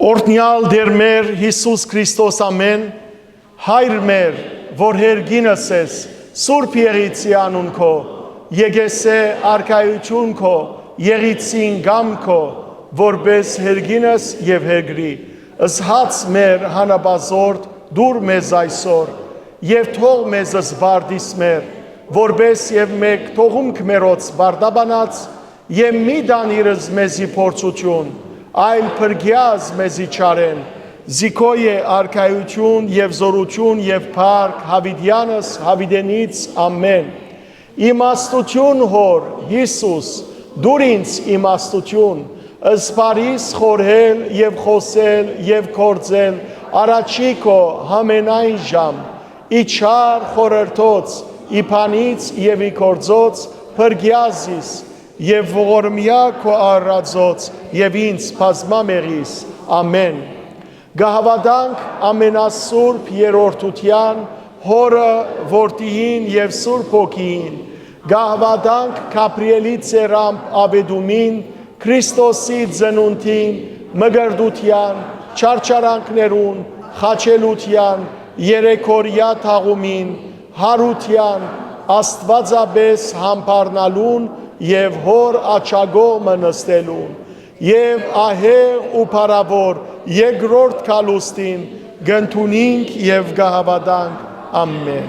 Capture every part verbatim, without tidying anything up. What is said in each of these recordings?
Օրհնեալ Տէր մեր Յիսուս Քրիստոս, ամէն, Հայր մեր, որ հերկինս ես, Սուրբ Եղիցի անուն քո, եկեսէ արքայութիւն քո, Եղիցին կամ քո, որպէս հերկինս եւ հերկրի, զհաց մեր հանապազորդ դուր մեզ այսօր, եւ թող մեզ զբարդիս մեր, որպէս եւ մեկ թողունք մերոց բարդաբանած, եւ մի տանիրս մեզի փորձութիւն, այլ փրկեազ մեզի չարէն, զի քո է արքայութիւն եւ զօրութիւն եւ փառք յաւիտեանս յաւիտենից, ամէն։ Իմաստութիւն Հօր, Յիսուս, դուր ինձ իմաստութիւն, զբարիս խորհել եւ խօսել եւ գործել առաջի քո համենայն ժամ, ի չար խորհրդոց, ի բանից եւ ի գործոց փրկեազ զիս, եւ ողորմեայ քո արարածոց եւ ինձ բազմամեղիս, ամէն։ Կը հաւատանք ամենասուրբ երրորդութեան, Հօրը, Որդիին եւ Սուրբ Հոգիին, կը հաւատանք Գաբրիէլի ծերամբ աւետումին, Քրիստոսի ծնունդին, մկրտութեան, չարչարանքներուն, խաչելութեան, երեքօրեայ թաղումին, յարութեան, Աստուածապէս յամբարնալուն եւ Հօր աջակողմը նստելուն, եւ ահեղ ու փառաւոր երկրորդ գալուստին կ'ընդունինք եւ կը հաւատանք։ Ամէն։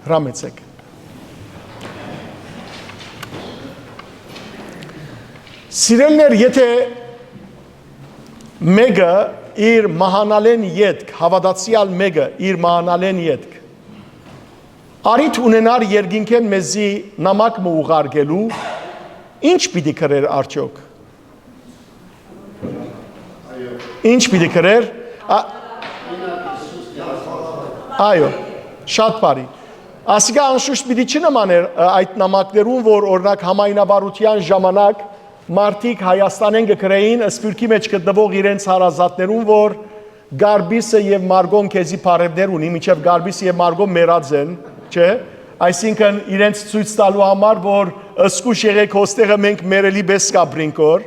Հրամեցէք։ Սիրելիներ, եթե մեկը իր մահանալէն ետք, հաւատացեալ մեկը իր մահանալէն ետք, առիթ ունենար երկինքէն մեզի նամակ մը ուղարկելու, ի՞նչ պիտի գրեր արդեօք։ Ի՞նչ պիտի գրեր։ Ա- Այո, շատ բարի։ Ասիկա անշուշտ պիտի չնմաներ, ը, այդ նամակներուն, որ, օրինակ, համայնավարութեան ժամանակ մարդիկ Հայաստանէն կը գրէին սփիւռքի մէջ գտնուող իրենց հարազատներուն, որ Գարպիսը եւ Մարգոն քեզի բարեւներ ունի, մինչեւ Գարպիսը եւ Մարգոն մեռած են, չէ՞։ Այսինքն, իրենց ցոյց տալու համար, որ զգոյշ եղէք, հոստեղը մենք մեռելի պէս կ'ապրինք օր,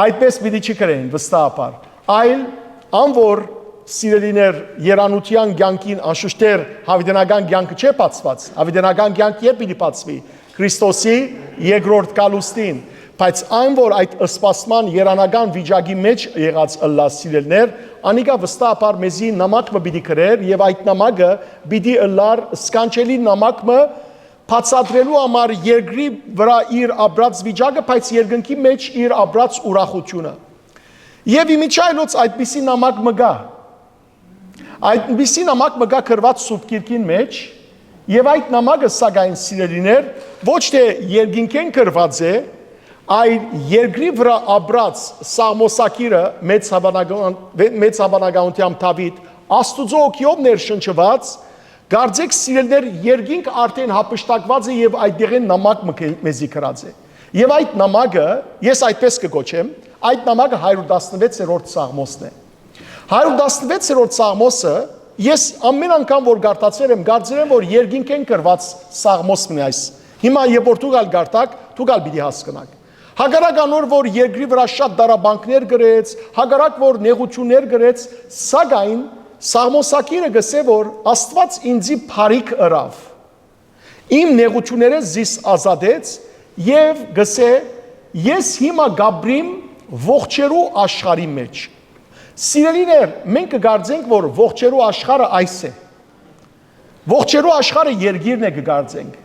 այդպէս պիտի չգրէին, վստահաբար։ Այլ, ան որ, սիրելիներ, երանութեան կեանքին, անշուշտ դեռ յաւիտենական կեանքը չէ բացուած, յաւիտենական կեանք երբ պիտի բացուի, Քրիստոսի երկրորդ գալուստին, բայց այն որ այդ սպասման երանական վիճակի մէջ եղած ըլլայ, սիրելիներ, անիկա վստահաբար մեզի նամակ մը պիտի գրէր եւ այդ նամակը պիտի ըլլար սքանչելի նամակ մը, բացատրելու համար երկրի վրայ իր ապրած վիճակը, բայց երկնքի մէջ իր ապրած ուրախութիւնը։ Եւ իմիջայլոց այդպիսի նամակ մը կայ։ Այդպիսի նամակ մը կայ գրուած Սուրբ Գիրքին մէջ, եւ այդ նամակը, սակայն, սիրելիներ, ոչ թէ երկինքէն գրուած է, այլ երկրի վրայ ապրած Սաղմոսագիրը, մեծ հաւանական-, վե-, մեծ հաւանականութեամբ Դաւիթ, Աստուծոյ հոգիով ներշնչուած, կարծէք, սիրելիներ, երկինք արդէն յափշտակուած է եւ այդտեղէն նամակ մը կը-, մեզի գրած է։ Եւ այդ նամակը, ես այդպես կը կոչեմ, այդ նամակը հարիւր տասնվեցերորդ Սաղմոսն է։ Հարիւր տասնվեցերորդ Սաղմոսը, ես ամէն անգամ որ կարդացեր եմ, կարծեր եմ, որ երկինքէն գրուած Սաղմոս մնի այս։ Հիմա երբ որ դուք ալ կարդաք, դուք ալ պիտի հասկնաք։ Հակառակ անոր, որ երկրի վրայ շատ դարաբանքներ գրեց, հակառակ որ նեղություններ գրեց, սակայն Սաղմոսագիրը գսէ, որ Աստուած ինձի բարիք ըրաւ, իմ նեղություններէս զիս ազատեց եւ գսէ, ես հիմա կ'ապրիմ ողջերու աշխարհի մէջ։ Սիրելիներ, մենք կը կարծենք, որ ողջերու աշխարհը այս է։ Ողջերու աշխարհը երկիրն է, կը կարծենք։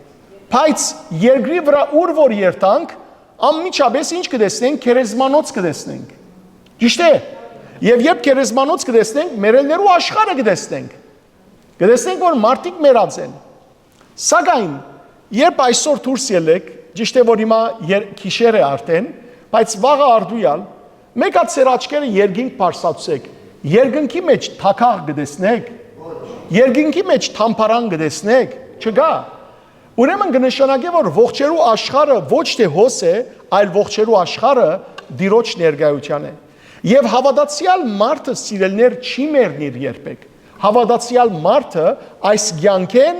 Բայց երկրի վրայ ուր որ երթանք, անմիջապես ինչ կը տեսնենք, գերեզմանոց կը տեսնենք։ Ճիշդ է։ Եւ երբ գերեզմանոց կը տեսնենք, մեռելներու աշխարհը կը տեսնենք։ Կը տեսնենք, որ մարդիկ մեռած են։ Սակայն, երբ այսօր դուրս ելլեք, ճիշդ է, որ հիմա եր-, գիշեր է արդեն, բայց վաղը արդու ալ, մեկ հատ ձեր աչքերը երկինք բարձրացուցէք, երկնքի մէջ թագաղ կը տեսնեք, երկնքի մէջ թամբարան կը տեսնեք, չկայ։ Ուրեմն կը նշանակէ, որ ողջերու աշխարհը ոչ թէ հոս է, այլ ողջերու աշխարհը Տիրոջ ներկայութեան է։ Եւ հաւատացեալ մարդը, սիրելիներ, չի մեռնիր երբեք։ Հաւատացեալ մարդը այս կեանքէն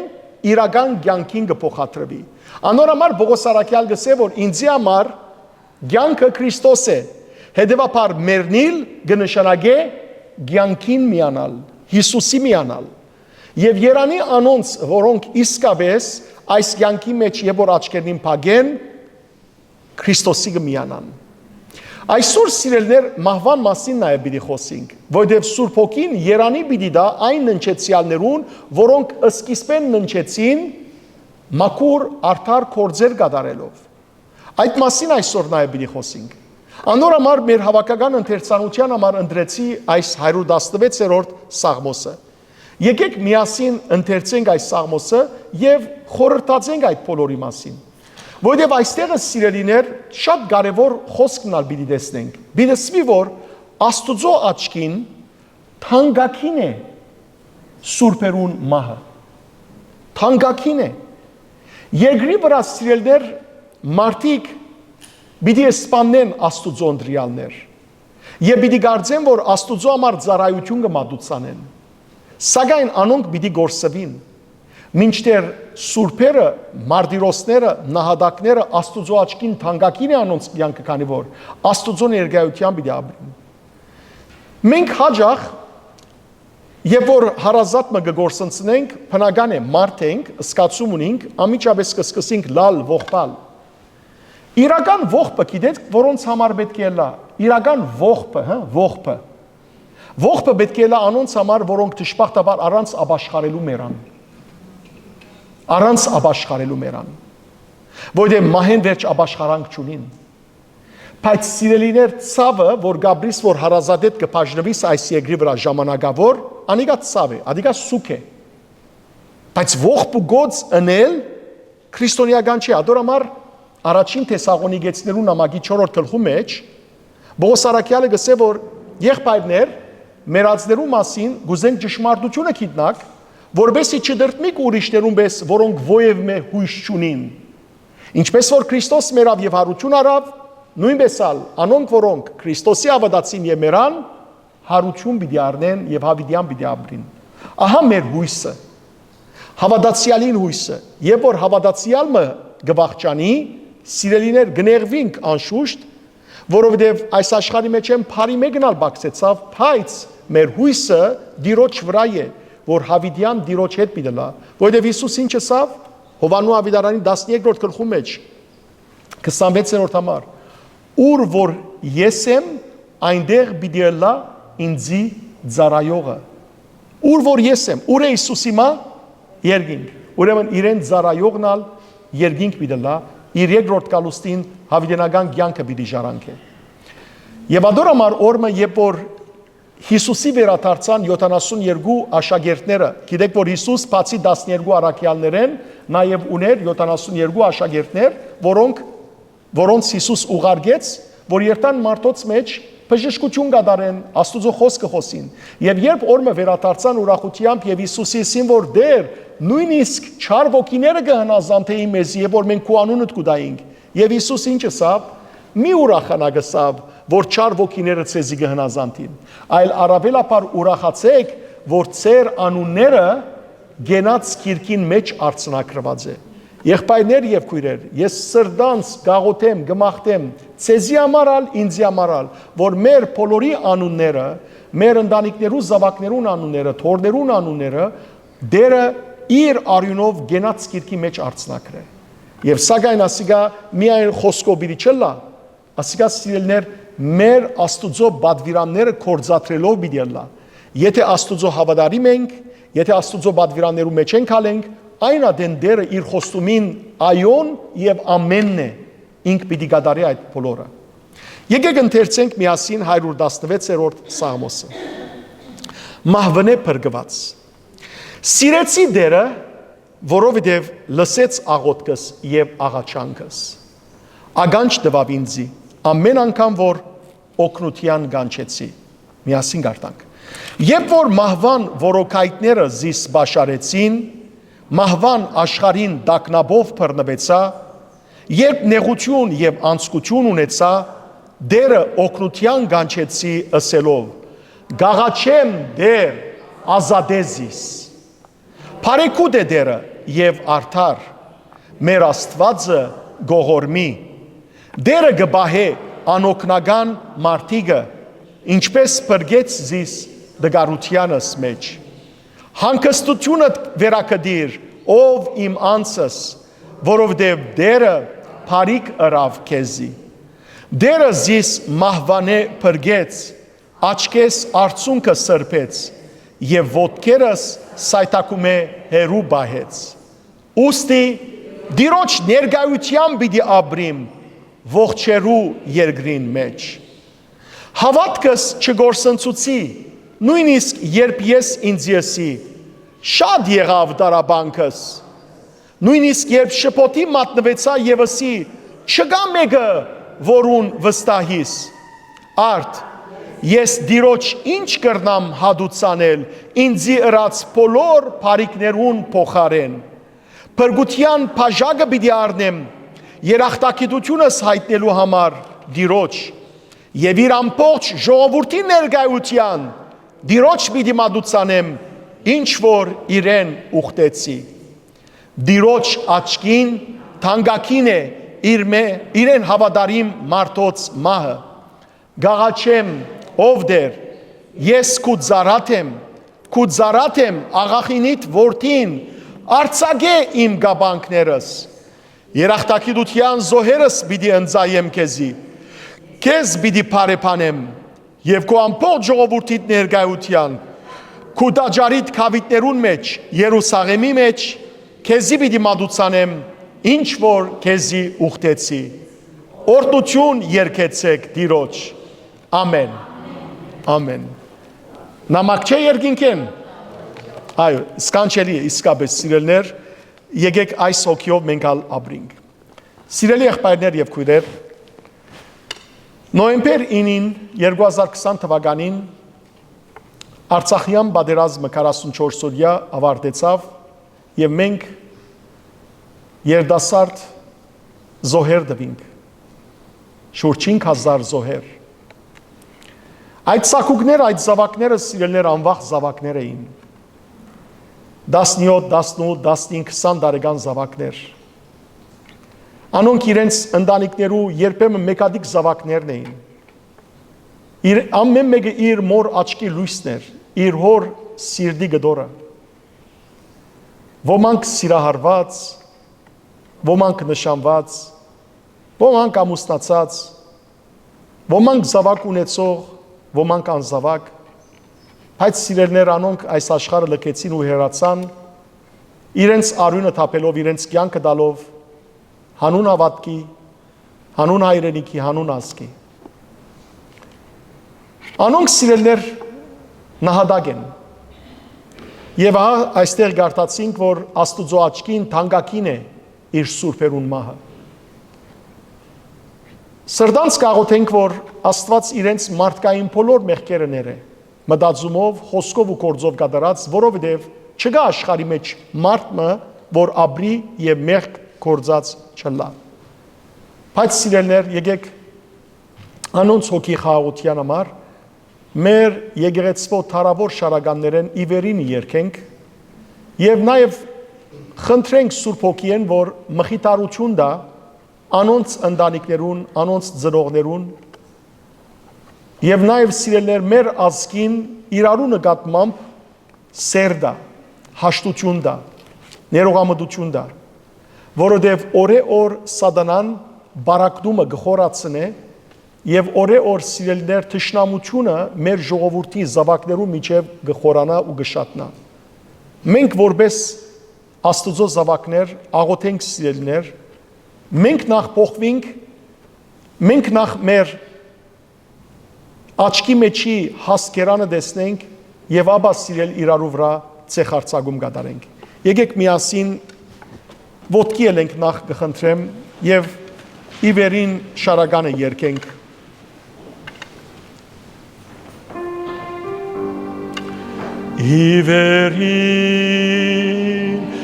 իրական կեանքին կը փոխադրուի։ Անոր համար Պօղոս առաքեալ կ'ըսէ, որ ինձի համար կեանքը Քրիստոս է, հետեւաբար մեռնիլ կը նշանակէ կեանքին միանալ, Յիսուսի միանալ։ Եւ երանի անոնց, որոնք իսկապէս այս կեանքի մէջ երբ որ աչքերնին փակեն, Քրիստոսի կը միանան։ Այսօր, սիրելիներ, մահուան մասին նաեւ պիտի խօսինք, որովհետեւ Սուրբ Հոգին երանի պիտի տայ այն ննջեցեալներուն, որոնք սկիզբէն ննջեցին մաքուր, արդար գործեր կատարելով։ Այդ մասին այսօր նաեւ պիտի խօսինք։ Անոր համար մեր հաւաքական ընթերցանութեան համար ընտրեցի այս հարիւր տասնվեցերորդ Սաղմոսը։ Եկէք միասին ընթերցենք այս Սաղմոսը եւ խորհրդածենք այդ բոլորի մասին։ Որովհետեւ այստեղ, սիրելիներ, շատ կարեւոր խօսքն ալ պիտի տեսնենք։ Պիտի ասուի, որ Աստուծոյ աչքին թանկագին է սուրբերուն մահը։ Թանկագին է։ Երկրի վրայ, սիրելիներ, մարդիկ պիտի սպաննեն Աստուծոյ ընտրեալներ եւ պիտի կարծեն, որ Աստուծոյ համար ծառայութիւն կը մատուցանեն։ Սակայն անոնք պիտի կորսուին, մինչդեռ սուրբերը, մարտիրոսները, նահատակները Աստուծոյ աչքին թանկագին է անոնց կեանքը, քանի որ Աստուծոյ ներկայութեան պիտի ապրին։ Մենք յաճախ, երբ որ հարազատ մը կը կորսնցնենք, բնական է, մարդ ենք, զգացում ունենք, անմիջապէս կը սկսենք լալ, ողբալ։ Իրական ողբը գիտե՞ք, որոնց համար պէտք է ըլլայ։ Իրական ողբը, հը, ողբը։ Ողբը պէտք է ըլլայ անոնց համար, որոնք դժբախտաբար առանց ապաշխարելու մեռան։ Առանց ապաշխարելու մեռան։ Որովհետեւ մահէն վերջ ապաշխարանք չունին։ Բայց, սիրելիներ, ցաւը, որ կ'ապրիս, որ հարազատէդ կը բաժնուիս այս երկրի վրայ ժամանակաւոր, անիկա ցաւ է, անիկա սուգ է։ Բայց ողբ ու գոց ընել քրիստոնեական չէ։ Ատոր համար առաջին Թեսաղոնիկեցիներու նամակի չորրորդ գլխու մէջ Պողոս առաքեալը կ'ըսէ, որ եղբայրներ, մեռածներու մասին կ'ուզենք ճշմարտութիւնը գիտնաք, որպեսզի չդրդմիք ուրիշներուն պէս, որոնք ոեւ մէ յոյս չունին։ Ինչպէս որ Քրիստոս մեռաւ եւ յարութիւն առաւ, նոյնպէս ալ անոնք, որոնք Քրիստոսի հաւատացին եւ մեռան, յարութիւն պիտի առնեն եւ յաւիտեան պիտի ապրին։ Ահա մեր յոյսը, հաւատացեալին յոյսը։ Երբ որ հաւատացեալ մը կը վախճանի, սիրելիներ, կը նեղուինք անշուշտ, որովհետեւ այս աշխարհի մէջ են բարի մէկն ալ պակսեցաւ, բայց մեր յոյսը Տիրոջ վրայ է, որ յաւիտեան Տիրոջ հետ պիտի ըլլայ, որովհետեւ Յիսուս ինչ ըսաւ Յովհաննու աւետարանի տասներկրորդ գլխու մէջ, քսանվեցերորդ համար. «Ուր որ ես եմ, այնտեղ պիտի ըլլայ ինծի ծառայողը»։ Ուր որ ես եմ, ուր է Յիսուս հիմա, երկինք։ Ուրեմն իրեն ծառայողն ալ երկինք պիտի ըլլայ, իր երկրորդ գալուստին յաւիտենական կեանքը պիտի ժառանգէ։ Եւ ատոր համար օրը, երբ որ Յիսուսի վերադարձան յոթանասուն երկու աշակերտները, գիտեք, որ Յիսուս բացի տասներկու առաքեալներէն նաեւ ունէր յոթանասուն երկու աշակերտներ, որոնք, որոնց Յիսուս ուղարկեց, որ երթան մարդոց մէջ, բժշկութիւն կատարեն, Աստուծոյ խօսքը խօսին։ Եւ երբ օրը վերադարձան ուրախութեամբ եւ Յիսուսին ըսին, որ «Տէր, նոյնիսկ չար ոգիները կը հնազանդէին մեզի, երբ որ մենք քու անունդ կու տայինք»։ Եւ Յիսուս ինչ ըսաւ. «Մի ուրախանաք», ըսաւ, «որ չար ոգիները ձեզի կը հնազանդին, այլ առաւելաբար ուրախացէք, որ ձեր անունները կենաց գիրքին մէջ արձանագրուած է»։ Եղբայրներ եւ քոյրեր, ես սրտանց կաղոթեմ, կը մաղթեմ, ձեզի համար ալ, ինձի համար ալ, որ մեր բոլորի անունները, մեր ընտանիքներու զաւակներուն անունները, թոռներուն անունները Տէրը իր արիւնով կենաց գիրքի մէջ արձանագրէ։ Եւ սակայն ասիկա միայն խօսքով պիտի չըլլայ, ասիկա, սիրելիներ, մեր Աստուծոյ պատուիրանները գործադրելով պիտի ըլլայ։ Եթէ Աստուծոյ հաւատարիմ ենք, եթէ Աստուծոյ պատուիրաններու մէջ ենք հալենք, այն ատեն Տէրը իր խոստումին այոն եւ ամենն է, ինք պիտի կատարի այդ բոլորը։ Եկեք ընթերցենք միասին հարիւր տասնվեցերորդ Սաղմոսը։ Մահվնէ փրկուած։ Սիրեցի Տէրը, որովհետեւ լսեց աղօթքս եւ աղաչանքս։ Ականջ տուաւ ինձի, ամէն անգամ որ օգնութեան կանչեցի։ Միասին կարդանք։ Երբ որ մահուան որոքայտները զիս պաշարեցին, մահուան աշխարհին տագնապով բռնուեցայ, երբ նեղութիւն եւ անձկութիւն ունեցայ, Տէրը օգնութեան կանչեցի, ըսելով. «Կաղաչեմ, Տէր, ազատէ զիս»։ Բարեգութ է Տէրը եւ արդար, մեր Աստուածը կողորմի։ Տէրը կը պահէ անօգնական մարդիկը, ինչպէս փրկեց զիս տկարութեանս մէջ։ Հանգստութիւնդ վերագտիր, ով իմ անձս, որովհետեւ Տէրը բարիք ըրաւ քեզի։ Տէրը զիս մահուանէ փրկեց, աչքէս արցունքը սրբեց եւ ոտքերս սայթաքումէ հեռու պահեց։ Ուստի Տիրոջ ներկայութեան պիտի ապրիմ ողջերու երկրին մէջ։ Հաւատքս չկորսնցուցի, նոյնիսկ երբ ես ինծի ըսի. «Շատ եղաւ տառապանքս»։ Նոյնիսկ երբ շփոթի մատնուեցայ եւ ըսի. «Չկայ մէկը, որուն վստահիս»։ Արդ, ես Տիրոջ ի՞նչ կրնամ հատուցանել ինծի ըրած բոլոր բարիքներուն փոխարէն։ Փրկութեան բաժակը պիտի առնեմ, երախտագիտութիւնս յայտնելու համար Տիրոջ, եւ իր ամբողջ ժողովուրդին ներկայութեան Տիրոջ պիտի մատուցանեմ, ինչ որ իրեն ուխտեցի։ Տիրոջ աչքին թանկագին է իր մէ-, իրեն հաւատարիմ մարդոց մահը։ Կ'աղաչեմ, ով Տէր, ես քու ծառադ եմ, քու ծառադ եմ, աղախինիդ որդին, արձակէ իմ կապանքներս։ Երախտագիտութեան զոհերս պիտի ընծայեմ քեզի, քեզ պիտի բարեբանեմ եւ քու ամբողջ ժողովուրդիդ ներկայութեան, քու տաճարիդ գաւիթներուն մէջ, Երուսաղէմի մէջ, քեզի պիտի մատուցանեմ, ինչ որ քեզի ուխտեցի։ Օրհնութիւն երգեցէք Տիրոջ։ Ամեն։ Ամեն։ Նամակ չէ երկինքէն։ Այո, սքանչելի է, իսկապես, սիրելներ, եկեք այս հոգիով մենք ալ ապրինք։ Սիրելի եղբայրներ եւ քոյրեր, նոյեմբեր ինին երկու հազար քսան թվականին Արցախեան պատերազմը քառասունչորս օրեայ աւարտեցաւ եւ մենք երիտասարդ զոհեր տուինք, շուրջ հինգ հազար զոհեր։ Այդ սակուկները, այդ զաւակները, սիրելներ, անվախ զաւակներ էին։ Տասնյոթ, տասնութ, տասնհինգ, քսան տարեկան զաւակներ։ Անոնք իրենց ընտանիքներու երբեմն մեկադիկ զաւակներն էին։ Իր, ամէն մէկը իր մօր աչքի լոյսն էր, իր հօր սիրտի կտորը։ Ոմանք սիրահարուած, ոմանք նշանուած, ոմանք ամուսնացած, ոմանք զաւակ ունեցող, ոմանք անզաւակ, բայց սիրելներ անոնք այս աշխարհը լքեցին ու հեռացան, իրենց արիւնը թափելով, իրենց կեանքը տալով, հանուն հաւատքի, հանուն հայրենիքի, հանուն ազգի։ Անոնք սիրելներ նահատակ են։ Եւ ահա այստեղ կարդացինք, որ Աստուծոյ աչքին թանկագին է իր սուրբերուն մահը։ Սրտանց կաղոթենք, որ Աստուած իրենց մարդկային բոլոր մեղքերը ներէ, մտածումով, խօսքով ու գործով կատարած, որովհետեւ չկայ աշխարհի մէջ մարդ մը, որ ապրի եւ մեղք գործած չըլլայ։ Բայց, սիրելներ, եկեք անոնց հոգի խաղաղութեան համար մեր եկեղեցւոյ դարաւոր շարականներէն ի վերինը երգենք եւ նաեւ խնդրենք Սուրբ Հոգիէն, որ մխիթարութիւն տայ անոնց ընտանիքներուն, անոնց ծնողներուն եւ նաեւ, սիրելներ, մեր ազգին իրարու նկատմամբ սեր տայ, հաշտութիւն տայ, ներողամտութիւն տայ, որովհետեւ օրէ օր սատանան բարակտումը կը խորացնէ եւ օրէ օր, սիրելներ, թշնամութիւնը մեր ժողովուրդի զաւակներու միջեւ կը խորանայ ու կը շատնայ։ Մենք որպէս Աստուծոյ զաւակներ աղոթենք, սիրելներ, մենք նախ փոխուինք, մենք նախ մեր աչքի մեջի հասկերանը տեսնենք եւ ապա, սիրել, իրարու վրայ ցեխարձակում կատարենք։ Եկեք միասին ոտքի ելենք, նախ կը խնդրեմ, եւ ի վերին շարականը երգենք։ Ի վերին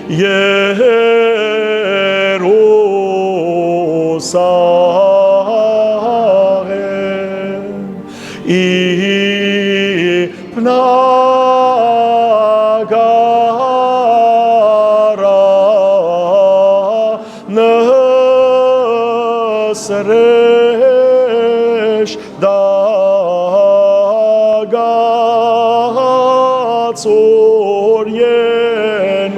Երուսաղէմ, իբնակարա նսրեշ դագա Ցոր ենոք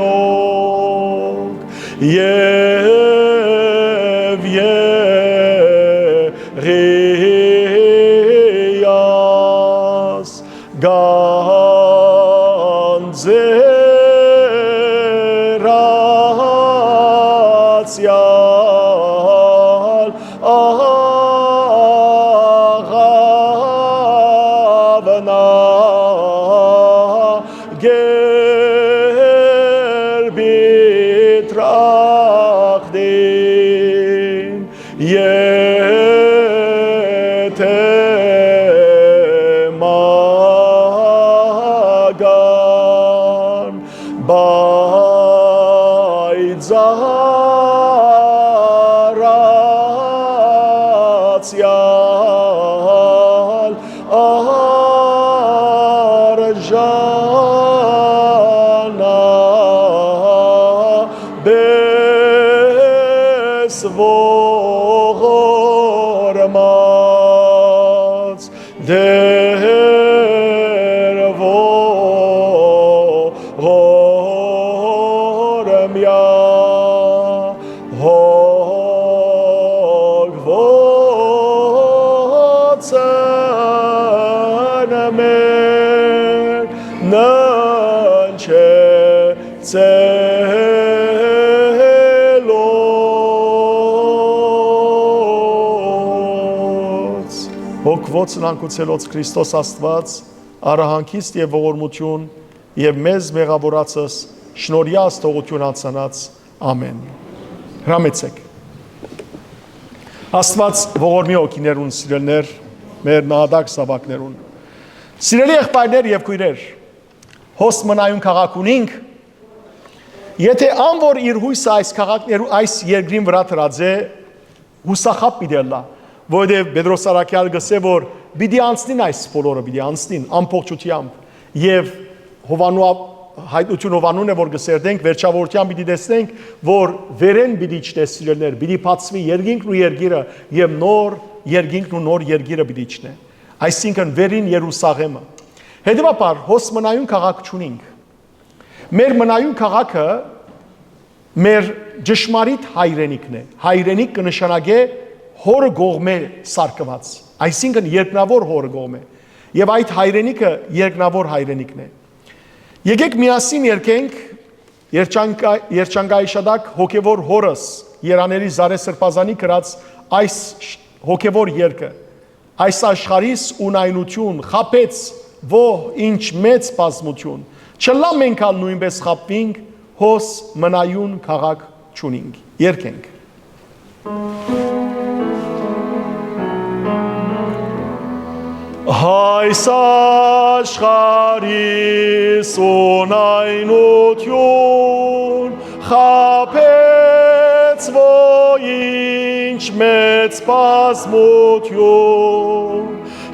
եւ եղիաս գանձեր ացեալ աղաւնա գերբի տրախտին, եթէ մագան, բայց առացեալ արժանա, բես ողորմած Տէր ողորմեա, հոգ ո- ն մեր ննջեցելոց։ Հոգ ո- նանկուցելոց Քրիստոս Աստուած, արահանքիստ եւ ողորմութիւն եւ մեզ մեղաւորածս շնորհեաս թողութիւն անցանած։ Ամէն։ Հրամեցէք։ Աստուած ողորմի հոգիներուն, սիրելիներ, մեր նահատակ զաւակներուն։ Սիրելի եղբայրներ եւ քոյրեր, հոս մնայուն քաղաք ունինք, եթէ ան որ իր յոյսը այս քաղաքներու, այս երկրին վրայ դրած է, յուսախաբ պիտի ըլլայ, որովհետեւ Պետրոս Առաքեալ կ'ըսէ, որ պիտի անցնին այս բոլորը, պիտի անցնին ամբողջութեամբ, եւ Յովհաննու ա-, հայտնություն Յովհաննուն է, որ կ'ըսերտենք, վերջավորութեան պիտի տեսնենք, որ վերէն պիտի իջնէ, սիրելիներ, պիտի բացուի երկինքն ու երկիրը, եւ նոր երկինքն ու նոր երկիրը պիտի իջնէ, այսինքն վերին Երուսաղէմը։ Հետեւաբար, հոս մնայուն քաղաք չունինք։ Մեր մնայուն քաղաքը մեր ճշմարիտ հայրենիքն է։ Հայրենիք կը նշանակէ հորը կողմէ սարքուած, այսինքն երկնաւոր հորը կողմէ։ Եւ այդ հայրենիքը երկնաւոր հայրենիքն է։ Եկէք միասին երգենք երջանկա-, երջանկայիշատակ հոգեւոր հորս, երանելի Զարէ Սրբազանի գրած այս շ-, հոգեւոր երգը։ Այս աշխարհիս ունայնութիւն խաբեց, ոհ, ինչ մեծ բազմութիւն։ Չըլլայ մենք ալ նոյնպէս խաբուինք, հոս մնայուն քաղաք չունինք։ Երգենք։ Այս աշխարհիս ունայնութիւն խաբեց, ոյ ինչ մեծ բազմութիւն,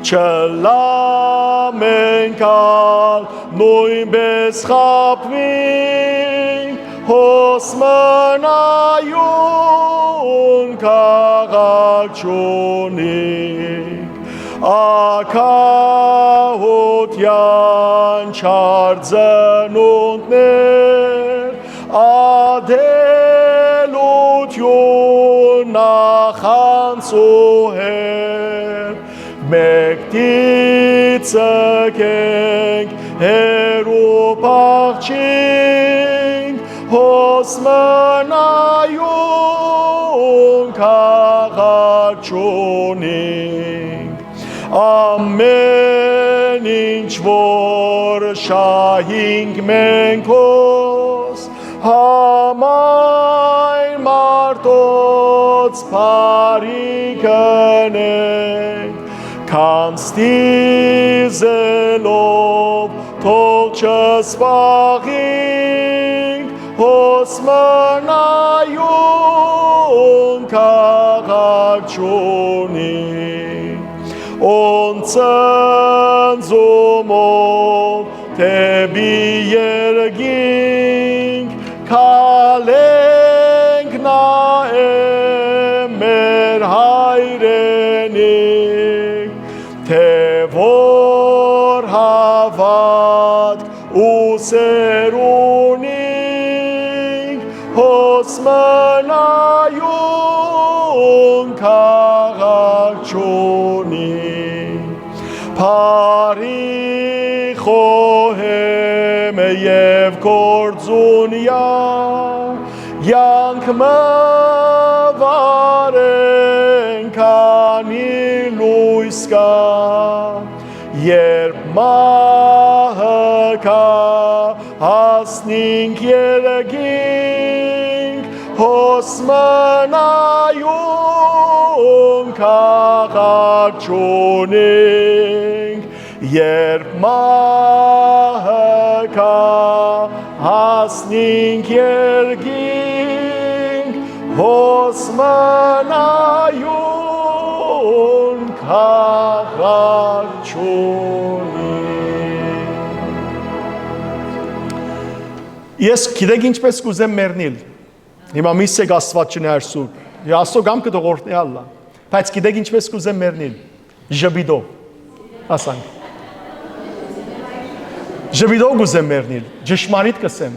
չըլլայ մենք ալ նոյնպէս խաբուինք, հոս մնայուն քաղաք չունինք, ագահութեան չար ծնունդներ, ատելութիւն նախանձ ու հեր, մէկդի ձգենք, հեռու փախչինք, հոս մնայուն քաղաք չունինք։ Ամէն ինչ որ շահինք մենք հոս, համայն մարդոց բարի կ'ընենք, քանձ դիզելով թող չսպաղինք, հոս մնայուն քաղաք չունինք, ուն ծնծումով դէպի երկինք քալենք, նայենք մեր հայրենիք, թէ որ հաւատք ու Սեր ունինք, հոս մնայուն քաղաք չունինք։ Բարի խոհեմ եւ գործունեայ, կեանք մը վարենք, քանի լոյս կայ, երբ մահը կայ, հասնինք երկինք, հոս մնայուն քաղաք չունինք, երբ մահը կայ, հասնինք երկինք, հոս մնայուն քաղաք չունինք։ Ես գիտեք ինչպես կ'ուզեմ մեռնիլ։ Հիմա միշտ եք Աստուած չնայ սուր։ Եվ Աստծո կամքը դողորտնի ալլա։ Բայց գիտեք ինչպես կ'ուզեմ մեռնիլ։ Ժպիտով։ Ասանք։ Ժպիտով կ'ուզեմ մեռնիլ։ Ճշմարիտ կ'ըսեմ։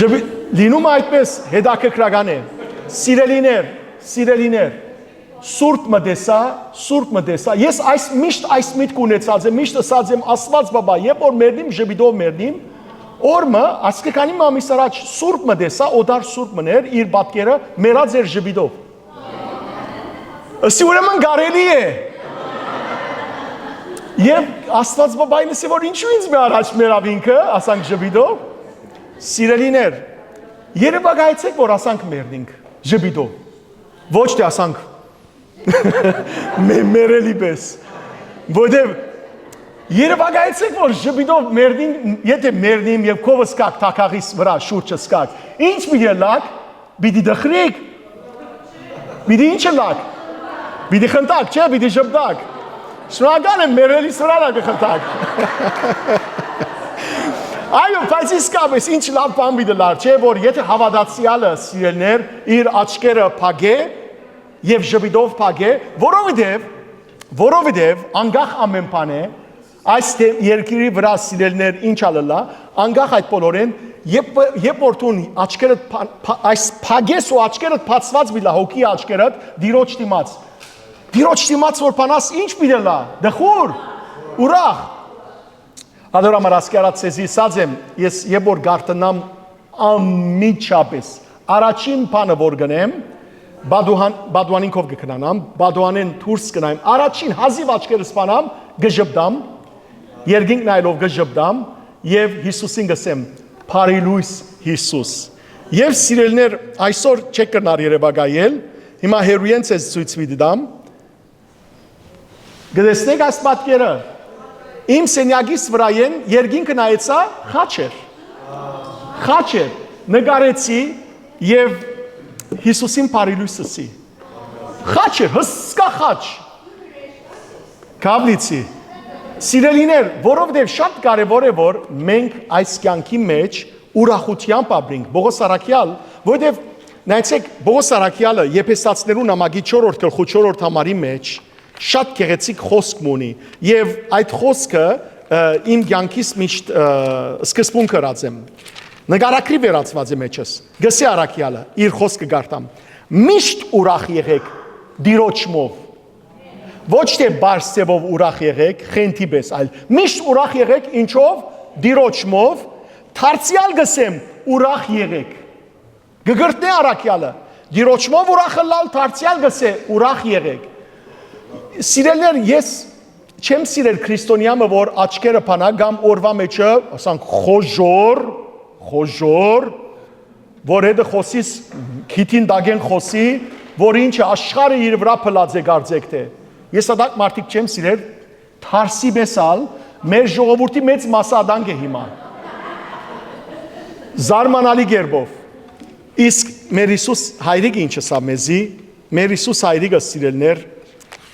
Ժպի-, լինում է այդպես, հետաքրքրական է։ Սիրելիներ, սիրելիներ, սուրբ մը տեսա, սուրբ մը տեսա։ Ես այս միշտ այս միտքը ունեցած եմ, միշտ ըսած եմ, Աստուած բաբա, երբ որ մեռնիմ, ժպիտով մեռնիմ, օր մը, ասկը քանի մը ամիս առաջ սուրբ մը տեսա, օտար սուրբ մըն էր, իր պատկերը մեռած էր ժպիտով։ Ըսի, ուրեմն կարելի է։ Եվ Աստուած բաբային ըսի, որ ինչու ինձ մը առաջ մեռաւ ինքը, ասանք ժպիտով։ Սիրելիներ, երևակայեցեք, որ ասանք մեռնինք ժպիտով։ Ոչ թե ասանք մե-, մեռելի պես։ Որտեւ երևակայեցեք, որ ժպիտով մեռնին, եթե մեռնիմ եւ քովս կաք թակաղիս վրայ շուրջս կաք, ինչ պիտի ըլլաք, պիտի դխրիք, պիտի ինչ ըլլաք, պիտի խնդաք, չէ, պիտի ժպտաք։ Շնորհակալ եմ, մեռելիս վրայ ալ կը խնդաք։ Այո, բայց իսկապես ինչ լաւ բան պիտի լար, չէ, որ եթե հավատացեալը, սիրելներ, իր աչքերը փակէ, եւ ժպիտով փակէ, որովհետեւ, որովհետեւ անկախ ամէն բան է, այս թէ-, երկիրի վրայ սիրելիներ ինչ ալ ըլլայ, անկախ այդ բոլորէն, երբ, երբ որ դուն աչքերդ փա-, փա-, այս փակես ու աչքերդ բացուած պիտի լա, հոգի աչքերդ, Տիրոջ դիմաց։ Տիրոջ դիմաց որ բանաս, ինչ պիտի լա, դխուր, ուրախ։ Ադոր համար ասկի առած ձեզի ըսած եմ, ես երբ որ գարտնամ անմիջապես, առաջին բանը որ կ'ընեմ, բադուհան-, բադուհանին քով կը քնանամ, բադուհանէն դուրս կ'նայեմ, առաջին հազիւ աչքերս բանամ, կը ժպտամ, երկինք նայելով կը ժպտամ եւ Յիսուսին կ'ըսեմ, «Բարի լոյս, Յիսուս»։ Եւ սիրելիներ, այսօր չեք կրնար երեւակայել, հիմա հեռուէն ձեզ ցոյց պիտի տամ, կը տեսնեք այս պատկերը։ Իմ սենյակիս վրայէն երկինքը նայեցայ, խաչ էր։ Խաչ էր։ Նկարեցի եւ Յիսուսին բարի լոյս ըսի։ Խաչ էր, հսկայ խաչ։ Կապլիցի։ Սիրելիներ, որովհետեւ շատ կարեւոր է, որ մենք այս կեանքի մեջ ուրախութեամբ ապրենք։ Պողոս առաքեալ, որովհետեւ նայեցեք, Պողոս առաքեալը Եփեսացիներու նամակի չորրորդ գլխու չորրորդ համարի մեջ շատ գեղեցիկ խօսք մը ունի, եւ այդ խօսքը, ը, իմ կեանքիս միշտ, ը, սկզբունք ըրած եմ։ Նկարագրի վերածված է մեջս։ Գսե առաքեալը, իր խօսքը կարտամ. «Միշտ ուրախ եղեք Տիրոջմով»։ Ոչ թե բարձ ձևով ուրախ եղեք, խենթի պես, այլ միշտ ուրախ եղեք, ինչով, Տիրոջմով, դարձեալ գսեմ, ուրախ եղեք։ Կը կրտնէ առաքեալը, Տիրոջմով ուրախ ըլլալ, դարձեալ գսե, ուրախ եղեք։ Սիրելիներ, ես չեմ սիրել քրիստոնեայ մը, որ աչքերը փանա կամ օրվա մեջը, ասանք, խոժոր, խոժոր, որ հետը խօսիս, քիթին տակէն խօսի, որ ինչը աշխարհը իր վրայ փլած է կարծեք թէ։ Ես ատակ մարդիկ չեմ սիրել, Թարսի պես ալ, մեր ժողովուրդի մեծ մասը ատանկ է հիմա։ Զարմանալի կերպով։ Իսկ մեր Յիսուս հայրիկը ինչ ըսաւ մեզի, մեր Յիսուս հայրիկը, սիրելիներ,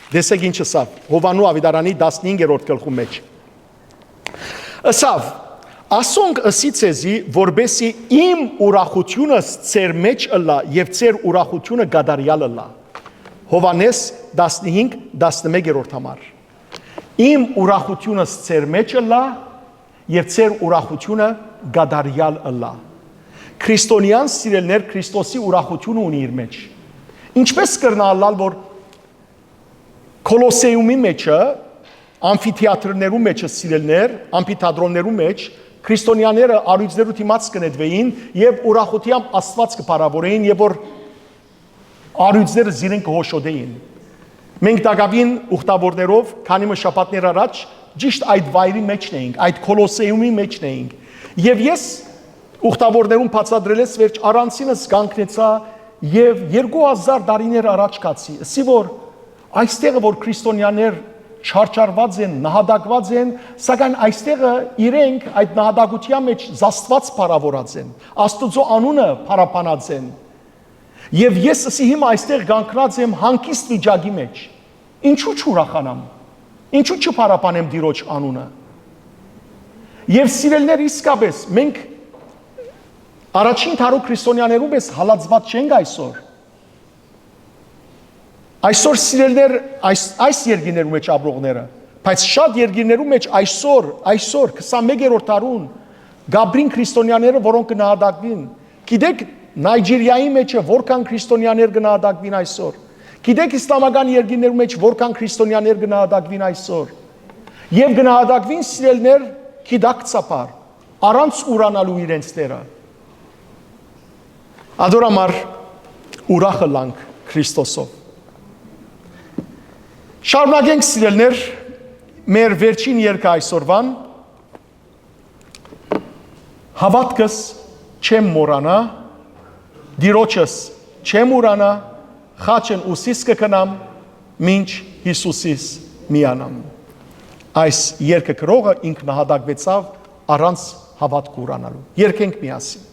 տեսեք ինչ ըսաւ, Յովհաննու աւետարանի տասնհինգերորդ գլխու մեջ։ Ըսաւ. «Ասոնք ըսի ձեզի, որպեսզի իմ ուրախութիւնս ձեր մեջ ըլլայ եւ ձեր ուրախութիւնը կատարեալ ըլլայ»։ Յովհաննէս տասնհինգ, տասնմեկերորդ համար։ «Իմ ուրախութիւնս ձեր մեջ ըլլայ եւ ձեր ուրախութիւնը կատարեալ ըլլայ։ Քրիստոնեան, սիրելիներ, Քրիստոսի ուրախութիւնը ունի իր մէջ։ Ինչպէս կրնայ ըլլալ, որ Կոլոսեումի մէջը, ամֆիթեատրներու մէջը, սիրելիներ, ամֆիթատրոններու մէջ քրիստոնեաները առիւծներու դիմաց կը նետուէին եւ ուրախութեամբ Աստուած կը փառաւորէին եւ որ առիւծները զիրեն կը հոշոտէին։ Մենք տակաւին ուխտաւորներով քանի մը շաբաթներ առաջ ճիշդ այդ վայրի մէջն էինք, այդ Կոլոսեումի մէջն էինք։ Եւ ես ուխտաւորներուն բացատրելէս վերջ առանձինս կանգնեցայ եւ երկու հազար տարիներ առաջ գացի, ըսի որ այստեղը որ քրիստոնեաներ չարչարուած են, նահատակուած են, սակայն այստեղը իրենք այդ նահատակութեան մէջ զաստուած փառաւորած են, Աստուծոյ անունը փառաբանած են։ Եւ ես ըսի հիմա այստեղ կանգնած եմ հանգիստ վիճակի մէջ։ Ինչու չուրախանամ։ Ինչու չփառաբանեմ Տիրոջ անունը։ Եւ սիրելիներ, իսկապէս մենք առաջին դարու քրիստոնեաներու պես հալածուած չենք այսօր։ Այսօր, սիրելիներ, այս, այս երկիրներու մէջ ապրողները, բայց շատ երկիրներու մէջ այսօր, այսօր, քսանմեկերորդ դարուն, կապրին քրիստոնեաները, որոնք կը նահատակուին։ Գիտեք, Նայճիրիայի մէջը որքան քրիստոնեաներ կը նահատակուին այսօր։ Գիտեք, իսլամական երկիրներու մէջ որքան քրիստոնեաներ կը նահատակուին այսօր։ Եւ կը նահատակուին, սիրելիներ, գիտակցաբար, առանց ուրանալու իրենց Տէրը։ Ադոր համար ուրախ ըլլանք Քրիստոսով։ Շարունակենք, սիրելիներ, մեր վերջին երգը այսօրվան։ Հաւատքս չեմ մոռանայ, Տիրոջս չեմ ուրանայ, խաչն ուսիս կը գնամ, մինչ Յիսուսիս միանամ։ Այս երգը գրողը ինք նահատակուեցաւ առանց հաւատք ուրանալու։ Երգենք միասին։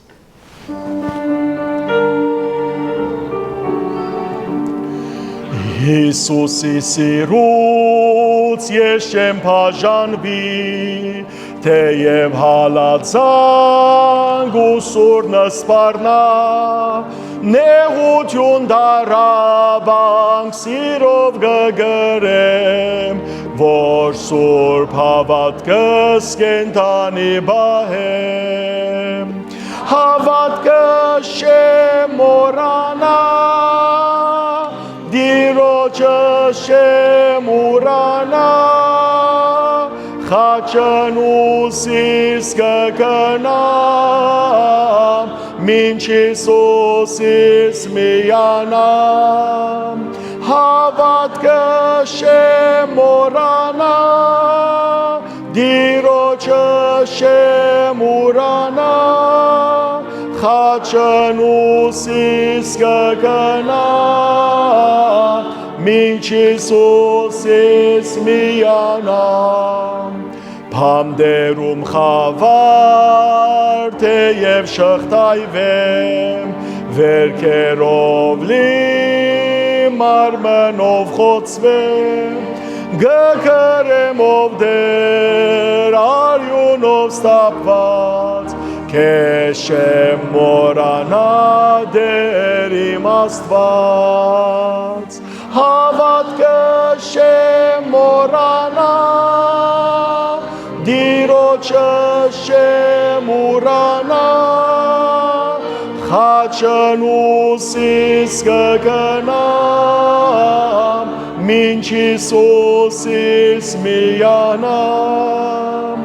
Յիսուսի սիրուց ես չեմ բաժանուի, թէեւ հալածանք ու սուր նսպառնայ, նեղութիւն տարաւանք սիրով կը կրեմ, որ սուրբ հաւատքս կենդանի պահեմ։ Հաւատքը չեմ մոռանայ, Տիրոջս չեմ ուրանայ, խաչն ուսիս կը գնամ, մինչ Յիսուսիս միանամ։ Հաւատքը չեմ մոռանայ, Տիրոջս չեմ ուրանայ, խաչն ուսիս կը գնամ, մինչ Յիսուսիս միանամ։ Բանտերում խաւար թէեւ շղթայուեմ, վերքերով լի մարմնով խոցուեմ, կը կրեմ ով Տէր արիւնով սթափուած, քեզ չեմ մոռանայ Տէր իմ Աստուած։ Հաւատքը չեմ մոռանայ, Տիրոջս չեմ ուրանայ, խաչն ուսիս կը գնամ, մինչ Յիսուսիս միանամ։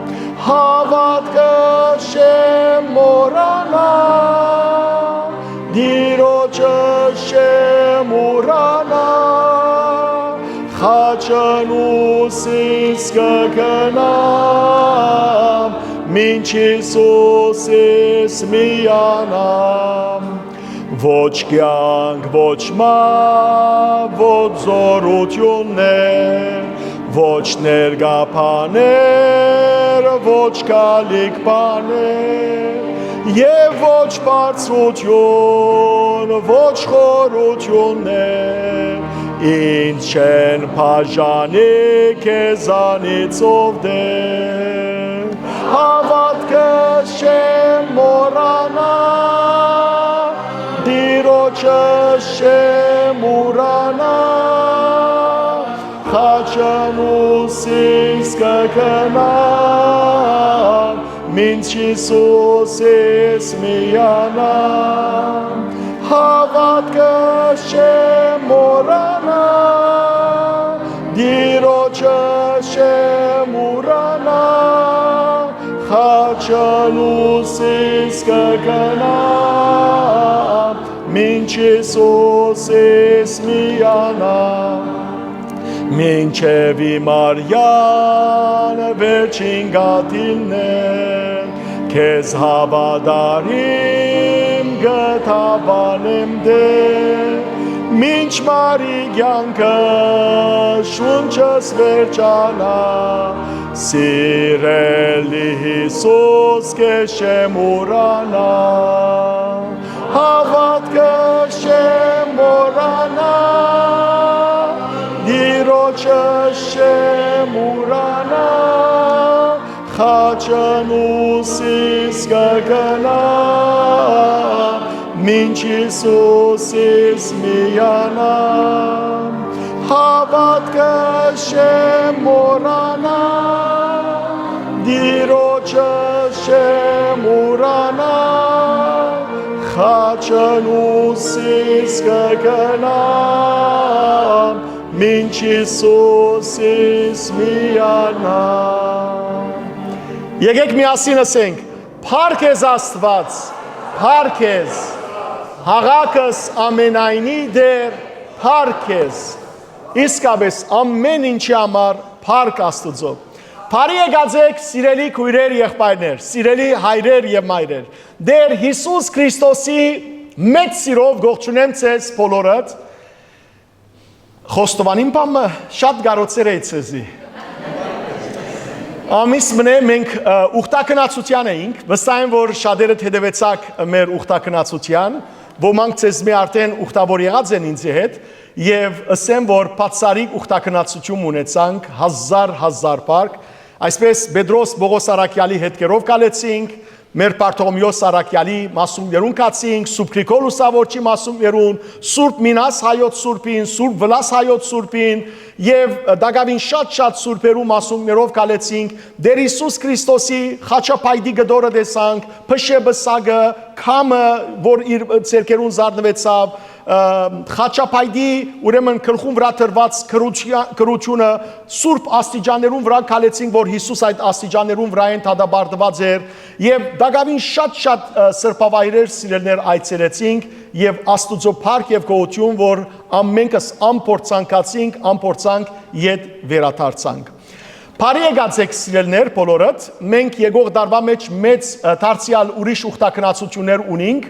Հաւատքը չեմ մոռանայ, Տիրոջս չեմ ուրանայ, խաչն ուսիս կը գնամ, մինչ Յիսուսիս միանամ։ Ոչ կեանք, ոչ մահ, ոչ զօրութիւններ, ոչ ներկայ բաներ, ոչ գալիք բաներ, եւ ոչ բարձրութիւն, ոչ խորութիւններ, ինձ չեն բաժանի քեզանից ով Տէր։ Հաւատքը չեմ մոռանայ, Տիրոջս չեմ ուրանայ, խաչն ուսիս կը Յիսուսիս միանամ, հաւատքը չեմ մոռանայ, Տիրոջը չեմ ուրանայ, խաչն ուսիս կը գնամ, մինչ Յիսուսիս միանամ։ Մինչեւ իմ արեան վերջին կաթիլն է, քեզ հաւատարիմ կը թափանեմ, Տէր, մինչ մարի կեանքը շունչս վերջանայ, սիրելի Յիսուս, քեզ չեմ ուրանայ, հաւատքը չեմ մոռանայ, Տիրոջը չեմ ուրանայ, խաչն ուսիս կը գնամ, մինչ Յիսուսիս միանամ, հաւատքը չեմ մոռանայ, Տիրոջը չեմ ուրանայ, խաչն ուսիս կը գնամ, մինչ Յիսուսիս միանամ։ Եկեք միասին ըսենք. «Փառք ես, Աստուած, փառք ես, հաւատքս ամենայնի Տէր, փառք ես»։ Իսկապէս, ամէն ինչի համար փառք Աստուծոյ։ Բարի եկած եք, սիրելի քոյրեր, եղբայրներ, սիրելի հայրեր եւ մայրեր։ Տէր Յիսուս Քրիստոսի մեծ սիրով կողջունեմ ձեզ բոլորդ։ Խոստովանիմ բան մը, շատ կարոցեր էի ձեզի։ Ամիս մնե մենք, ը, ուխտագնացութեան էինք, վստահ եմ, որ շատերդ հետեւեցաք մեր ուխտագնացութեան, ոմանք ձեզմէ արդէն ուխտավոր եղած են ինձի հետ, եւ ըսեմ, որ բացառիկ ուխտագնացութիւն ունեցանք, հազար, հազար փառք։ Այսպես, Պետրոս Պողոս Առաքեալի հետքերով կալեցինք, մեր Պարթողմիոս Առաքեալի մասունքներուն գացինք, Սուրբ Գրիգոր Լուսավորչի մասունքներուն, Սուրբ Մինաս հայոց սուրբին, Սուրբ Վլաս հայոց սուրբին, եւ տակաւին շատ-շատ սուրբերու մասունքներով կալեցինք, Տէր Յիսուս Քրիստոսի խաչափայտի կտորը տեսանք, փշե պսակը, քամը, որ իր ձեռքերուն զարնուեցաւ, ը, խաչափայտի, ուրեմն գլխուն վրայ դրուած գրութիա-, գրութիւնը, սուրբ աստիճաններուն վրայ քալեցինք, որ Յիսուս այդ աստիճաններուն վրայէն դատապարտուած էր, եւ տակաւին շատ-շատ, ը, սրբավայրեր, սիրելիներ, այցելեցինք, եւ Աստուծոյ փառք եւ գոհութիւն, որ ամենքս անփորձանք գացինք, անփորձանք ետ վերադարձանք։ Բարի եկած եք, սիրելիներ, բոլորդ։ Մենք եկող տարուայ մէջ մեծ, ը, դարձեալ ուրիշ ուխտագնացութիւններ ունինք,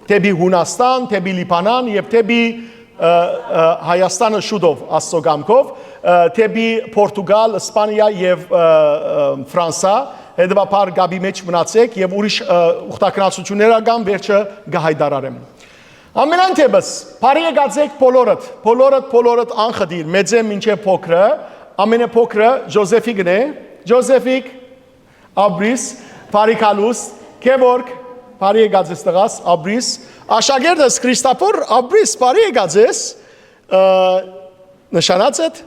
դէպի Յունաստան, դէպի Լիբանան եւ դէպի, ը, ը, Հայաստանը շուտով, Աստծոյ կամքով, ը, դէպի Պորտուգալ, Իսպանիա եւ, ը, ը, Ֆրանսա, հետեւաբար կապի մէջ մնացեք եւ ուրիշ, ը, ուխտագնացութիւններ ալ կան, վերջը կը յայտարարեմ։ Ամենայն դեպս, բարի եկած եք բոլորդ, բոլորդ, բոլորդ անխտիր, մեծէն մինչեւ փոքրը, ամենափոքրը Ջոզեֆիկն է, Ջոզեֆիկ, Աբրիս, բարի գալուստ, Գեորգ, բարի եկած ես տղաս, Աբրիս, աշակերտս Քրիստափոր, Աբրիս, բարի եկած ես, ը, նշանած եք,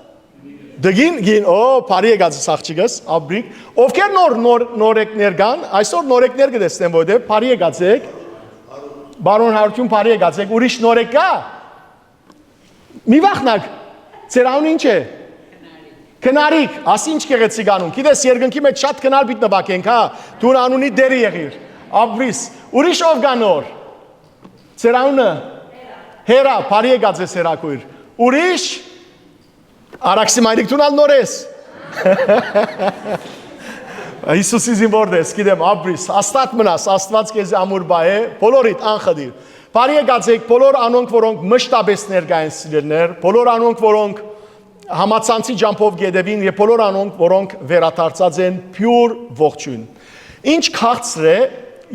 դգին, գին, օ, բարի եկած ես աղջիկս, Աբրիկ, ովքեր նոր, նոր, նորեկներ կան, այսօր նորեկներ կտեսնեմ, որտեղ բարի եկած եք, բարոն Հարություն, բարի եկած եք, ուրիշ նորեկ կա, մի վախնակ, ձեր անունը ինչ է, Քնարիք, ասի ինչ գեղեցիկ անուն։ Գիտես, երկնքի մեջ շատ քնար պիտի նուագենք, հա, դուն անունի դերը եղիր, Աբրիս, ուրիշ ով կա նոր, ձեր անունը, Հերա, բարի եկած ես Հերակույր, ուրիշ, Արաքսի մայրիկ դուն ալ նոր ես, Յիսուսի զինվոր ես, գիտեմ, Աբրիս, հաստատ մնաս, Աստված քեզի ամուր պահէ, բոլորիդ անխտիր։ Բարի եկած եք բոլոր անոնք, որոնք մշտապես ներկայ են, սիրելիներ, բոլոր անոնք, որոնք համացանցի ճամբով կ'ետեւին, եւ բոլոր անոնք, որոնք վերադարձած են բիւր ողջոյն։ Ինչ քաղցր է,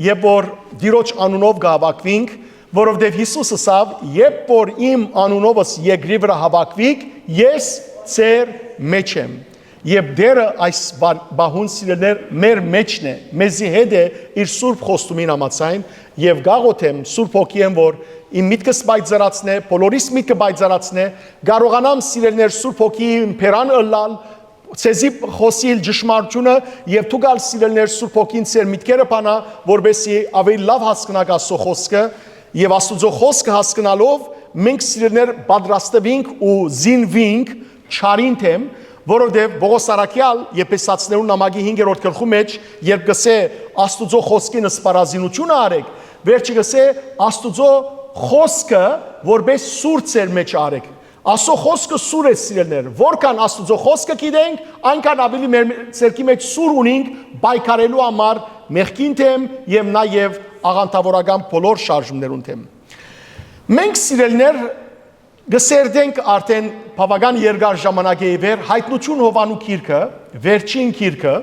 երբ որ Տիրոջ անունով կհաւաքուինք, որովհետեւ Յիսուս ըսաւ. «Երբ որ իմ անունովս երկրի վրայ հաւաքուիք, ես ձեր մեջ եմ»։ Եւ Տէրը այս բան, պահուն, սիրելիներ, մեր մեջն է, մեզի հետ է իր սուրբ խոստումին համաձայն, եւ կաղոթեմ Սուրբ Հոգիէն, որ իմ միտքս պայծառացնէ, բոլորիս միտքը պայծառացնէ, կարողանամ, սիրելիներ, Սուրբ Հոգիին բերան ըլլալ, Ցեզի խօսիլ ճշմարտութիւնը եւ դուք ալ, սիրելիներ, Սուրբ Հոգին ձեր միտքերը բանայ, որպեսզի աւելի լաւ հասկնաք Աստուծոյ խօսքը, եւ Աստուծոյ խօսքը հասկնալով մենք, սիրելիներ, պատրաստուինք ու զինուինք չարին դէմ, որովհետեւ Պողոս առաքեալ Եփեսացիներուն նամակի հինգերորդ գլխու մէջ, երբ կ'ըսէ Աստուծոյ խօսքին սպառազինութիւնը արեք, վերջը կ'ըսէ Աստուծոյ խօսքը որպէս սուր ձեր մէջ արեք։ Աստուծոյ խօսքը սուր է, սիրելիներ։ Որքան Աստուծոյ խօսքը գիտենք, այնքան աւելի մեր ձեռքի մէջ սուր ունինք պայքարելու համար մեղքին դէմ եւ նաեւ աղանդաւորական բոլոր շարժումներուն դէմ։ Մենք, սիրելիներ, կը սերտենք արդեն բաւական երկար ժամանակէ ի վեր Յայտնութիւն Յովհաննու գիրքը, վերջին գիրքը,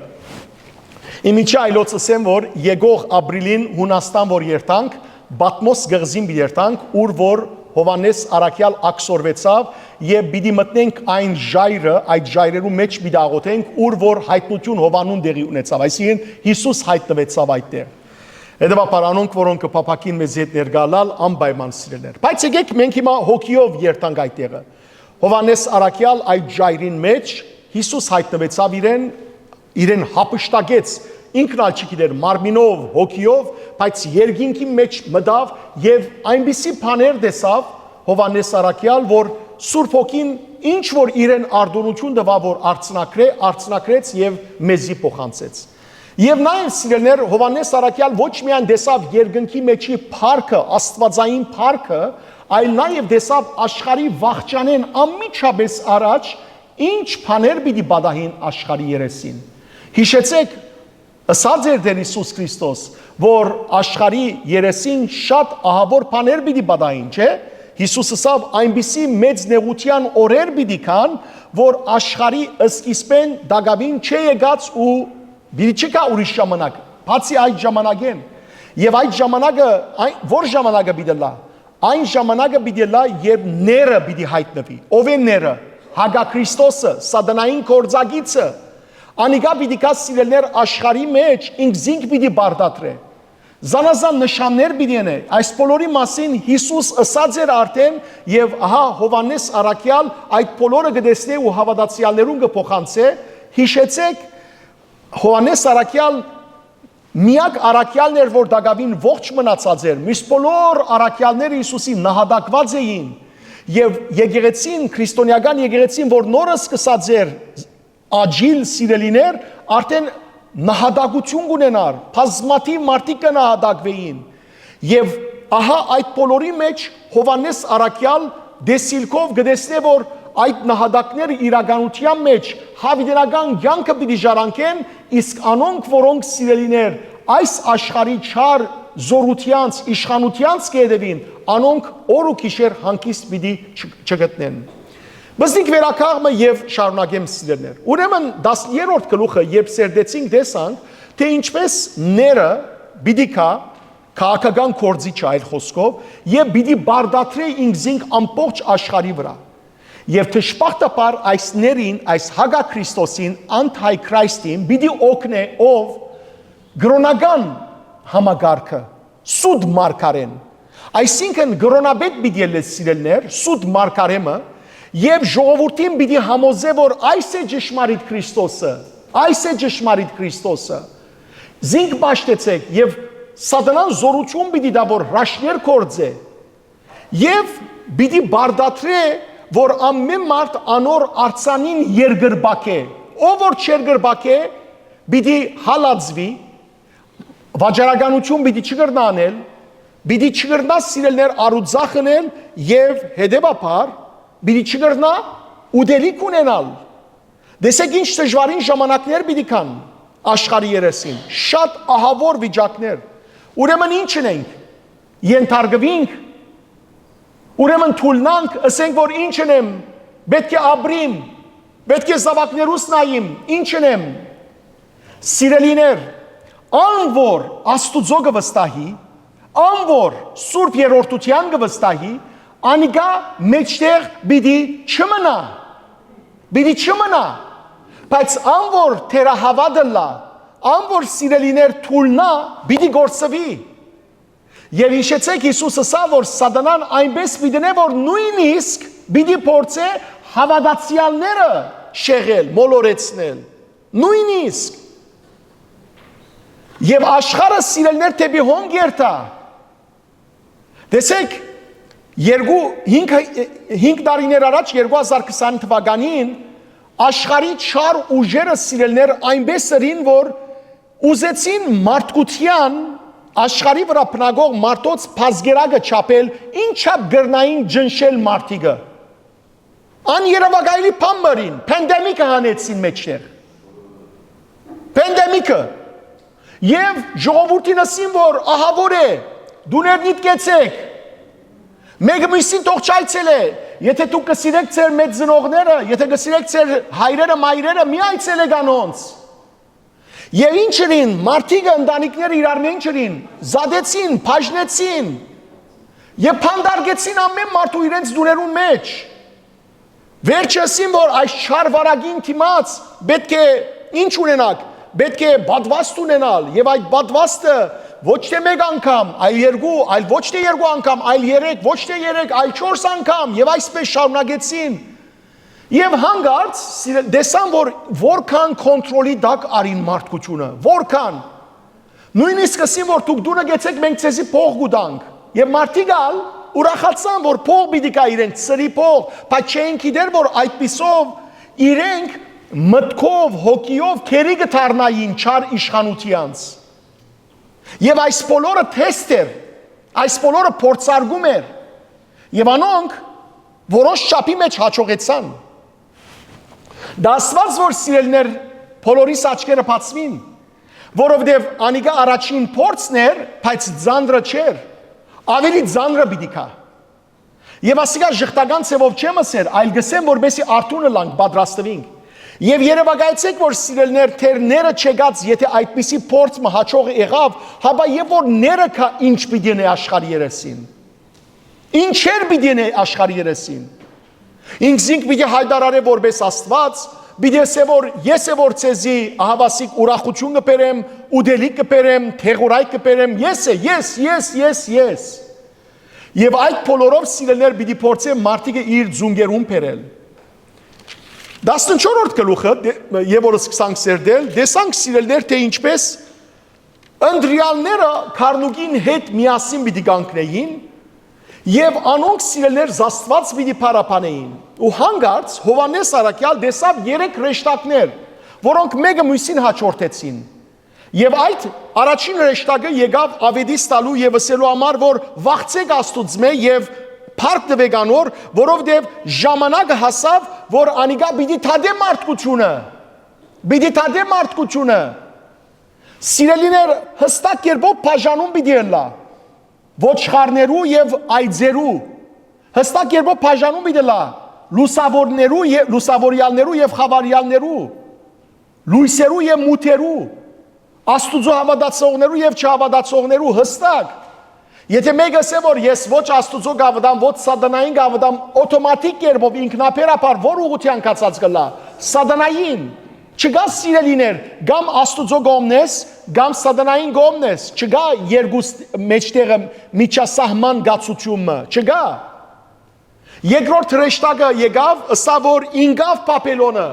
ի միջի այլոց ըսեմ, որ եկող ապրիլին Յունաստան որ երթանք, Պատմոս կղզին պիտի երթանք, ուր որ Յովհաննէս առաքեալ աքսորուեցաւ եւ պիտի մտնենք այն ժայռը, այդ ժայռերու մէջ պիտի աղոթենք, ուր որ Յայտնութիւն Յովհաննուն տեղի ունեցաւ, այսինքն Յիսուս յայտնուեցաւ այդտեղ։ Հետեւաբար անոնք, որոնք կը փափաքին մեզի հետ ներկայ ըլլալ, անպայման, սիրելիներ։ Բայց եկեք մենք հիմա հոգիով երթանք այդ տեղը։ Յովհաննէս առաքեալ այդ ժայռին մէջ, Յիսուս յայտնուեցաւ իրեն, իրեն յափշտակեց, ինքն ալ չգիտեր, մարմինով, հոգիով, բայց երկինքի մէջ մտաւ եւ այնպիսի բաներ տեսաւ Յովհաննէս առաքեալ, որ Սուրբ Հոգին ինչ որ իրեն արտոնություն տուաւ, որ արձնագրէ, արձնագրեց եւ մեզի փոխանցեց։ Եւ նաեւ, սիրելիներ, Յովհաննէս առաքեալ ոչ միայն տեսաւ երկնքի մէջի փառքը, աստուածային փառքը, այլ նաեւ տեսաւ աշխարհի վախճանէն անմիջապէս առաջ ինչ բաներ պիտի պատահին աշխարհի երեսին։ Յիշեցէք, ըսած էր Տէր Յիսուս Քրիստոս, որ աշխարհի երեսին շատ ահաւոր բաներ պիտի պատահին, չէ՞։ Յիսուս ըսաւ, այնպիսի մեծ նեղութեան օրեր պիտի գան, որ աշխարհի սկիզբէն տակաւին չէ եկած ու պիտի չկայ ուրիշ ժամանակ, բացի այդ ժամանակէն։ Եւ այդ ժամանակը, այն, որ ժամանակը պիտի լա, այն ժամանակը պիտի լա, երբ ները պիտի յայտնուի։ Ո՞վ է ները։ Հակաքրիստոսը, սատանային գործակիցը։ Անիկա պիտի գա, սիրելիներ, աշխարհի մէջ, ինք զինք պիտի պարտադրէ։ Զանազան նշաններ պիտի ընէ։ Այս բոլորի մասին Յիսուս ըսած էր արդեն, եւ ահա Յովհաննէս առաքեալ այդ բոլորը կը տեսնէ ու հաւատացեալներուն կը փոխանցէ։ Յիշեցէք, Յովհաննէս առաքեալ միակ առաքեալն էր, որ տակաւին ողջ մնացած էր։ Մյուս բոլոր առաքեալները Յիսուսի նահատակված էին, եւ եկեղեցին, քրիստոնեական եկեղեցին, որ նորը սկսած էր աճիլ, սիրելիներ, արդեն նահատակություն կունենար, բազմաթիւ մարդիկ կը նահատակվեին։ Եւ ահա այդ բոլորի մէջ Յովհաննէս առաքեալ տեսիլքով կը տեսնէ, որ այդ նահատակները իրականութեան մէջ յաւիտենական կեանքը պիտի ժառանգեն, իսկ անոնք, որոնք, սիրելիներ, այս աշխարհի չար զօրութեանց, իշխանութեանց կը հետեւին, անոնք օր ու գիշեր հանգիստ պիտի չ-, չգտնեն։ Բզնիկ վերակաղմը եւ շարունակեմ, սիրելիներ։ Ուրեմն, տասներորդ գլուխը, երբ սերտեցինք, տեսանք, թե ինչպես ները պիտի գայ, քաղաքական գործիչը, այլ խոսքով, եւ պիտի պարտադրէ ինքզինք ամբողջ աշխարհի վրայ։ Եւ դժբախտաբար այս ներին, այս հակաքրիստոսին, անթայքրայստին պիտի օգնէ ով կրօնական համակարգը, սուտ մարգարեն։ Այսինքն կրօնապետ պիտի ելլէ, սիրելիներ, սուտ մարգարեմը, եւ ժողովուրդին պիտի համոզէ, որ այս է ճշմարիտ Քրիստոսը, այս է ճշմարիտ Քրիստոսը։ Զինք պաշտեցեք եւ սատանան զորություն պիտի տայ, որ հրաշքներ գործէ, եւ պիտի պարտադրէ, որ ամէն մարդ անոր արձանին երկրպագէ, ով որ չերկրպագէ, պիտի հալածուի, վաճառականություն պիտի չկրնա անել, պիտի չկրնա, սիրելիներ, արուծախ ընել եւ հետեւաբար պիտի չկրնա ուտելիք ունենալ։ Տեսեք ինչ դժվարին ժամանակներ պիտի գան աշխարհի երեսին, շատ ահաւոր վիճակներ։ Ուրեմն ի՞նչ ընենք, ենթարկուի՞նք, ուրեմն թուլնանք, ըսենք, որ ի՞նչ ընեմ, պէտք է ապրիմ, պէտք է զաւակներուս նայիմ, ի՞նչ ընեմ։ Սիրելիներ, ան որ Աստուծոյ կը վստահի, ան որ Սուրբ Երրորդութեան կը վստահի, անիկա մէջտեղ պիտի չմնայ, պիտի չմնայ, բայց ան որ թերահաւատ ըլլայ, ան որ, սիրելիներ, թուլնայ, պիտի կորսուի։ Եւ յիշեցեք, Յիսուս ըսաւ, որ սատանան այնպէս պիտի ընէ, որ նոյնիսկ պիտի փորձէ հաւատացեալները շեղել, մոլորեցնել, նոյնիսկ։ Եւ աշխարհը, սիրելիներ, դէպի հոն կ'երթայ։ Տեսեք, երկու, հինգ, հինգ տարիներ առաջ, երկու հազար քսան թուականին, աշխարհի չար ուժերը, սիրելիներ, այնպէս ըրին, որ ուզեցին մարդկութեան, աշխարհի վրայ բնակող մարդոց բազկերակը չափել, ինչա՞բ կրնային ճնշել մարդիկը։ Աներեւակայելի բան մը ըրին, պանդեմիկը հանեցին մէջտեղ։ Պանդեմիկը։ Եւ ժողովուրդին ըսին, որ ահա որ է, դուներնիդ կեցեք, մէկը մյուսին թող չայցելէ։ Եթե դուք կը սիրեք ձեր մեծ ծնողները, եթե կը սիրեք ձեր հայրերը, մայրերը, մի այցելեք անոնց։ Եւ ինչ ըրին, մարդիկը, ընտանիքները իրար մէջ ինչ ըրին, զատեցին, բաժնեցին եւ փանդարգեցին ամէն մարդու իրենց տուներուն մէջ։ Վերջը ըսին, որ այս չար վարակին դիմաց պէտք է ինչ ունենաք, պէտք է պատվաստ ունենալ, եւ այդ պատվաստը ոչ թե մէկ անգամ, այլ երկու, այլ ոչ թե երկու անգամ, այլ երեք, ոչ թե երեք, այլ չորս անգամ, եւ այսպես շարունակեցին։ Եւ հանկարծ սիրել, տեսան, որ որքան կոնտրոլի տակ արին մարդկությունը, որքան։ Նոյնիսկ ըսին, որ դուք տունը գեցեք, մենք ձեզի փող կու տանք։ Եւ մարդիկ ալ ուրախացան, որ փող պիտի գայ իրենց, սրի փող, բայց չէին գիտեր, որ այդպիսով իրենք մտքով, հոգիով գերի կը դառնային չար իշխանութեանց։ Եւ այս բոլորը թեստ էր, այս բոլորը փորձարկում էր։ Եւ անոնք որոշ չափի մէջ հաջողեցան։ Դա Աստուած որ, սիրելիներ, բոլորիս աչքերը բացուին, որովհետեւ անիկա առաջին փորձն էր, բայց ծանրը չէր, աւելի ծանրը պիտի գայ։ Եւ ասիկա ժխտական ձեւով չեմ ըսեր, այլ կ'ըսեմ, որպեսզի արթուն ըլլանք, պատրաստուինք։ Եւ երեւակայեցէք, որ, սիրելիներ, թեր ները չեկած, եթե այդպիսի փորձ մը հաջող եղաւ, հապա եւ որ ները գայ, ինչ պիտի ընէ աշխարհի երեսին։ Ինչեր պիտի ընէ աշխարհի երեսին։ Ինքզինք պիտի յայտարարէ որպէս Աստուած, պիտի ըսէ, որ ես է որ ձեզի ահաւասիկ ուրախութիւն կը բերեմ, ուտելիք կը բերեմ, թեղուրայք կը բերեմ, ես է, ես, ես, ես, ես։ Եւ այդ բոլորով, սիրելիներ, պիտի փորձէ մարդիկը իր ծունկերուն բերել։ Տասնչորրորդ գլուխը, դե-, եւ որ սկսանք սերտել, տեսանք, սիրելիներ, թէ ինչպես ընտրեալները քառնուկին հետ միասին պիտի կանգնեին եւ անոնք, սիրելիներ, զաստուած պիտի փառաբանէին։ Ու հանկարծ Յովհաննէս առաքեալ տեսաւ երեք հրեշտակներ, որոնք մէկը միւսին հաջորդեցին։ Եւ այդ առաջին հրեշտակը եկաւ աւետիս տալու եւ ըսելու համար, որ վախցէք Աստուծմէ եւ փառք տուէք անոր, որովհետեւ ժամանակը հասաւ, որ անիկա պիտի դատէ մարդկությունը, պիտի դատէ մարդկությունը։ Սիրելիներ, յստակ կերպով բաժանում պիտի ըլլայ ոչխարներու եւ այծերու, յստակ կերպով բաժանում պիտի ըլլայ լուսաւորներու եւ, լուսաւորեալներու եւ խաւարեալներու, լոյսերու եւ մութերու, Աստուծոյ հաւատացողներու եւ չհաւատացողներու, յստակ։ Եթե մէկը ըսէ, որ ես ոչ Աստուծոյ կ'աւատամ, ոչ սատանային կ'աւատամ, օթոմատիկ կերպով, ինքնաբերաբար ո՞ր ուղղութեան գացած կ'ըլլայ։ Սատանային։ Չկայ, սիրելիներ, կամ Աստուծոյ կողմն ես, կամ սատանային կողմն ես։ Չկայ երկուս մէջտեղը, միջասահման գացութիւն մը, չկայ։ Երկրորդ հրեշտակը եկաւ, ըսաւ, որ ինկաւ Բաբելոնը։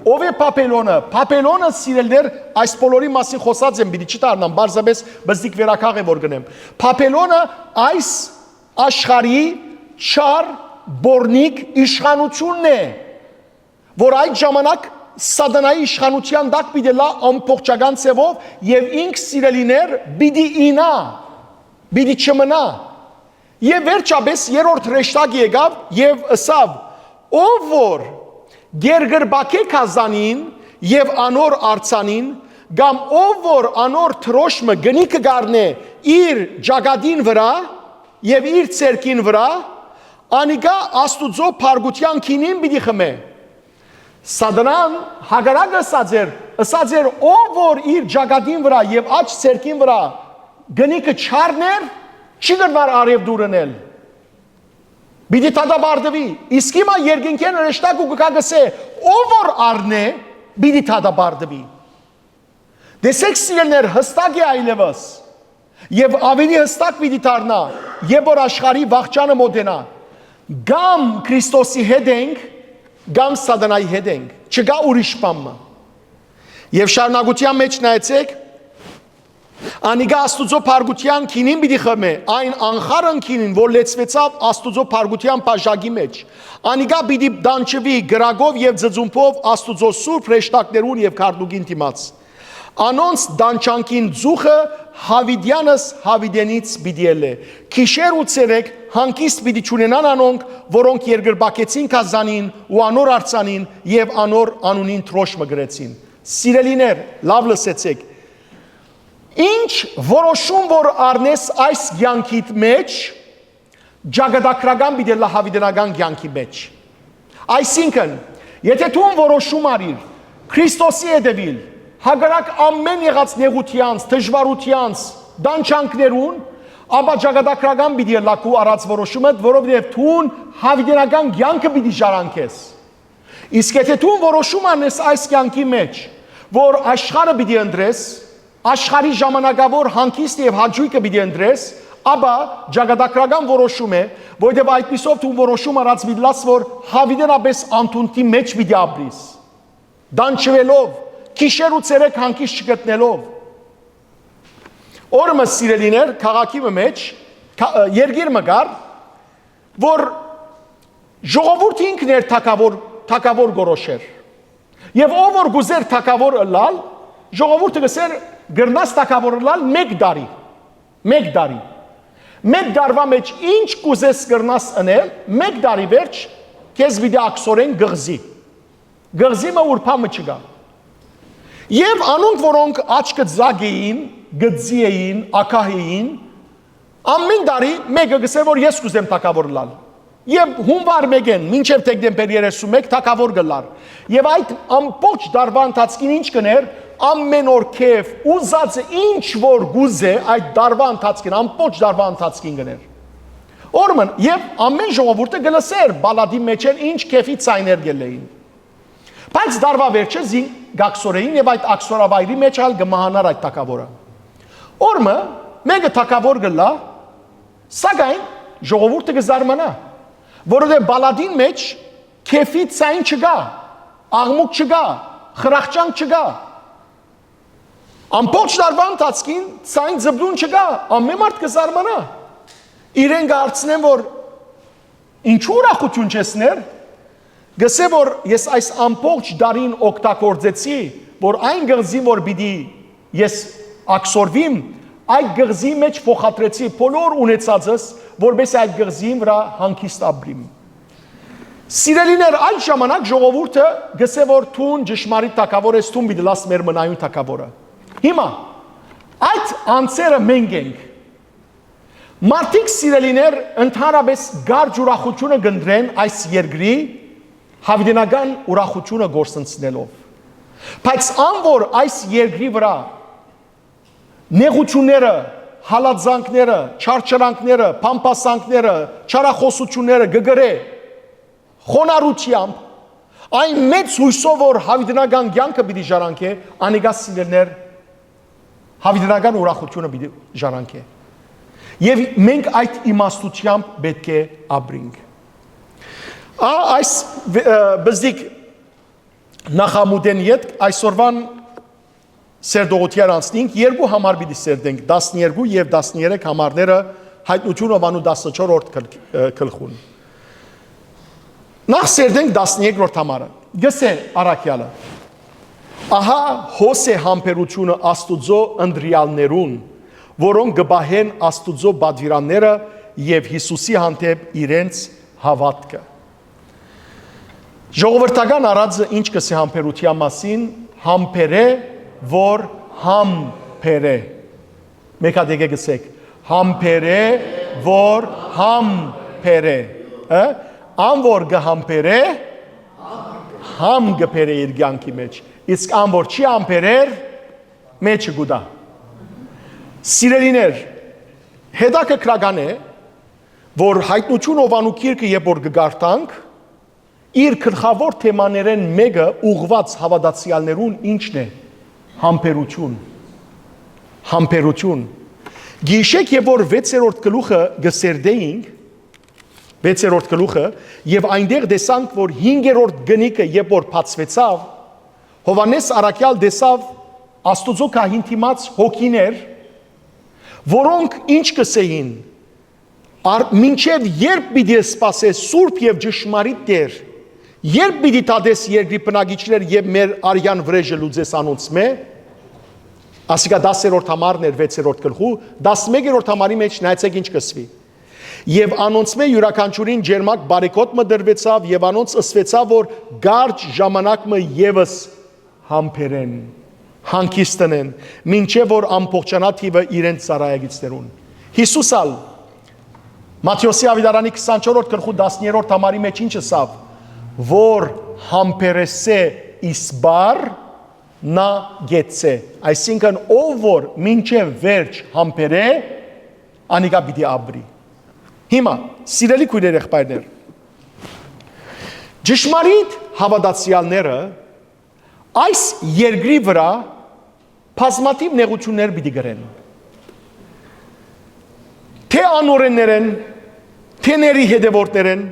Ո՞վ է Բաբելոնը։ Բաբելոնը, սիրելիներ, այս բոլորի մասին խօսած եմ, պիտի չդառնամ, պարզապէս բզդիկ վերակաղ է որ կ'ընեմ։ Բաբելոնը այս աշխարհի չար, բոռնիկ իշխանութիւնն է, որ այդ ժամանակ սատանայի իշխանութեան տակ պիտի ըլլայ ամբողջական ձեւով եւ ինք, սիրելիներ, պիտի իյնայ, պիտի չմնայ։ Եւ վերջապէս երրորդ հրեշտակը եկաւ եւ ըսաւ. «Ով որ կ'երկրպագէ գազանին եւ անոր արձանին, կամ ով որ անոր դրոշմը կնիքը կ'առնէ իր ճակատին վրայ եւ իր ձեռքին վրայ, անիկա Աստուծոյ փառքութեան գինին պիտի խմէ»։ Սատանան հակառակը ըսած էր, ըսած էր. «Ով որ իր ճակատին վրայ եւ աջ ձեռքին վրայ կնիքը չառնէր, չի կրնար արեւ դուր ընել։ Պիտի դատապարտուի»։ Իսկ հիմա երկնքէն հրեշտակ ու կը գայ, կ'ըսէ. «Ով որ առնէ, պիտի դատապարտուի»։ Տեսեք, սիրելիներ, յստակ է այլեւս։ Եւ աւելի յստակ պիտի դառնայ, երբ որ աշխարհի վախճանը մօտենայ։ Կամ Քրիստոսի հետ ենք, կամ սատանայի հետ ենք, չկա ուրիշ բան մը։ Եւ շարունակության մեջ նայեցեք, անիկա Աստուծոյ բարկութեան գինին պիտի խմէ, այն անխարն գինին, որ լեցուեցաւ Աստուծոյ բարկութեան բաժակի մեջ։ Անիկա պիտի տանջուի կրակով եւ ծծումբով Աստուծոյ սուրբ հրեշտակներուն եւ քարտուկին դիմաց։ Անոնց տանջանքին ծուխը յաւիտեանս յաւիտենից պիտի ելլէ։ Գիշեր ու ցերեկ հանգիստ պիտի չունենան անոնք, որոնք երկրպագեցին գազանին ու անոր արձանին եւ անոր անունին դրոշմը կրեցին։ Սիրելիներ, լաւ լսեցէք։ Ինչ որոշում որ առնես այս կեանքիդ մեջ, ճակատագրական պիտի ըլլայ յաւիտենական կեանքի մեջ։ Այսինքն, եթե դուն որոշում առիր Քրիստոսի հետեւիլ, հակառակ ամէն եղած նեղութեանց, դժուարութեանց, տանջանքներուն, ապա ճակատագրական պիտի ըլլայ քու առած որոշումդ, որովհետեւ դուն յաւիտենական կեանքը պիտի ժառանգես։ Իսկ եթե դուն որոշում առնես այս կեանքի մեջ, որ աշխարհը պիտի ընտրես, աշխարհի ժամանակաւոր հանգիստը եւ հաճոյքը պիտի ընտրես, ապա ճակատագրական որոշում է, որովհետեւ այդպիսով դու որոշում առած պիտի լաս, որ յաւիտենապէս անդունդի մեջ պիտի ապրիս, տանջուելով, գիշեր ու ցերեկ հանգիստ չգտնելով։ Օրը մը, սիրելիներ, քաղաքի մը մեջ, կա-, ը, երկիր մը կար, որ ժողովուրդը ինքն էր թագաւոր, թագաւոր գորոշեր։ Եւ ով որ կուզեր թագաւոր ըլլալ, ժողովուրդը կսեր, «Կրնաս թագաւոր ըլլալ մէկ տարի»։ Մէկ տարի։ Մէկ տարուա մեջ ինչ կուզես կրնաս ընել, մէկ տարի վերջ քեզ պիտի աքսորեն կղզի։ Կղզի մը, ուր բան մը չկայ։ Եւ անոնք, որոնք աչքը ձագ էին, գծի էին, ակահ էին, ամէն տարի մէկը կսեր, որ «Ես կուզեմ թագաւոր ըլլալ»։ Եւ յունուար մէկէն մինչեւ դեկտեմբեր երեսուն մէկ թագաւոր կ'ըլլար։ Եւ այդ ամբողջ տարուան ընթացքին ինչ կ'ընէր, ամէն օր քեֆ, ուզածը ինչ որ կուզէ, այդ տարուան ընթացքին, ամբողջ տարուան ընթացքին կ'ընէր։ Օրը մը, եւ ամէն ժողովուրդը կը լսէր պալատի մէջէն ինչ քեֆի ձայներ կ'ելլէին։ Բայց տարուա վերջը զինք կ'աքսորէին եւ այդ աքսորավայրի մեջ ալ կը մահանար այդ թագաւորը։ Օրը մը, մէկը թագաւոր կ'ըլլայ, սակայն ժողովուրդը կը զարմանայ, որովհետեւ պալատին մեջ քեֆի ձայն չկայ, աղմուկ չկայ, խրախճանք չկայ։ Ամբողջ տարուան ընթացքին ձայն, ձպտուն չկայ, ամէն մարդ կը զարմանայ։ Իրեն կը հարցնեն, որ ինչու ուրախութիւն չես ներ, կ'ըսէ, որ ես այս ամբողջ տարին օգտագործեցի, որ այն կղզին, որ պիտի ես աքսորուիմ, այդ կղզիի մեջ փոխադրեցի բոլոր ունեցածս, որպեսզի այդ կղզիին վրայ հանգիստ ապրիմ։ Սիրելիներ, այդ ժամանակ ժողովուրդը կ'ըսէ, որ դուն ճշմարիտ թագաւոր ես, դուն պիտի լաս մեր մնայուն թագաւորը։ Հիմա, այդ անձերը մենք ենք։ Մարդիկ, սիրելիներ, ընդհանրապես կարճ ուրախութիւնը կ'ընտրեն այս երկրի, յաւիտենական ուրախութիւնը կորսնցնելով։ Բայց ան որ այս երկրի վրայ նեղութիւնները, հալածանքները, չարչարանքները, բամբասանքները, չարախօսութիւնները կը կրէ խոնարհութեամբ, այն մեծ յուսով որ յաւիտենական կեանքը պիտի ժառանգէ, անիկա, սիրելիներ, յաւիտենական ուրախութիւնը պիտի ժառանգէ։ Եւ մենք այդ իմաստութեամբ պէտք է ապրինք։ Ա, այս վ-, ը, բզդիկ նախամուտէն ետք այսօրուան սերտողութեան անցնենք, երկու համար պիտի սերտենք, տասներկու եւ տասներեք համարները, Յայտնութիւն ովանու տասնչորսերորդ գլ-, ը, գլխուն։ Նախ սերտենք տասներկրորդ համարը։ Գսե առաքեալը. «Ահա հոս է համբերութիւնը Աստուծոյ ընտրեալներուն, որոնք կը պահեն Աստուծոյ պատուիրանները եւ Յիսուսի հանդէպ իրենց հաւատքը»։ Ժողովրդական արածը ինչ կ'ըսէ համբերութեան մասին, համբերէ, որ համբերէ։ Մէկ հատ եկեք ըսեք. «Համբերէ, որ համբերէ»։ Ը? Ան որ կը համբերէ, համ կը բերէ իր կեանքի մեջ, իսկ ան որ չի համբերեր, մեջը կու տայ։ Սիրելիներ, հետաքրքրական է, որ Յայտնութիւն ովանու գիրքը, երբ որ կը կարդանք, իր գլխաւոր թեմաներէն մէկը ուղղուած հաւատացեալներուն ինչն է, համբերութիւն։ Համբերութիւն։ Գիշեք, երբ որ վեցերորդ գլուխը կը սերտէինք, Վեցերորդ գլուխը, եւ այնտեղ տեսանք, որ հինգերորդ կնիկը, երբ որ բացուեցաւ, Յովհաննէս առաքեալ տեսաւ Աստուծոյ գահին դիմաց հոգիներ, որոնք ինչ կ'ըսէին. «Ար-, մինչեւ ե՞րբ պիտի սպասես, սուրբ եւ ճշմարիտ Տէր, ե՞րբ պիտի դատես երկրի բնակիչներ եւ մեր արեան վրէժը լուծես անոնցմէ»։ Ասիկա տասերորդ համարն էր վեցերորդ գլխու, տասմէկերորդ համարի մէջ նայեցէք ինչ կ'ըսուի. «Եւ անոնցմէ իւրաքանչիւրին ճերմակ բարեգոտ մը տրուեցաւ եւ անոնց ըսուեցաւ, որ կարճ ժամանակ մը եւս համբերեն, հանգիստ ընեն, մինչեւ որ ամբողջանայ թիւը իրենց ծառայակիցներուն»։ Յիսուս ալ Մատթէոսի աւետարանի քսանչորսերորդ գլխու տասներորդ համարի մէջ ինչ ըսաւ, որ համբերեսէ իսպառ, նա կեցցէ, այսինքն՝ ով որ մինչեւ վերջ համբերէ, անիկա պիտի ապրի։ Հիմա, սիրելի քոյրեր, եղբայրներ, ճշմարիտ հաւատացեալները այս երկրի վրայ բազմաթիւ նեղութիւններ պիտի կրեն։ Թէ անօրէններէն, թէ ների հետեւորդներէն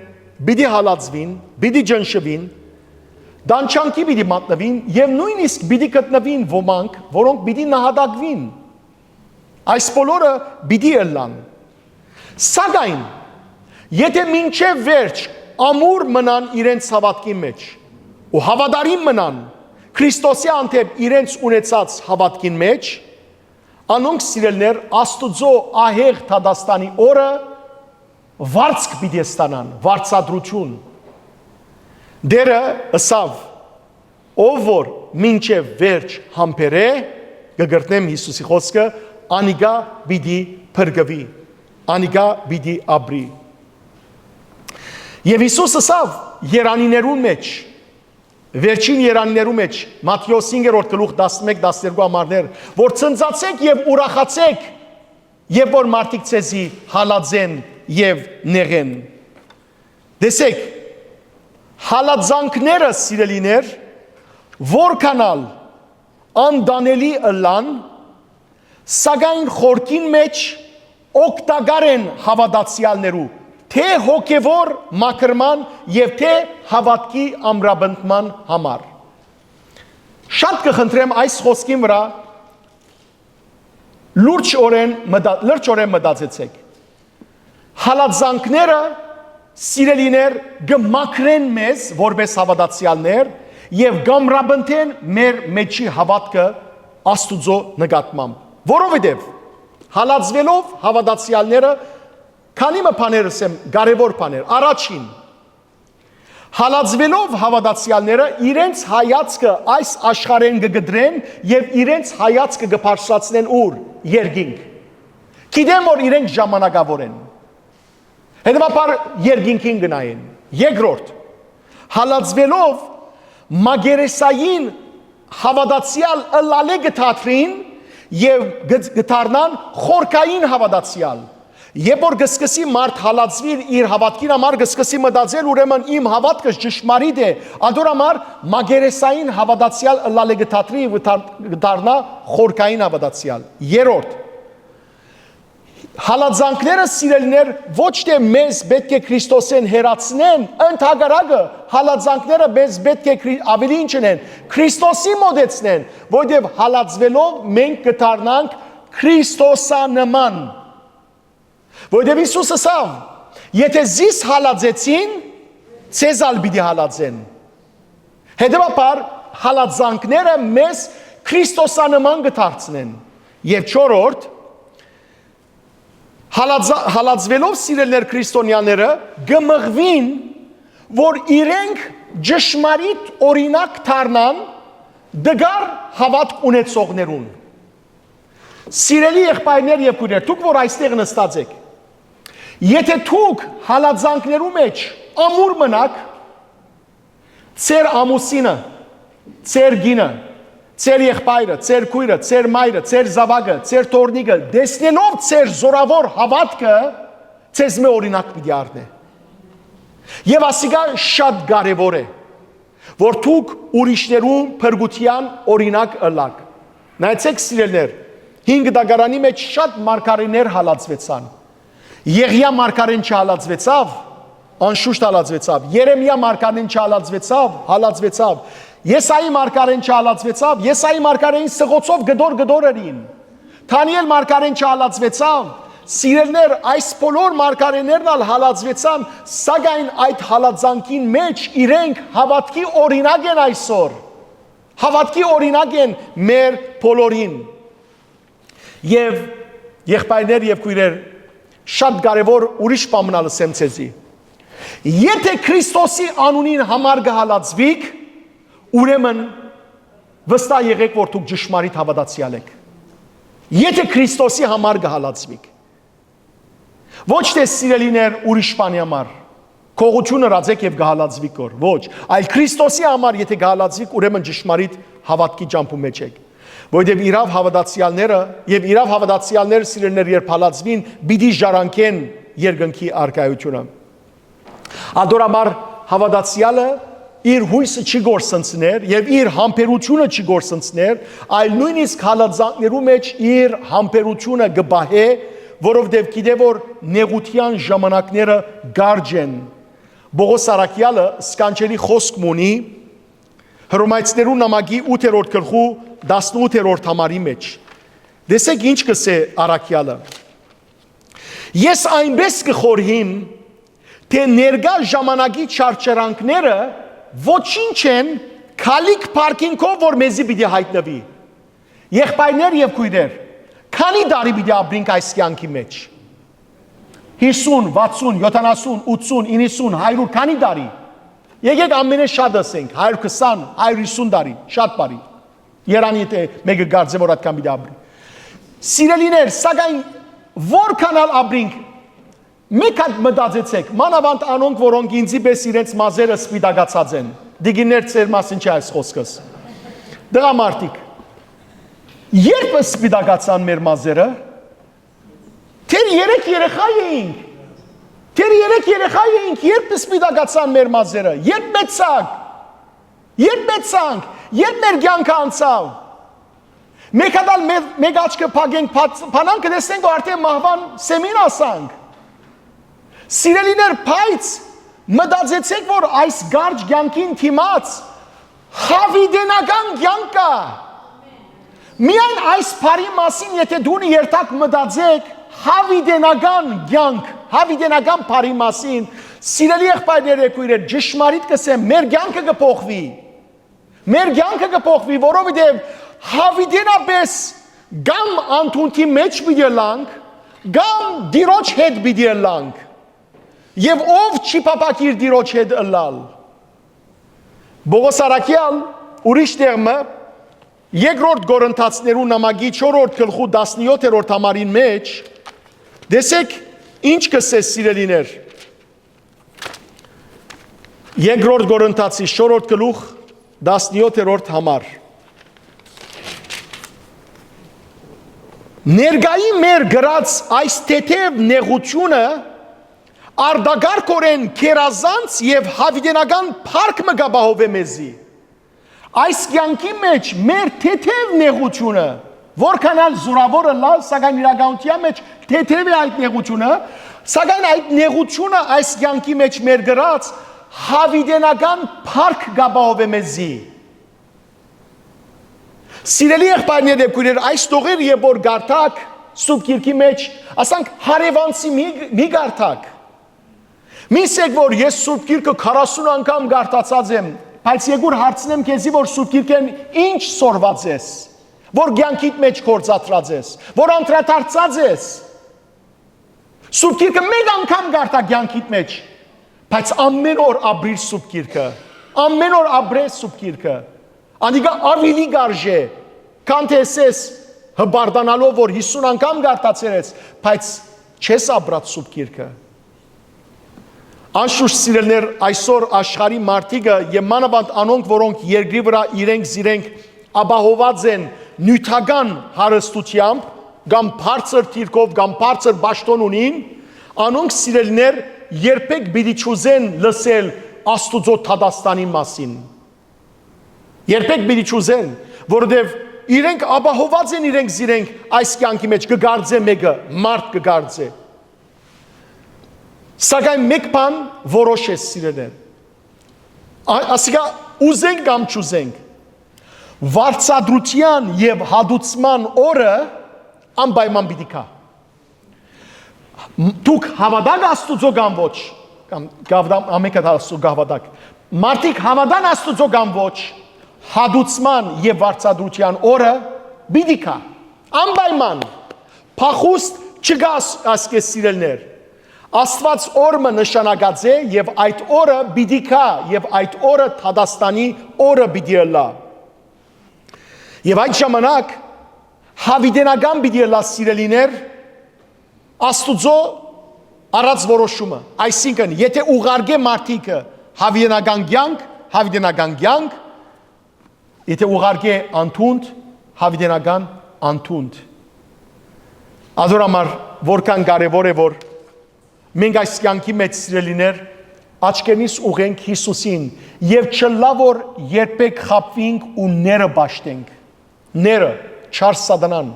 պիտի հալածուին, պիտի ճնշուին, տանջանքի պիտի մատնուին եւ նոյնիսկ պիտի գտնուին ոմանք, որոնք պիտի նահատակուին։ Այս բոլորը պիտի ըլլան։ Սակայն, եթէ մինչեւ վերջ ամուր մնան իրենց հաւատքին մէջ ու հաւատարիմ մնան Քրիստոսի հանդէպ իրենց ունեցած հաւատքին մէջ, անոնք, սիրելիներ, Աստուծոյ ահեղ դատաստանի օրը վարձք պիտի ստանան, վարձատրութիւն։ Տէրը ըսաւ. «Ով որ մինչեւ վերջ համբերէ», կը կրկնեմ Յիսուսի խօսքը, «անիկա պիտի փրկուի, անիկա պիտի ապրի»։ Եւ Յիսուս ըսաւ երանիներուն մէջ, վերջին երանիներու մէջ, Մատթէոս հինգերորդ գլուխ տասմէկ տասներկու համարներ, որ ցնծացէք եւ ուրախացէք, երբ որ մարդիկ ձեզի հալածեն եւ նեղեն։ Տեսեք, հալածանքները, սիրելիներ, որքան ալ անտանելի ըլլան, սակայն խորքին մէջ օգտակար են հաւատացեալներու, թէ հոգեւոր մաքրման եւ թէ հաւատքի ամրապնդման համար։ Շատ կը խնդրեմ այս խօսքին վրայ լուրջ օրէն մտա-, լրջօրէն մտածեցէք։ Հալածանքները, սիրելիներ, կը մաքրեն մեզ որպես հաւատացեալներ եւ կ'ամրապնդեն մեր մէջի հաւատքը Աստուծոյ նկատմամբ։ Որովհետեւ հալածուելով հաւատացեալները, քանի մը բաներ ըսեմ, կարեւոր բաներ։ Առաջին, հալածուելով հաւատացեալները իրենց հայացքը այս աշխարհէն կը կտրեն եւ իրենց հայացքը կը բարձրացնեն ուր, երկինք։ Գիտեն, որ իրենք ժամանակաւոր են, հետեւաբար երկինքին կը նայեն։ Երկրորդ, հալածուելով մակերեսային հաւատացեալ ըլլալէ կը դադրին եւ կը, կը դառնան խորքային հաւատացեալ։ Երբ որ կը սկսի մարդ հալածուիլ իր հաւատքին համար, կը սկսի մտածել, «Ուրեմն իմ հաւատքը ճշմարիտ է», ատոր համար մակերեսային հաւատացեալ ըլլալէ կը դադրի եւ կը դառ-, կը դառնայ խորքային հաւատացեալ։ Երրորդ, հալածանքները, սիրելիներ, ոչ թէ մեզ պէտք է Քրիստոսէն հեռացնեն, ընդհակառակը, հալածանքները մեզ պէտք է Քրի-, ավելի ինչ ընեն, Քրիստոսի մոտեցնեն, որովհետեւ հալածուելով մենք կը դառնանք Քրիստոսանման։ Որովհետեւ Յիսուս ըսաւ. «Եթէ զիս հալածեցին, ձեզ ալ պիտի հալածեն»։ Հետեւաբար, հալածանքները մեզ Քրիստոսանման կը դարձնեն։ Եւ չորրորդ, հալածա-, հալածուելով, սիրելիներ, քրիստոնյաները կը մղուին, որ իրենք ճշմարիտ օրինակ դառնան տկար հաւատք ունեցողներուն։ Սիրելի եղբայրներ եւ քոյրեր, դուք որ այստեղ նստած էք, եթէ դուք հալածանքներու մէջ ամուր մնաք, ձեր ամուսինը, ձեր կինը, ձեր եղբայրը, ձեր քոյրը, ձեր մայրը, ձեր զաւակը, ձեր թոռնիկը, տեսնելով ձեր զորաւոր հաւատքը, ձեզմէ օրինակ պիտի առնէ։ Եւ ասիկա շատ կարեւոր է, որ դուք ուրիշներու փրկութեան օրինակ ըլլաք։ Նայեցէք, սիրելիներ, հին դագարանի մէջ շատ մարգարէներ հալածուեցան։ Եղիա մարգարէն չհալածուեցաւ, Անշուշտ հալածուեցաւ։ Երեմիա մարգարէն չհալածուեցաւ, հալածուեցաւ։ Եսայի մարգարէն չհալածուեցաւ, Եսայի մարգարէին սղոցով կտոր կտոր ըրին։ Դանիել մարգարէն չհալածուեցաւ։ Սիրելիներ, այս բոլոր մարգարէներն ալ հալածուեցան, սակայն այդ հալածանքին մէջ իրենք հաւատքի օրինակ են այսօր։ Հաւատքի օրինակ են մեր բոլորին։ Եւ եղբայրներ եւ քոյրեր, շատ կարեւոր ուրիշ բան մը ալ ըսեմ ձեզի։ Եթէ Քրիստոսի անունին համար կը հալածուիք, ուրեմն վստահ եղէք, որ դուք ճշմարիտ հաւատացեալ էք։ Եթէ Քրիստոսի համար կը հալածուիք, ոչ թէ, սիրելիներ, ուրիշ բանի համար, գողութիւն ըրած էք եւ կը հալածուիք որ, ոչ, այլ Քրիստոսի համար եթէ կը հալածուիք, ուրեմն ճշմարիտ հաւատքի ճամբու մէջ էք։ Որովհետեւ իրաւ հաւատացեալները, եւ իրաւ հաւատացեալները, սիրելիներ, երբ հալածուին, պիտի ժառանգեն երկնքի առկայութիւնը։ Ատոր համար հաւատացեալը իր յոյսը չի կորսնցներ եւ իր համբերութիւնը չի կորսնցներ, այլ նոյնիսկ հալածանքներու մէջ իր համբերութիւնը կը պահէ, որովհետեւ գիտէ որ նեղութեան ժամանակները կարճ են։ Պողոս առաքեալը սքանչելի խօսք մը ունի, Հռոմայցիներու նամակի ութերորդ գլխու տասնութերորդ համարի մէջ։ Տեսէք ինչ կ'ըսէ առաքեալը. «Ես այնպէս կը խորհիմ, թէ ներկայ ժամանակի չարչարանքները ոչինչ են գալիք փառքին քով, որ մեզի պիտի յայտնուի»։ Եղբայրներ եւ քոյրեր, քանի՞ տարի պիտի ապրինք այս կեանքի մէջ։ Հիսուն, վաթսուն, յոթանասուն, ութսուն, իննսուն, հարիւր, քանի՞ տարի։ Եկեք ամենէն շատ ըսենք, հարիւր քսան, հարիւր հիսուն տարի, շատ բարի։ Երանի թէ մէկը կարծէ որ ատկան պիտի ապրի։ Սիրելիներ, սակայն որքան ալ ապրինք, մէկ հատ մտածեցէք, մանաւանդ անոնք, որոնք ինծի պէս իրենց մազերը սպիտակացած են։ Դիգիններ, ձեր մասին չէ այս խօսքս։ Տղամարդիկ, երբ սպիտակացան մեր մազերը, դեռ երեք երեխայ էինք, դեռ երեք երեխայ էինք, երբ սպիտակացան մեր մազերը, երբ մեծանք, երբ մեծանք, երբ մեր կեանքը անցաւ, մէկ հատ ալ մե-, մէկ աչքը փակենք, բաց-, բանանք, կը տեսնենք, որ արդեն մահուան սեմին ասանք։ Սիրելիներ, բայց մտածեցէք, որ այս կարճ կեանքին դիմաց յաւիտենական կեանք կայ։ Միայն այս բառի մասին, եթէ դուն երթակ մտածեք, յաւիտենական կեանք, յաւիտենական բառի մասին, սիրելի եղբայրներ եւ քոյրեր, ճշմարիտ կ'ըսեմ, մեր կեանքը կը փոխուի։ Մեր կեանքը կը փոխուի, որովհետեւ յաւիտենապէս կամ անդունդի մէջ պիտի ըլլանք, կամ Տիրոջ հետ պիտի ըլլանք։ Եւ ո՞վ չի փափաք իր Տիրոջ հետ ըլլալ։ Պողոս առաքեալ ուրիշ տեղ մը, երկրորդ Կորինթացիներու նամակի չորրորդ գլխու տասնյոթերորդ համարին մէջ, տեսեք ինչ կ'ըսէ, սիրելիներ։ Երկրորդ Կորինթացի չորրորդ գլուխ, տասնյոթերորդ համար։ Ներկայի մեր գրած այս թեթեւ նեղութիւնը արտակարգօրէն գերազանց եւ յաւիտենական փառք մը կ'ապահովէ մեզի։ Այս կեանքի մէջ մեր թեթեւ նեղութիւնը, որքան ալ զորաւոր ըլլայ, սակայն իրականութեան մէջ թեթեւ է այդ նեղութիւնը, սակայն այդ նեղութիւնը այս կեանքի մէջ մեր գրած յաւիտենական փառք կ'ապահովէ մեզի։ Սիրելի եղբայրներ եւ քոյրեր, այս տողեր երբ որ կարդաք Սուրբ Գիրքի մէջ, ասանք, հարեւանցի մի, մի կարդաք։ Մի ասեք, որ ես Սուրբ Գիրքը քառասուն անգամ կարդացած եմ, բայց եկուր հարցնեմ քեզի, որ Սուրբ Գիրքէն ինչ սորված ես, որ կեանքիդ մէջ գործադրած ես, որ անդրադարձած ես։ Սուրբ Գիրքը մէկ անգամ կարդա կեանքիդ մէջ, բայց ամեն օր ապրիր Սուրբ Գիրքը, ամեն օր ապրես Սուրբ Գիրքը։ Անիկա ավելի կարժ է, քան թէ ես հպարտանալով, որ հիսուն անգամ կարդացեր ես, բայց չես ապրած Սուրբ Գիրքը։ Անշուշտ, սիրելիներ, այսօր աշխարհի մարդիկը եւ մանաւանդ անոնք, որոնք երկրի վրայ իրենք զիրենք ապահոված են նիւթական հարստութեամբ կամ բարձր դիրքով կամ բարձր պաշտօն ունին, անոնք, սիրելիներ, երբեք պիտի չուզեն լսել Աստուծոյ դատաստանին մասին։ Երբեք պիտի չուզեն, որովհետեւ իրենք ապահոված են իրենք զիրենք այս կեանքի մէջ, կը կարծէ մէկը, մարդ կը կարծէ։ Սակայն մէկ բան որոշ է, սիրելիներ։ Ա-, ասիկա, ուզենք կամ չուզենք, վարձատրութեան եւ հատուցման օրը անպայման պիտի գայ։ Մ-, դուք հաւատաք Աստուծոյ կամ ոչ, կամ կհաւատամ, ամէնքը Աստուծոյ կհաւատաք։ Մարդիկ հաւատան Աստուծոյ կամ ոչ, հատուցման եւ վարձատրութեան օրը պիտի գայ։ Անպայման, փախուստ չկայ, աս-, ասկէ, սիրելիներ։ Աստուած օր մը նշանակած է եւ այդ օրը պիտի գայ եւ այդ օրը դատաստանի օրը պիտի ըլլայ։ Եւ այդ ժամանակ յաւիտենական պիտի ըլլայ, սիրելիներ, Աստուծոյ առած որոշումը։ Այսինքն, եթէ ուղարկէ մարդիկը յաւիտենական կեանք, յաւիտենական կեանք, եթէ ուղարկէ անդունդ, յաւիտենական անդունդ։ Ատոր համար որքան կարեւոր է, որ մենք այս կեանքի մէջ, սիրելիներ, աչքերնիս ուղենք Յիսուսին եւ չըլլայ որ երբեք խաբուինք ու ները պաշտենք։ Ները, չար սատանան,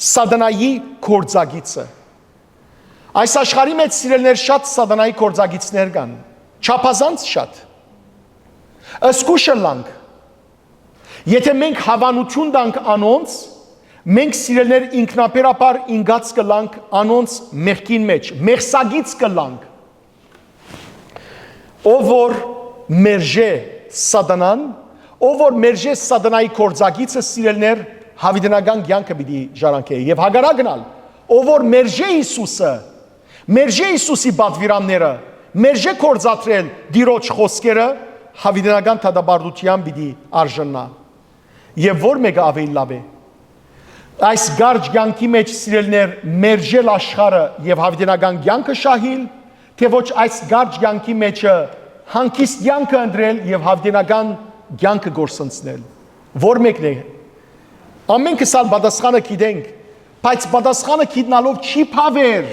սատանայի գործակիցը։ Այս աշխարհի մէջ, սիրելիներ, շատ սատանայի գործակիցներ կան, չափազանց շատ։ Զգուշ ըլլանք, եթէ մենք հաւանութիւն տանք անոնց, մենք, սիրելիներ, ինքնաբերաբար ինկած կ'ըլլանք անոնց մեղքին մէջ, մեղսակից կ'ըլլանք։ Ով որ մերժէ սատանան, ով որ մերժէ սատանայի գործակիցը, սիրելիներ, յաւիտենական կեանքը պիտի ժառանգէ։ Եւ հակառակն ալ, ով որ մերժէ Յիսուսը, մերժէ Յիսուսի պատուիրանները, մերժէ գործադրել Տիրոջ խօսքերը, յաւիտենական դատապարտութեան պիտի արժանանայ։ Եւ ո՞ր մէկը աւելի լաւ է։ Այս կարճ կեանքի մէջ, սիրելիներ, մերժել աշխարհը եւ յաւիտենական կեանքը շահիլ, թէ ոչ այս կարճ կեանքի մէջը հանգիստ կեանքը ընտրել եւ յաւիտենական կեանքը կորսնցնել։ Ո՞ր մէկն է։ Ամէնքս ալ պատասխանը գիտենք, բայց պատասխանը գիտնալով չի բաւեր,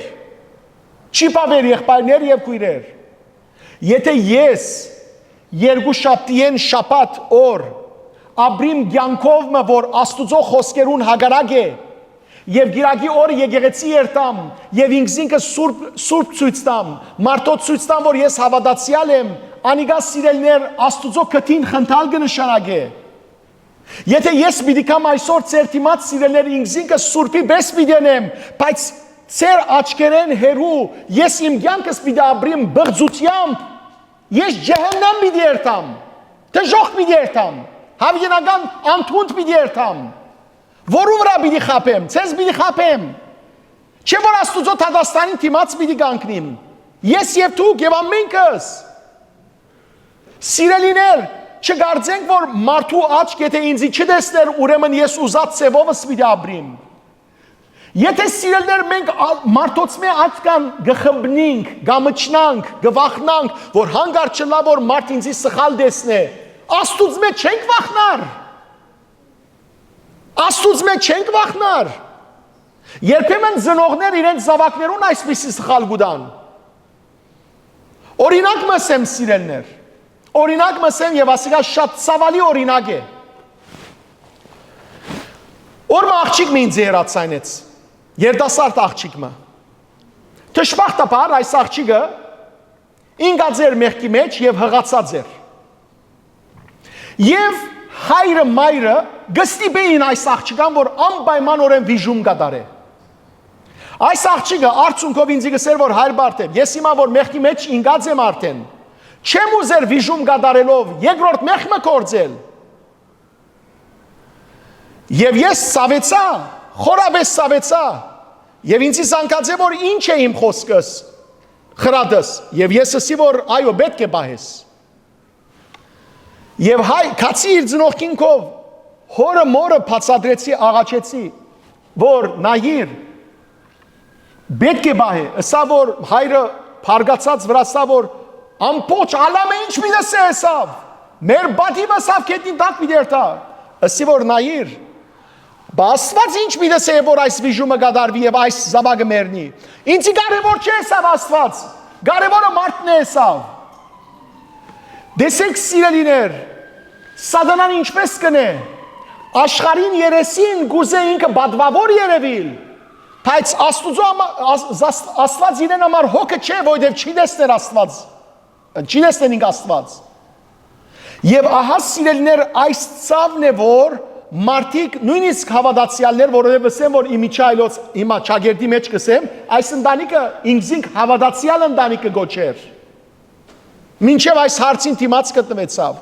չի բաւեր, եղբայրներ եւ քոյրեր։ Եթէ ես երկուշաբթիէն շաբաթ օր ապրիմ կեանքով մը, որ Աստուծոյ խօսքերուն հակառակ է, եւ կիրակի օրը եկեղեցի երթամ, եւ ինքզինքս սուրբ, սուրբ ցոյց տամ, մարդոց ցոյց տամ, որ ես հաւատացեալ եմ, անիկա, սիրելիներ, Աստուծոյ քթին խնդալ կը նշանակէ։ Եթէ ես պիտի գամ այսօր ձեր դիմաց, սիրելիներ, ինքզինքս սուրբի պէս պիտի ընեմ, բայց ձեր աչքերէն հեռու ես իմ կեանքս պիտի ապրիմ պղծութեամբ, ես ջեհեննեմ պիտի երթամ, դժոխք պիտի երթամ, յաւիտենական անդունդ պիտի երթամ, որու վրայ պիտի խաբեմ, ձեզ պիտի խաբեմ, չէ՞ որ Աստուծոյ դատաստանին դիմաց պիտի կանգնիմ, ես եւ դուք եւ ամէնքս։ Սիրելիներ, չկարծենք, որ մարդու աչք եթէ ինձի չտեսներ, ուրեմն ես ուզած ձեւովս պիտի ապրիմ։ Եթէ, սիրելիներ, մենք ա-, մարդոցմէ աչքան կը խմբնինք, կամչնանք, կը վախնանք, որ հանկարծ չըլլայ որ մարդ ինձի սխալ տեսնէ, Աստուծմէ չենք վախնար։ Աստուծմէ չենք վախնար։ Երբեմն ծնողներ իրենց զաւակներուն այսպիսի սխալ կու տան։ Օրինակ մը ըսեմ, սիրելիներ, օրինակ մը ըսեմ, եւ ասիկա շատ ցաւալի օրինակ է։ Օր մը աղջիկ մը ինձ հեռացայնեց, երիտասարդ աղջիկ մը։ Դժբախտաբար այս աղջիկը ինկած էր մեղքի մէջ եւ յղացած էր։ Եւ հայրը, մայրը կը ստիպէին այս աղջկան, որ անպայմանօրէն վիժում կատարէ։ Այս աղջիկը արդյունքով ինձի կ'ըսէր, որ հայր Բարթեմ, ես հիմա որ մեղքի մէջ ինկած եմ արդէն, չեմ ուզեր վիժում կատարելով երկրորդ մեղք մը գործել։ Եւ ես ցաւեցայ, խորապէս ցաւեցայ, եւ ինձի զանգած է, որ ինչ է իմ խօսքս, խրատս, եւ ես ըսի, որ այո, պէտք է պահես։ Եւ հայ, գացի իր ծնողքին քով, հորը մորը բացատրեցի, աղաչեցի, որ նայիր, պէտք է պահէ, ըսա, որ հայրը փարգացած վրացա, որ ամբողջ ալամը ինչ պիտի ըսէ, ըսաւ, մեր պատիվը ըսաւ գետնին տակ պիտի երթայ, ըսի, որ նայիր, բա Աստված ինչ պիտի ըսէ, որ այս վիժումը կատարուի եւ այս զաւակը մեռնի, ինձի կարեւոր չէ, ըսաւ Աստված, կարեւորը մարդն է, ըսաւ։ Տեսեք, սիրելիներ, սատանան ինչպես կ'ընէ, աշխարհին երեսին կ'ուզէ ինքը պատուաւոր երեւիլ, Բայց Աստուծոյ համար, Ast- Ast- Աստուած իրեն համար հոգ չէ, որովհետեւ չի տեսներ Աստուած։ Չի տեսներ ինք Աստուած։ Եւ ահա, սիրելիներ, այս ցաւն է, որ մարդիկ, նոյնիսկ հաւատացեալներ, որովհետեւ ըսեմ, որ իմիջայլոց, հիմա Չագերտի մէջ կ'ըսեմ, այս ընտանիքը ինքզինք հաւատացեալ ընտանիք կը կոչէր։ Մինչեւ այս հարցին դիմաց գտնուեցաւ։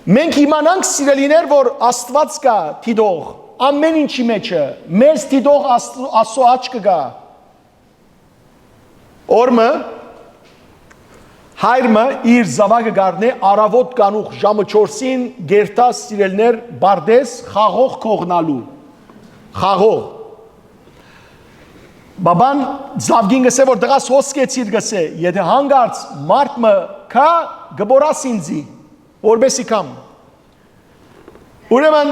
Մենք իմանանք, սիրելիներ, որ Աստուած կայ դիտող ամէն ինչի մէջը, մեզ դիտող Աստու- Աստուծոյ աչքը կայ։ Օրը մը հայրը մը իր զաւակը կ'առնէ, առաւօտ կանուխ ժամը չորսին կ'երթայ, սիրելիներ, պարտէզ խաղող կ'ողնալու։ Խաղող։ Բաբան զաւկին կ'ըսէ, որ «Տղաս, հոս կեցիր», կ'ըսէ, «եթէ հանկարծ մարդ մը գայ, կը պոռաս ինծի, որպէսի գամ»։ Ուրեմն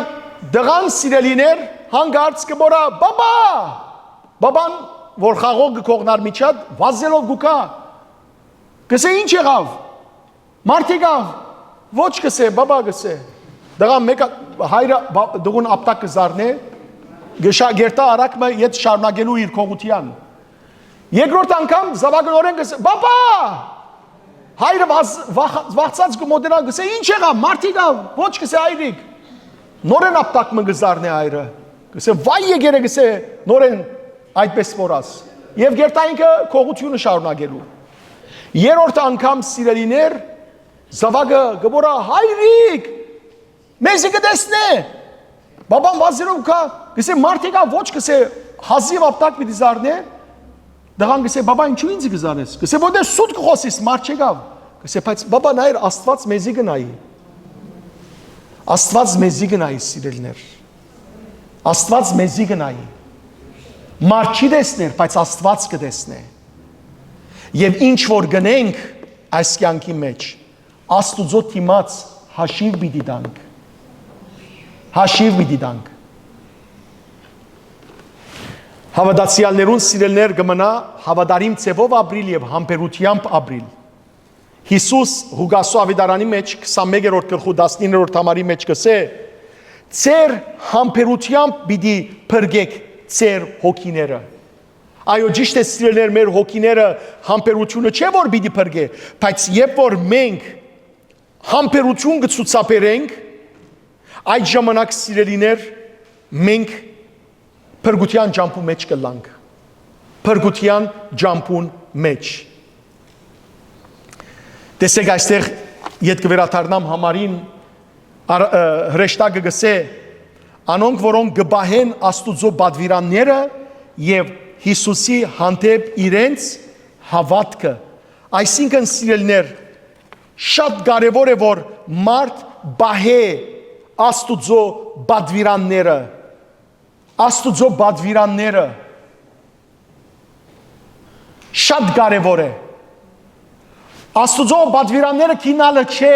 տղան, սիրելիներ, հանկարծ կը պոռայ. «Բաբա»։ Բաբան, որ խաղող կը կ'ողնար միջատ, վազելով կու գայ։ Կ'ըսէ. «Ի՞նչ եղաւ»։ «Մարդ եկաւ»։ «Ոչ», կ'ըսէ, «բաբա», կ'ըսէ։ Տղան մէկ ա- հայրը բա- տղուն ապտակ կը զարնէ, կը շա- կ'երթայ առակ մը ետ շարունակելու իր կողութեան։ Երկրորդ անգամ զաւակը նորէն կ'ըսէ. «Բաբա»։ Հայրը վազ- վախ- վախցած կը մօտենայ, կ'ըսէ. «Ի՞նչ եղաւ, մարդ եկաւ»։ «Ոչ», կ'ըսէ, «այրիկ»։ Նորէն ապտակ մը կը զարնէ հայրը, կ'ըսէ. «Վայ եկերե», կ'ըսէ, «նորէն այդպէս պոռաս»։ Եւ կ'երթայ ինքը կողութիւնը շարունակելու։ Երրորդ անգամ, սիրելիներ, զաւակը կը պոռայ. «Հայրիկ, մեզի կը տեսնէ»։ Բաբան վազելով գայ, կ'ըսէ. «Մարդ եկաւ»։ «Ոչ», կ'ըսէ, հազիւ ապտակ պիտի զարնէ։ Տղան կ'ըսէ. «Բաբա, ինչո՞ւ ինծի կը զարնես»։ Կ'ըսէ. «Որտե՞ղ սուտ կը խօսիս, մարդ չեկաւ»։ Կ'ըսէ. «Բայց, բաբա, նայր, Աստուած մեզի կը նայի»։ Աստուած մեզի կը նայի, սիրելիներ։ Աստուած մեզի կը նայի։ Մարդ չի տեսներ, բայց Աստուած կը տեսնէ։ Եւ ինչ որ գնենք այս կեանքի մէջ, Աստուծոյ դիմաց հաշիւ պիտի տանք։ Հաշիւ պիտի տանք։ Հաւատացեալներուն, սիրելիներ, կը մնայ հաւատարիմ ձեւով ապրիլ եւ համբերութեամբ ապրիլ։ Յիսուս Ղուկասու աւետարանի մէջ, քսանմէկերորդ գլխու տասնիններորդ համարի մէջ կ'ըսէ. «Ձեր համբերութեամբ պիտի փրկեք ձեր հոգիները»։ Այո, ճիշդ է, սիրելիներ, մեր հոգիները համբերութիւնը չէ՞ որ պիտի փրկէ, բայց երբ որ մենք համբերութիւն կը ցուցաբերենք, այդ ժամանակ, սիրելիներ, մենք փրկութեան ճամբու մէջ կ'ըլլանք։ Փրկութեան ճամբուն մէջ։ Տեսեք, այստեղ, ետ կը վերադառնամ համարին, առ- ը, հրեշտակը կ'ըսէ. «Անոնք, որոնք կը պահեն Աստուծոյ պատուիրանները եւ Յիսուսի հանդէպ իրենց հաւատքը»։ Այսինքն, սիրելիներ, շատ կարեւոր է, որ մարդ պահէ Աստուծոյ պատուիրանները։ Աստուծոյ պատուիրանները շատ կարեւոր է։ Աստուծոյ պատուիրանները գինալը չէ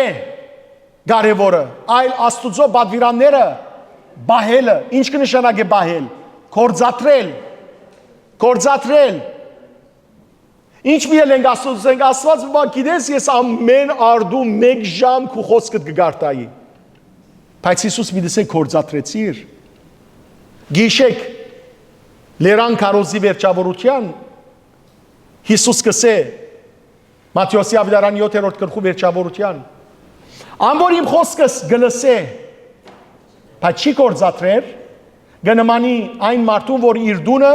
կարեւորը, այլ Աստուծոյ պատուիրանները պահելը։ Ի՞նչ կը նշանակէ պահել։ Գործադրել։ Գործադրել։ Ինչ մի ելենք Աստուծոյ, ենք Աստուած, բա գիտես, ես ամէն արտու մէկ ժամ քու խօսքդ կը գարտայի։ Բայց Յիսուս պիտի ասէ. «Գործադրեցիր»։ Գիշեք, լերան քարոզի վերջավորութեան, Յիսուս կ'ըսէ, Մատթէոսի աւետարան յոթերորդ գլխու վերջավորութեան. «Ան որ իմ խօսքս կը լսէ, բայց չի գործադրեր, կը նմանի այն մարդուն, որ իր տունը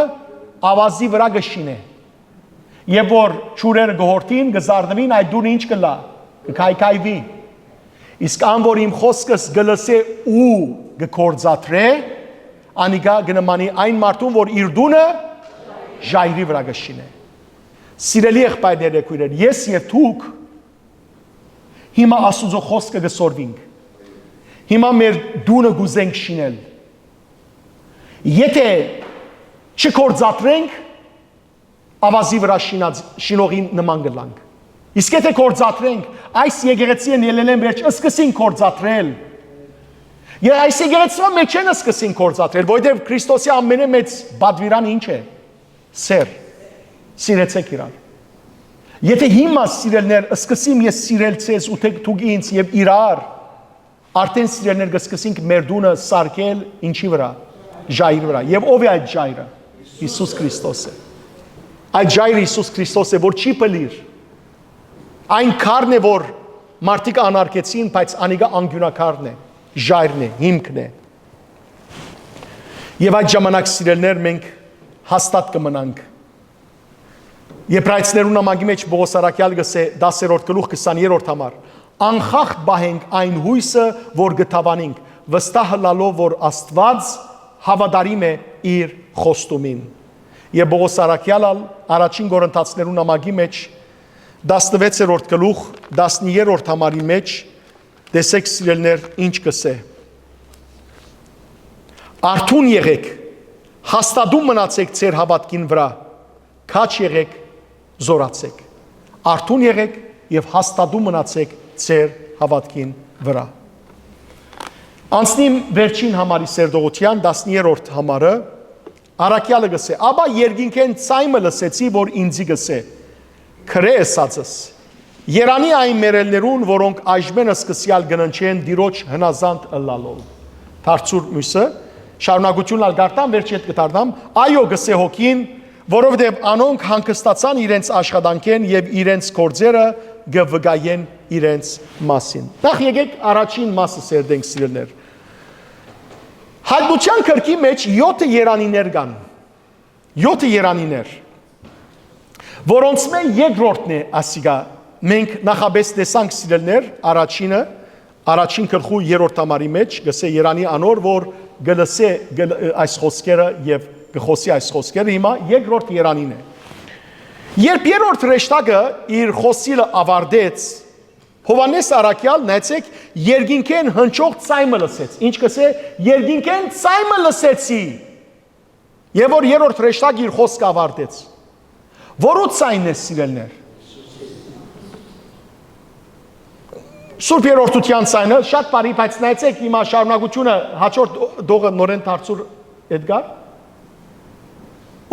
աւազի վրայ կը շինէ, եւ որ ջուրերը կը յորդին, կը զարնուին, այդ տունը ինչ կ'ըլլայ, կը քայքայուի։ Իսկ ան որ իմ խօսքս կը լսէ ու կը գործադրէ, անիկա կը նմանի այն մարդուն, որ իր տունը ժայռի վրայ կը շինէ»։ Սիրելի եղբայրներ եւ քոյրեր, ես եւ դուք հիմա Աստուծոյ խօսքը կը սորվինք։ Հիմա մեր տունը կ'ուզենք շինել։ Եթէ չգործադրենք, աւազի վրայ շինած, շինողին նման կ'ըլլանք։ Իսկ եթէ գործադրենք, այս եկեղեցին ելելէն վերջ սկսին գործադրել։ Եթէ այս եկեղեցու մէջէն սկսին գործադրել, որովհետեւ Քրիստոսի ամենէ մեծ պատուիրան ինչ է։ Սեր։ Սիրեցեք իրար։ Եթէ հիմա, սիրելիներ, սկսիմ ես սիրել ձեզ ու թե դուք ինձ եւ իրար, արդեն, սիրելիներ, կսկսենք մեր տունը սարքել ինչի վրայ։ ժայռի վրայ։ Եւ ո՞վ է այդ ժայռը։ Յիսուս Քրիստոս է։ Այդ ժայռը Յիսուս Քրիստոս է, որ չի պլիր։ Այն քարն է, որ մարդիկ անարգեցին, բայց անիկա անկիւնակարն է, ժայռն է, հիմքն է։ Եւ այդ ժամանակ, սիրելիներ, մենք հաստատ կը մնանք։ Եբրայեցիներուն նամակի մէջ Պողոս առաքեալ կ'ըսէ, դասերորդ գլուխ, քսաներորդ համար. «Անխախտ պահենք այն յոյսը, որ կը դաւանինք, վստահ ըլլալով, որ Աստուած հաւատարիմ է իր խոստումին»։ Եւ Պողոս առաքեալ ալ առաջին Կորինթացիներուն նամակի մէջ, տասնվեցերորդ գլուխ, տասներորդ համարի մէջ, տեսէք, սիրելիներ, ինչ կ'ըսէ. «Արթուն եղէք, հաստատուն մնացէք ձեր հաւատքին վրայ, քաջ եղէք, զօրացէք»։ Արթուն եղէք եւ հաստատուն մնացէք ձեր հաւատքին վրայ։ Անցնիմ վերջին համարի, սերտողութեան, տասներորդ համարը, առաքեալը կ'ըսէ. «Ապա երկինքէն ձայն մը լսեցի, որ ինծի կ'ըսէ. "Գրե ըսածս. "Երանի այն մեռելներուն, որոնք այժմէն սկսեալ կը ննջեն Տիրոջ հնազանդ ըլլալով"»։ Դարձուր միւսը, շարունակութիւնն ալ կ'առնամ, վերջի հետ կը դառնամ. «Այո, կ'ըսէ հոգին, որովհետեւ անոնք հանգստացան իրենց աշխատանքէն եւ իրենց գործերը կը վկայեն իրենց մասին»։ Նախ եկեք առաջին մասը սերտենք, սիրելիներ։ Հայտնութեան գրքի մէջ եօթը երանիներ կան։ Եօթը երանիներ, որոնցմէ երկրորդն է ասիկա։ Մենք նախապէս տեսանք, սիրելիներ, առաջինը, առաջին գլխու երրորդ համարի մէջ, կ'ըսէ երանի անոր, որ կը լսէ, կը լ-, այս խօսքերը եւ կը խօսի այս խօսքերը, հիմա երկրորդ երանին է։ Երբ երրորդ հրեշտակը իր խօսիլը աւարտեց, Յովհաննէս առաքեալ, նայեցէք, երկինքէն հնչող ձայն մը լսեց։ Ինչ կ'ըսէ, երկինքէն ձայն մը լսեցի։ Եւ որ երրորդ հրեշտակը իր խօսքը աւարտեց։ Որո՞ւ ձայնն է, սիրելիներ։ Սուրբ երրորդութեան ձայնը, շատ բարի, բայց նայեցէք, հիմա շարունակութիւնը, հաջորդ դողը նորէն դարձուր, Էդգար։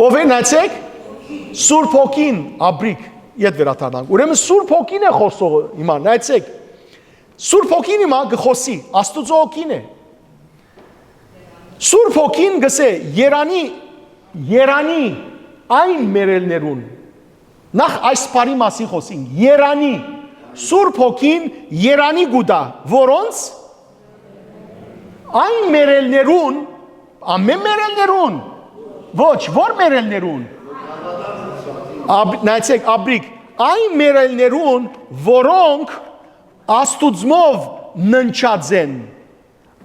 Ո՞վ է, նայեցէք, Սուրբ Հոգին, աբրիկ, ետ վերադառնանք։ Ուրեմն Սուրբ Հոգին է խօսողը հիմա, նայեցէք։ Սուրբ Հոգին հիմա կը խօսի, Աստուծոյ Հոգին է։ Սուրբ Հոգին կ'ըսէ. «Երանի, երանի այն մեռելներուն»։ Նախ այս բառի մասին խօսինք, երանի։ Սուրբ Հոգին երանի կու տայ, որոնց, այն մեռելներուն, ամէն մեռելներուն, ոչ, որ մեռելներուն, աբր-, նայեցէք, աբրիկ, այն մեռելներուն, որոնք Աստուծմով ննջած են,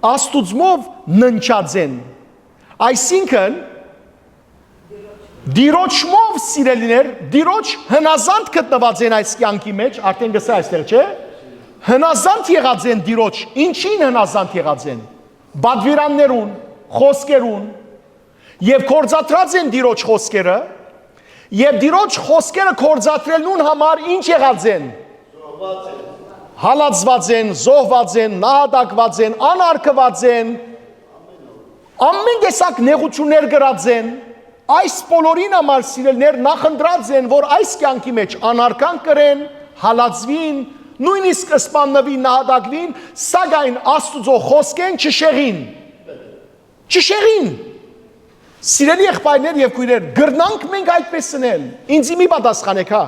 Աստուծմով ննջած են։ Այսինքն, Տիրոջմով, սիրելիներ, Տիրոջ հնազանդ գտնուած են այս կեանքի մէջ, արդէն կ'ըսէ այստեղ, չէ՞։ Հնազանդ եղած են Տիրոջ, ինչին հնազանդ եղած են։ Պատուիրաններուն, խօսքերուն, եւ գործադրած են Տիրոջ խօսքերը, եւ Տիրոջ խօսքերը գործադրելուն համար ինչ եղած են։ Հալածուած են, զոհուած են, նահատակուած են, անարգուած են, ամէն տեսակ նեղութիւններ կրած են։ Այս բոլորին համար, սիրելիներ, նախընտրած են, որ այս կեանքի մէջ անարգանք կրեն, հալածուին, նոյնիսկ սպաննուին, նահատակուին, սակայն Աստուծոյ խօսքէն չշեղին։ Չշեղին։ Սիրելի եղբայրներ եւ քոյրեր, կրնանք մենք այդպես ընել։ Ինձի մի պատասխանեք, հա։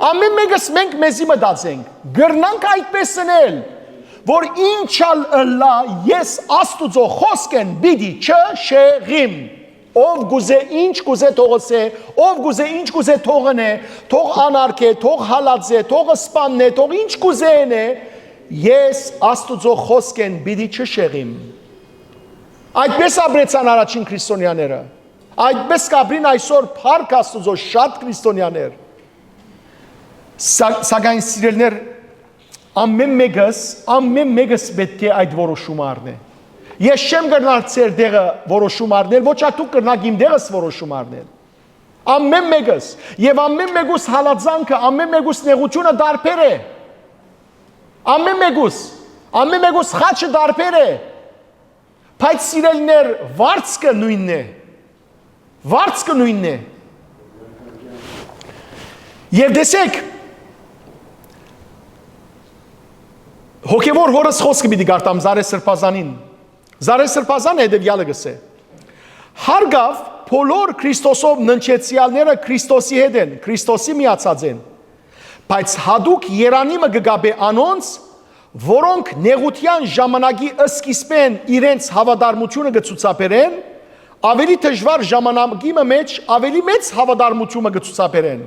Ամէն մեկս մենք մեզի մտածենք, կրնանք այդպես ընել, որ ինչ ալ ըլլայ, ես Աստուծոյ խօսքէն պիտի չշեղիմ։ Ով կ'ուզէ, ինչ կ'ուզէ թող ըսէ, ով կ'ուզէ, ինչ կ'ուզէ թող ընէ, թող անարգէ, թող հալածէ, թող սպաննէ, թող ինչ կ'ուզէ ընէ, ես Աստուծոյ խօսքէն պիտի չշեղիմ։ Այդպես ապրեցան առաջին քրիստոնեաները։ Այդպես կ'ապրին այսօր փառք Աստուծոյ շատ քրիստոնեաներ։ Սա-, սակայն, սիրելիներ, ամէն մեկս, ամէն մեկս պէտք է այդ որոշումը առնէ։ Ես չեմ կրնար ձեր դեղը որոշում առնել, ոչ ա դուք կրնաք իմ դեղս որոշում առնել։ Ամէն մեկս, եւ ամէն մեկուս հալածանքը, ամէն մեկուս նեղութիւնը դարբեր է։ Ամէն մեկուս, ամէն մեկուս խաչը դարբեր է։ Բայց, սիրելիներ, վարձքը նոյնն է։ Վարձքը նոյնն է։ Եւ տեսեք, հոգեւոր հորս խօսքը պիտի կարդամ Զարե Սրբազանին։ Զարե Սրբազանը հետեւեալը կ'ըսէ. Հարգաւ, բոլոր Քրիստոսով ննջեցեալները Քրիստոսի հետ են, Քրիստոսի միացած են։ Բայց յատուկ երանի մը կը կապէ անոնց, որոնք նեղութեան ժամանակի սկիզբէն իրենց հաւատարմութիւնը կը ցուցաբերեն, աւելի դժուար ժամանակի մը մէջ աւելի մեծ հաւատարմութիւնը կը ցուցաբերեն։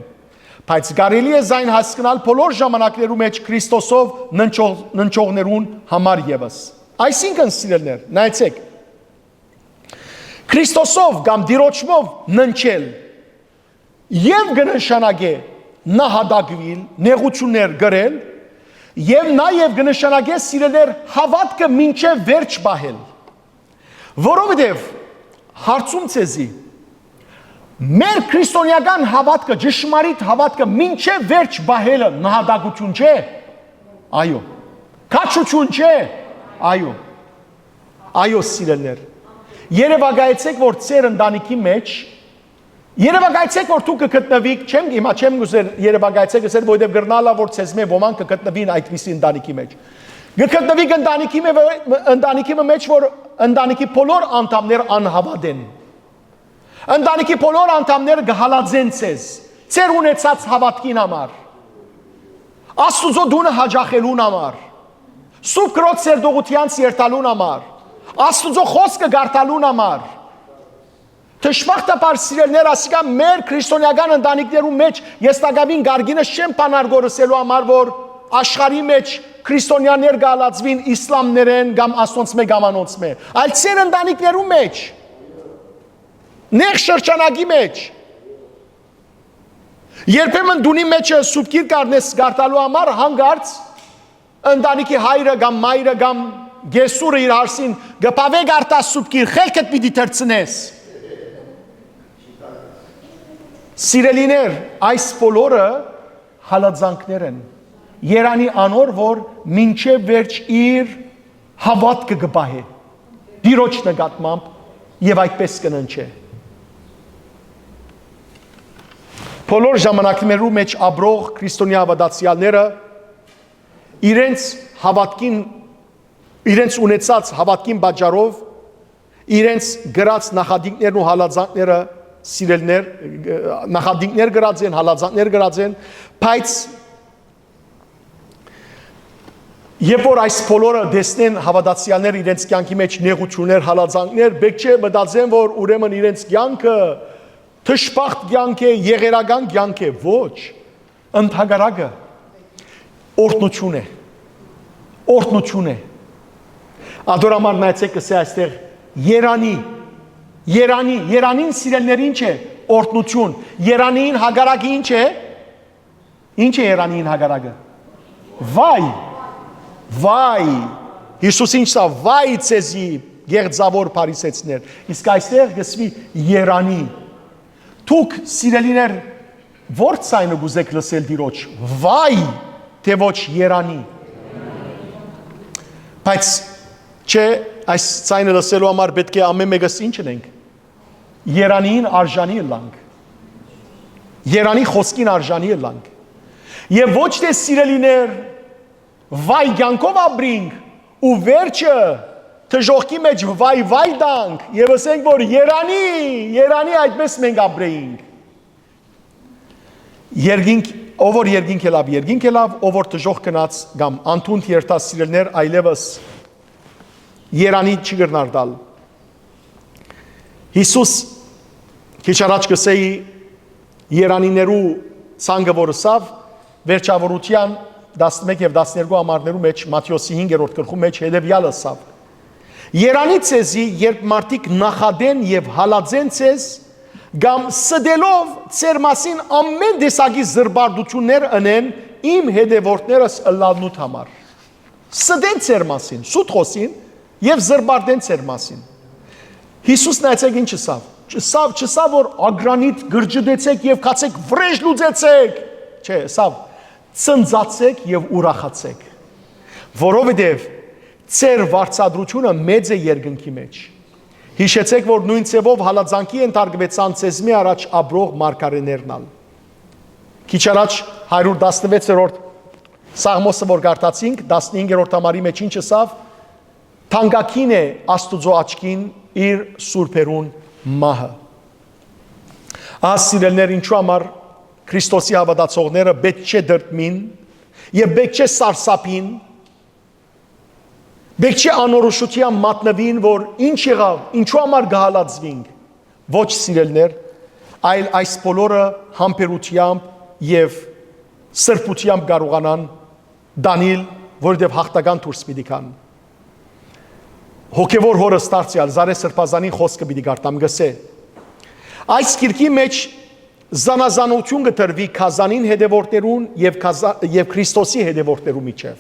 Բայց կարելի է զայն հասկնալ բոլոր ժամանակներու մէջ Քրիստոսով ննջող-, ննջողներուն համար եւս։ Այսինքն, սիրելիներ, նայեցէք, Քրիստոսով կամ Տիրոջմով ննջել եւ կը նշանակէ նահատակուիլ, նեղութիւններ կրել, եւ նաեւ կը նշանակէ, սիրելիներ, հաւատքը մինչեւ վերջ պահել։ Որովհետեւ, հարցում ձեզի, մեր քրիստոնեական հաւատքը, ճշմարիտ հաւատքը մինչեւ վերջ պահելը նահատակութիւն չէ՞։ Այո։ Քաջութիւն չէ՞։ Այո։ Այո, սիրելիներ։ Երեւակայեցէք, որ ձեր ընտանիքի մէջ, երեւակայեցէք, որ դուք կը գտնուիք, չեմ, հիմա չեմ ուզեր երեւակայեցէք, ասել, որովհետեւ կրնալա, որ ձեզմէ ոմանք կը գտնուին այդպիսի ընտանիքի մէջ։ Կը գտնուիք ընտանիքի մէ-, ընտանիքի մէ-, մէջ, որ ընտանիքի բոլոր անդամներ անհաւատ են։ Ընտանիքի բոլոր անդամները կը հալածեն ձեզ, ձեր ունեցած հաւատքին համար, Աստուծոյ տունը յաճախելուն համար, Սուրբ Քրոջ սերտողութեանց երթալուն համար, Աստուծոյ խօսքը կարդալուն համար։ Դժբախտաբար, սիրելիներ, ասիկա մեր քրիստոնեական ընտանիքներու մէջ ես տակաւին կարգինս չեմ բանարգորսելու համար, որ աշխարհի մէջ քրիստոնեաներ կ'ալածուին իսլամներէն կամ ասոնցմէ կամ անոնցմէ, այլ ձեր ընտանիքներու մէջ, նեղ շրջանակի մէջ։ Երբեմն դունի մէջը Սուրբ Գիրք առնես կարդալու համար, հանկարծ ընտանիքի հայրը կամ մայրը կամ կեսուրը իր հարսին կը բաւէ կարդա Սուրբ Գիրք, խելքդ պիտի թռցնես։ Սիրելիներ, այս բոլորը հալածանքներ են։ Երանի անոր, որ մինչեւ վերջ իր հաւատքը կը պահէ Տիրոջ նկատմամբ եւ այդպես կը ննջէ։ Բոլոր ժամանակներու մէջ ապրող քրիստոնեայ հաւատացեալները իրենց հաւատքին, իրենց ունեցած հաւատքին պատճառով, իրենց կրած նախատինքներն ու հալածանքները, սիրելիներ, նախատինքներ կրած են, հալածանքներ կրած են, բայց երբ որ այս բոլորը տեսնեն հաւատացեալները իրենց կեանքի մէջ նեղութիւններ, հալածանքներ, պէտք չէ մտածեն, որ ուրեմն իրենց կեանքը դժբախտ կեանք է, եղերական կեանք է։ Ոչ, ընդհակառակը, օրհնութիւն է, օրհնութիւն է։ Ատոր համար նայեցէք, կսէ այստեղ երանի, երանի, երանին, սիրելիներ, ինչ է, օրհնութիւն։ Երանին հակառակը ինչ է։ Ինչ է երանին հակառակը։ Վայ, վայ, Յիսուս ինչ սա, վայ ձեզի, գեղձաւոր փարիսեցիներ։ Իսկ այստեղ կսուի երանի։ Դուք, սիրելիներ, ո՞ր ձայնը կուզէք լսել Տիրոջ, վայ, թէ ոչ երանի։ Բայց չէ, այս ձայնը լսելու համար պէտք է ամեն մեկս ինչ ընենք։ Երանին արժանի ըլլանք։ Երանի խօսքին արժանի ըլլանք։ Եւ ոչ թէ, սիրելիներ, վայ կեանքով ապրինք ու վերջը դժոխքի մէջ վայ-վայ տանք եւ ըսենք, որ երանի, երանի այդպես մենք ապրեինք։ Երկինք, ով որ երկինք ելաւ, երկինք ելաւ, ով որ դժոխք գնաց կամ անդունդ երթաց, սիրելիներ, այլեւս երանի չի կրնար տալ։ Յիսուս քիչ առաջ կսէի երանիներու ցանկը որ ըսաւ, վերջավորութեան տասնմեկ եւ տասներկու համարներու մէջ, Մատթէոսի հինգերորդ գլխու մէջ հետեւեալ ըսաւ. «Երանի ձեզի, երբ մարդիկ նախատեն եւ հալածեն ձեզ, կամ ստելով ձեր մասին ամեն տեսակի զրպարտութիւններ ընեն իմ հետեւորդներս ըլլալնուդ համար»։ Ստեն ձեր մասին, սուտ խօսին եւ զրպարտեն ձեր մասին։ Յիսուս, նայեցեք, ինչ ըսաւ։ Չըսաւ, չըսաւ, որ ագրանիտ գրջդեցեք եւ գացեք վրեժ լուծեցեք։ Չէ, ըսաւ. «Ծնծացեք եւ ուրախացեք, որովհետեւ ձեր վարձատրութիւնը մեծ է երկնքի մէջ։ Յիշեցեք, որ նոյն ձեւով հալածանքի ենթարկուեցան ձեզմէ առաջ ապրող մարգարէներն ալ»։ Քիչ առաջ հարիւր տասնվեցերորդ Սաղմոսը որ կարդացինք, տասնհինգերորդ համարի մէջ ինչ ըսաւ. «Թանկագին է Աստուծոյ աչքին իր սուրբերուն մահը։ Ահա, սիրելիներ, ինչու համար Քրիստոսի հաւատացողները պէտք չէ դրդմին եւ պէտք չէ սարսափին, պէտք չէ անորոշութեան մատնուին, որ ինչ եղաւ, ինչու համար կը հալածուինք։ Ոչ, սիրելիներ, այլ այս բոլորը համբերությամբ եւ սրբությամբ կարողանան տանիլ, որովհետեւ յաղթական դուրս պիտի գան։ Հոգեվոր հօրս դարձեալ Զարեհ Սրբազանին խօսքը պիտի կարդամ, կ'ըսէ. այս գիրքի մէջ զանազանութիւն կը տրուի գազանին հետեւորդներուն եւ գազա-, եւ Քրիստոսի հետեւորդներու միջեւ։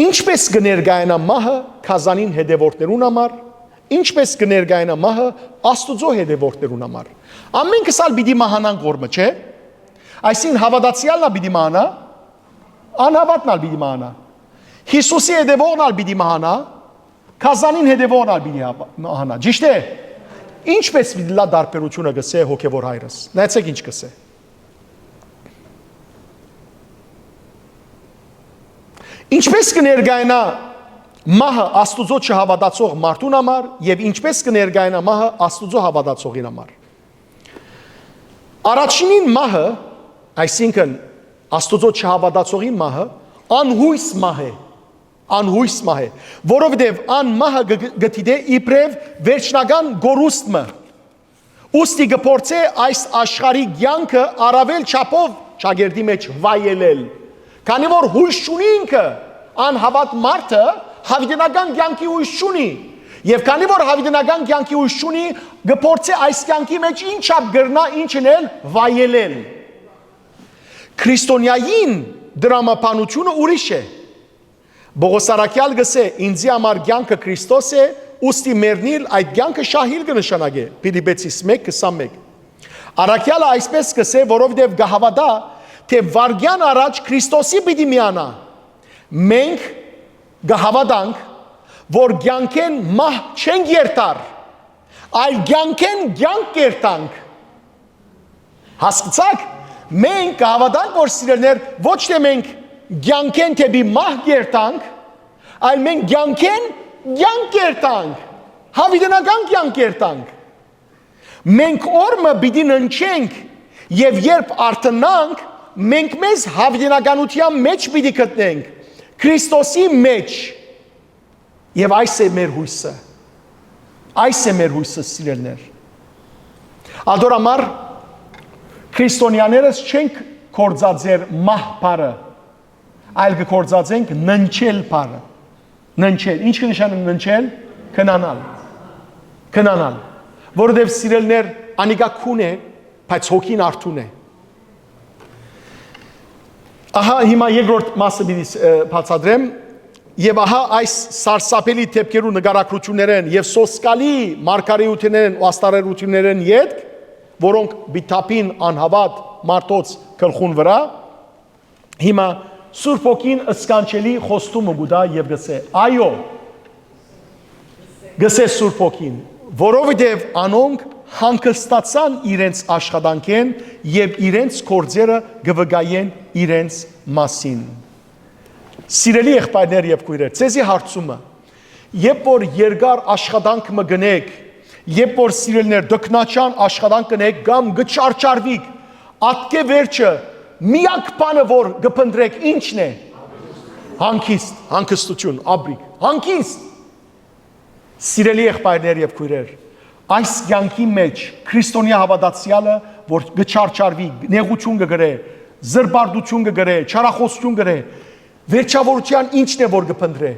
Ինչպէս կը ներկայանայ մահը գազանին հետեւորդներուն համար, ինչպէս կը ներկայանայ մահը Աստուծոյ հետեւորդներուն համար։ Ամէնքս ալ պիտի մահանանք, ուրեմն, չէ՞։ Այսինքն, հաւատացեալն ալ պիտի մահանայ, անհաւատն ալ պիտի մահանայ, Յիսուսի հետեւողն ալ պիտի մահանայ, գազանին հետեւողն ալ պիտի հաւա-, մահանայ։ Ճիշդ է։ Ինչպէս պիտի լա դարբերութիւնը, կ'ըսէ հոգեվոր հայրս։ Նայեցէք ինչ կ'ըսէ։ Ինչպէս կը ներկայանայ մահը Աստուծոյ չհաւատացող մարդուն համար եւ ինչպէս կը ներկայանայ մահը Աստուծոյ հաւատացողին համար։ Առաջինին մահը, այսինքն, Աստուծոյ չհաւատացողին մահը, անյոյս մահ է, անյոյս մահ է, որովհետեւ ան մահը կը, կը դիտէ իբրեւ վերջնական կորուստ մը։ Ուստի կը փորձէ այս աշխարհի կեանքը առաւել չափով ճակերտի մէջ վայելել, քանի որ յոյս չունի ինքը, անհաւատ մարդը յաւիտենական կեանքի յոյս չունի, եւ քանի որ յաւիտենական կեանքի յոյս չունի, կը փորձէ այս կեանքի մէջ ինչ չափ կրնայ, ինչ ընել, վայելել։ Քրիստոնեային տրամաբանութիւնը ուրիշ է։ Պողոս առաքեալ կ'ըսէ. «Ինծի համար կեանքը Քրիստոս է, ուստի մեռնիլ այդ կեանքը շահիլ կը նշանակէ»։ Փիլիպեցիս մէկ քսանմէկ։ Առաքեալը այսպէս կ'ըսէ, որովհետեւ կը հաւատայ, թէ վայրկեան առաջ Քրիստոսի պիտի միանայ։ Մենք կը հաւատանք, որ կեանքէն մահ չենք երթար, այլ կեանքէն կեանք կ'երթանք։ Հասկցաք, մենք կը հաւատանք, որ, սիրելիներ, ոչ թէ մենք կեանքէն դէպի մահ կ'երթանք, այլ մենք կեանքէն կեանք կ'երթանք, յաւիտենական կեանք կ'երթանք։ Մենք օր մը պիտի ննջենք եւ երբ արթնանք, մենք մեզ յաւիտենականութեան մէջ պիտի գտնենք, Քրիստոսի մէջ։ Եւ այս է մեր յոյսը։ Այս է մեր յոյսը, սիրելիներ։ Ատոր համար քրիստոնեաներս չենք գործածեր մահ բառը, այլ կը գործածենք ննջել բառը։ Ննջել։ Ինչ կը նշանակէ ննջել։ Քնանալ։ Քնանալ։ Որովհետեւ, սիրելիներ, անիկա քուն է, բայց հոգին արթուն է։ Ահա հիմա երկրորդ մասը պիտի ս-, ը, բացատրեմ։ Եւ ահա այս սարսափելի դէպքերու նկարագրութիւններէն եւ սոսկալի մարգարէութիւններէն ու աստարերութիւններէն ետք, որոնք պիտի թափին անհաւատ մարդոց գլխուն վրայ, հիմա Սուրբ Հոգին սքանչելի խոստումը կու տայ եւ կ'ըսէ. «Այո», կ'ըսէ Սուրբ Հոգին, «որովհետեւ անոնք հանգստացան իրենց աշխատանքէն եւ իրենց գործերը կը վկայեն իրենց մասին»։ Սիրելի եղբայրներ եւ քոյրեր, ձեզի հարցումը. երբ որ երկար աշխատանք մը կ'ընէք, երբ որ, սիրելիներ, տքնաչան աշխատանք կ'ընէք կամ կը չարչարուիք, ատկէ վերջը միակ բանը որ կը փնտռէք, ի՞նչն է։ Հանգիստ, հանգստութիւն, ապրիք, հանգիստ։ Սիրելի եղբայրներ եւ քոյրեր, այս կեանքի մէջ քրիստոնեայ հաւատացեալը, որ կը չարչարուի, նեղութիւն կը կրէ, զրպարտութիւն կը կրէ, չարախօսութիւն կը կրէ, վերջավորութեան ի՞նչն է որ կը փնտռէ։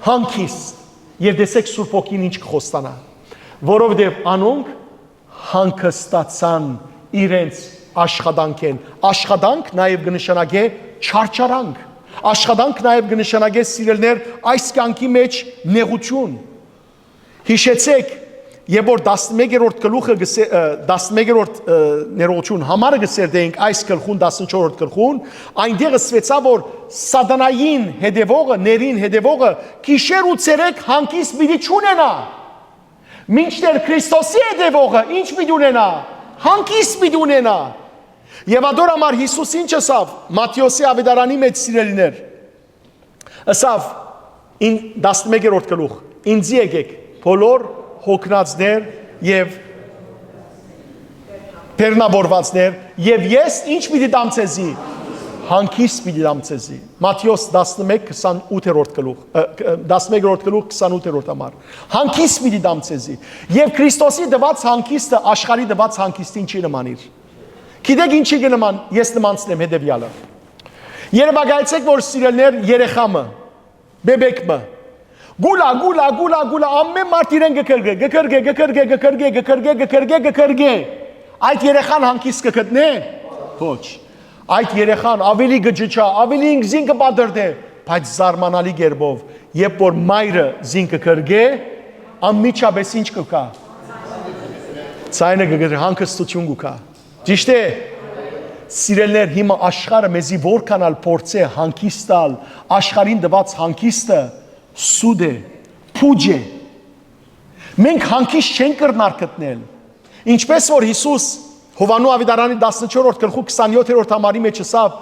Հանգիստ։ Եւ տեսեք Սուրբ Հոգին ինչ կը խոստանայ, որովհետեւ անոնք հանգստացան իրենց աշխատանքէն։ Աշխատանք նաեւ կը նշանակէ չարչարանք։ Աշխատանք նաեւ կը նշանակէ, սիրելիներ, այս կեանքի մէջ նեղութիւն։ Յիշեցեք, երբ որ տասնմեկերորդ գլուխը կսե-, ը, տասնմեկերորդ, ը, ներողություն, համարը կսերտեինք այս գլխուն, տասնչորսերորդ գլխուն, այնտեղ ըսուեցաւ, որ սատանային հետեւողը, ներին հետեւողը գիշեր ու ցերեկ հանգիստ պիտի չունենայ։ Մինչդեռ Քրիստոսի հետեւողը ի՞նչ պիտի ունենայ։ Հանգիստ պիտի ունենայ։ Եւ ատոր համար Յիսուս ի՞նչ ըսաւ Մատթէոսի աւետարանի մէջ, սիրելիներ։ Ըսաւ, ին-, տասնմեկերորդ գլուխ. «Ինծի եկեք, բոլոր հոգնածներ եւ բեռնաւորուածներ, եւ ես ի՞նչ պիտի տամ ձեզի։ Հանգիստ պիտի տամ ձեզի։ Մատթէոս տասնմէկ քսանութերորդ գլուխ, ը, ը, տասնմեկերորդ գլուխ, քսանութերորդ համար։ Հանգիստ պիտի տամ ձեզի։ Եւ Քրիստոսի տուած հանգիստը աշխարհի տուած հանգիստին չի նմանիր։ Գիտեք ինչի՞ կը նման, ես նմանցնեմ հետեւեալը։ Երեւակայեցէք, որ սիրելներ, երեխայ մը, բեբեկ մը, գուլա, գուլա, գուլա, գուլա, ամէն մարդ իրեն կը կրկէ, կը կրկէ, կը կրկէ, կը կրկէ, կը կրկէ, կը կրկէ, կը կրկէ։ Այդ երեխան հանգիստ կը գտնէ։ Ոչ։ Այդ երեխան աւելի կը ճչայ, աւելի ինքզին կը պատրտէ, բայց զարմանալի կերպով, երբ որ մայրը զին կը կրկէ, անմիջապէս ի՞նչ կը գայ։ Ձայնը կը կրկէ, հանգստութիւն կու գայ։ Ճիշդ է։ Սիրելներ, հիմա աշխարհը մեզի որքան ալ փորձէ հանգիստ տալ, աշխարհին տուած հանգիստը սուտ է, փուճ է։ Մենք հանգիստ չենք կրնար գտնել։ Ինչպես որ Յիսուս Յովհաննու աւետարանի տասնչորսերորդ գլխու քսանյոթերորդ համարի մեջ ըսաւ.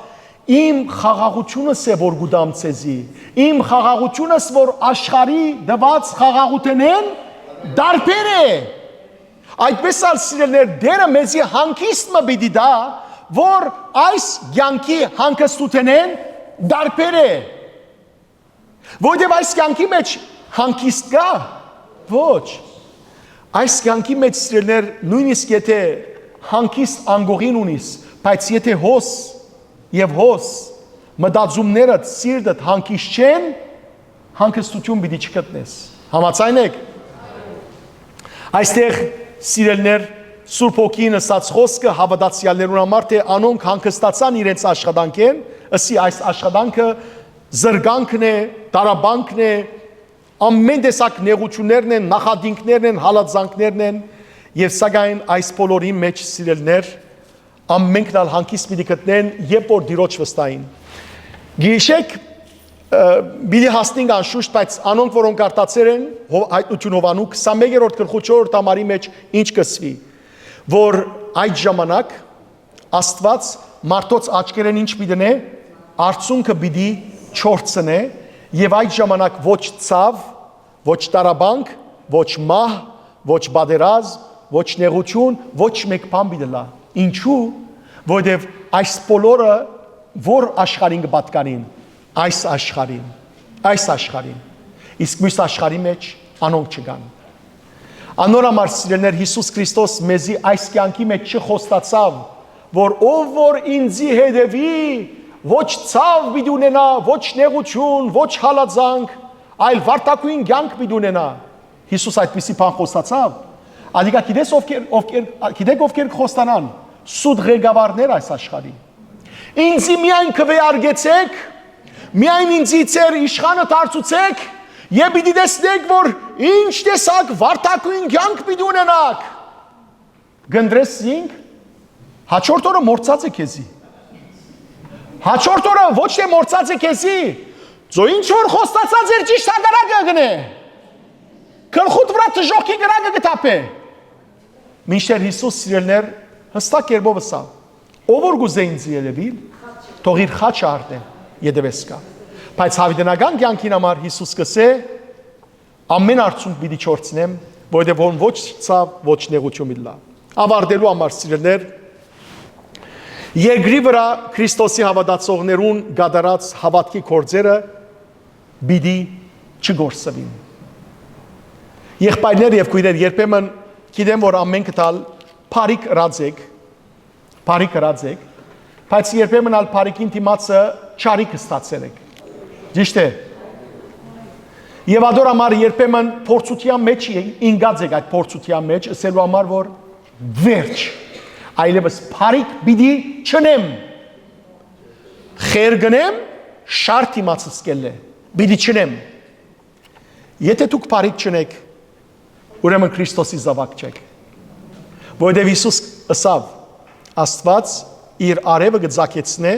«Իմ խաղաղութիւնս է որ կու տամ ձեզի, իմ խաղաղութիւնս որ աշխարհի տուած խաղաղութենէն տարբեր է»։ Այդպես ալ, սիրելներ, Տէրը մեզի հանգիստ մը պիտի տայ, որ այս կեանքի հանգստութենէն տարբեր է։ Որտեւ այս կեանքի մեջ հանգիստ կա։ Ոչ։ Այս կեանքի մեջ, սիրելներ, նոյնիսկ եթե հանգիստ անկողին ունիս, բայց եթե հոս եւ հոս մտածումներդ, սիրտդ հանգիստ չեն, հանգստութիւն պիտի չգտնես։ Համաձայն եք։ Այստեղ, սիրելներ, Սուրբ Հոգին ըսած խօսքը հաւատացեալներուն համար, թէ անոնք հանգստացան իրենց աշխատանքէն, ըսի այս աշխատանքը զրկանքն է, տարապանքն է, ամէն տեսակ նեղութիւններն են, նախատինքներն են, հալածանքներն են, եւ սակայն այս բոլորին մեջ, սիրելներ, ամենքն ալ հանգիստ պիտի գտնեն, երբ որ Տիրոջ վստահին։ Գիշեք, ը, պիտի հասնենք անշուշտ, բայց անոնք, որոնք արտացեր են, Հո-, Հայտնություն Յովհաննու քսանմեկերորդ գլխու չորրորդ համարի մեջ ինչ կսուի, որ այդ ժամանակ Աստուած մարդոց աչքերեն ինչ պիտի դնէ, արցունքը պիտի չորցնէ, եւ այդ ժամանակ ոչ ցաւ, ոչ տարապանք, ոչ մահ, ոչ պատերազմ, ոչ նեղութիւն, ոչ մէկ բան պիտի լա։ Ինչու՞, որովհետեւ այս բոլորը որ աշխարհին կը պատկանին, այս աշխարհին, այս աշխարհին, իսկ միւս աշխարհի մեջ անոնք չկան։ Անոր համար, սիրելներ, Յիսուս Քրիստոս մեզի այս կեանքի մեջ չխոստացաւ, որ ով որ ինծի հետեւի, ոչ ցաւ պիտի ունենայ, ոչ նեղութիւն, ոչ հալածանք, այլ վարդագոյն կեանք պիտի ունենայ։ Յիսուս այդպիսի բան խոստացաւ։ Ադիկա գիտես ովքեր, ովքեր, գիտեք ովքեր կխոստանան։ Սուտ ղեկավարներ այս աշխարհի։ «Ինձի միայն քուէարկեցէք, միայն ինձի ձեր իշխանը դարձուցէք, եւ պիտի տեսնէք, որ ինչ տեսակ վարդագոյն կեանք պիտի ունենաք»։ Կընտրես զինք, հաջորդ օրը մորցած է քեզի։ Հաջորդ օրը ոչ թե մորցած է քեզի, ծո ինչ որ խոստացած էր, ճիշդ հակառակը կ'ընէ։ Գլխուդ վրայ դժոխքի կրակը կը թափէ։ Մինչդեռ Յիսուս, սիրելներ, յստակ կերպով ըսաւ. «Ով որ կ'ուզէ ինձ երևիլ, թող իր խաչը առնէ, ետեւէս գայ»։ Բայց յաւիտենական կեանքին համար Յիսուս կ'ըսէ. «Ամէն արցունք պիտի չորցնեմ, որովհետեւ հոն ոչ ցաւ, ոչ նեղութիւն պիտի լայ»։ Աւարտելու համար, սիրելներ, երկրի վրայ Քրիստոսի հաւատացողներուն կատարած հաւատքի գործերը պիտի չկորսուին։ Եղբայրներ եւ քոյրեր, երբեմն գիտեմ, որ ամէնքդ ալ բարիք ըրած էք, բարիք ըրած էք, բայց երբեմն ալ բարիքին դիմացը չարիք ստացեր էք։ Ճիշդ է։ Եւ ադոր համար երբեմն փորձութեան մեջ ինկած եք, այդ փորձութեան մեջ, ըսելու համար, որ վերջ, այլեւս բարիք պիտի չնեմ, խեր կ'ընեմ, շարք դիմացս կ'ելլէ, պիտի չնեմ։ Եթե դուք բարիք չունեք, ուրեմն Քրիստոսի զաւակ չեք։ Որովհետեւ Յիսուս ըսաւ. «Աստուած իր արեւը կը ծագեցնէ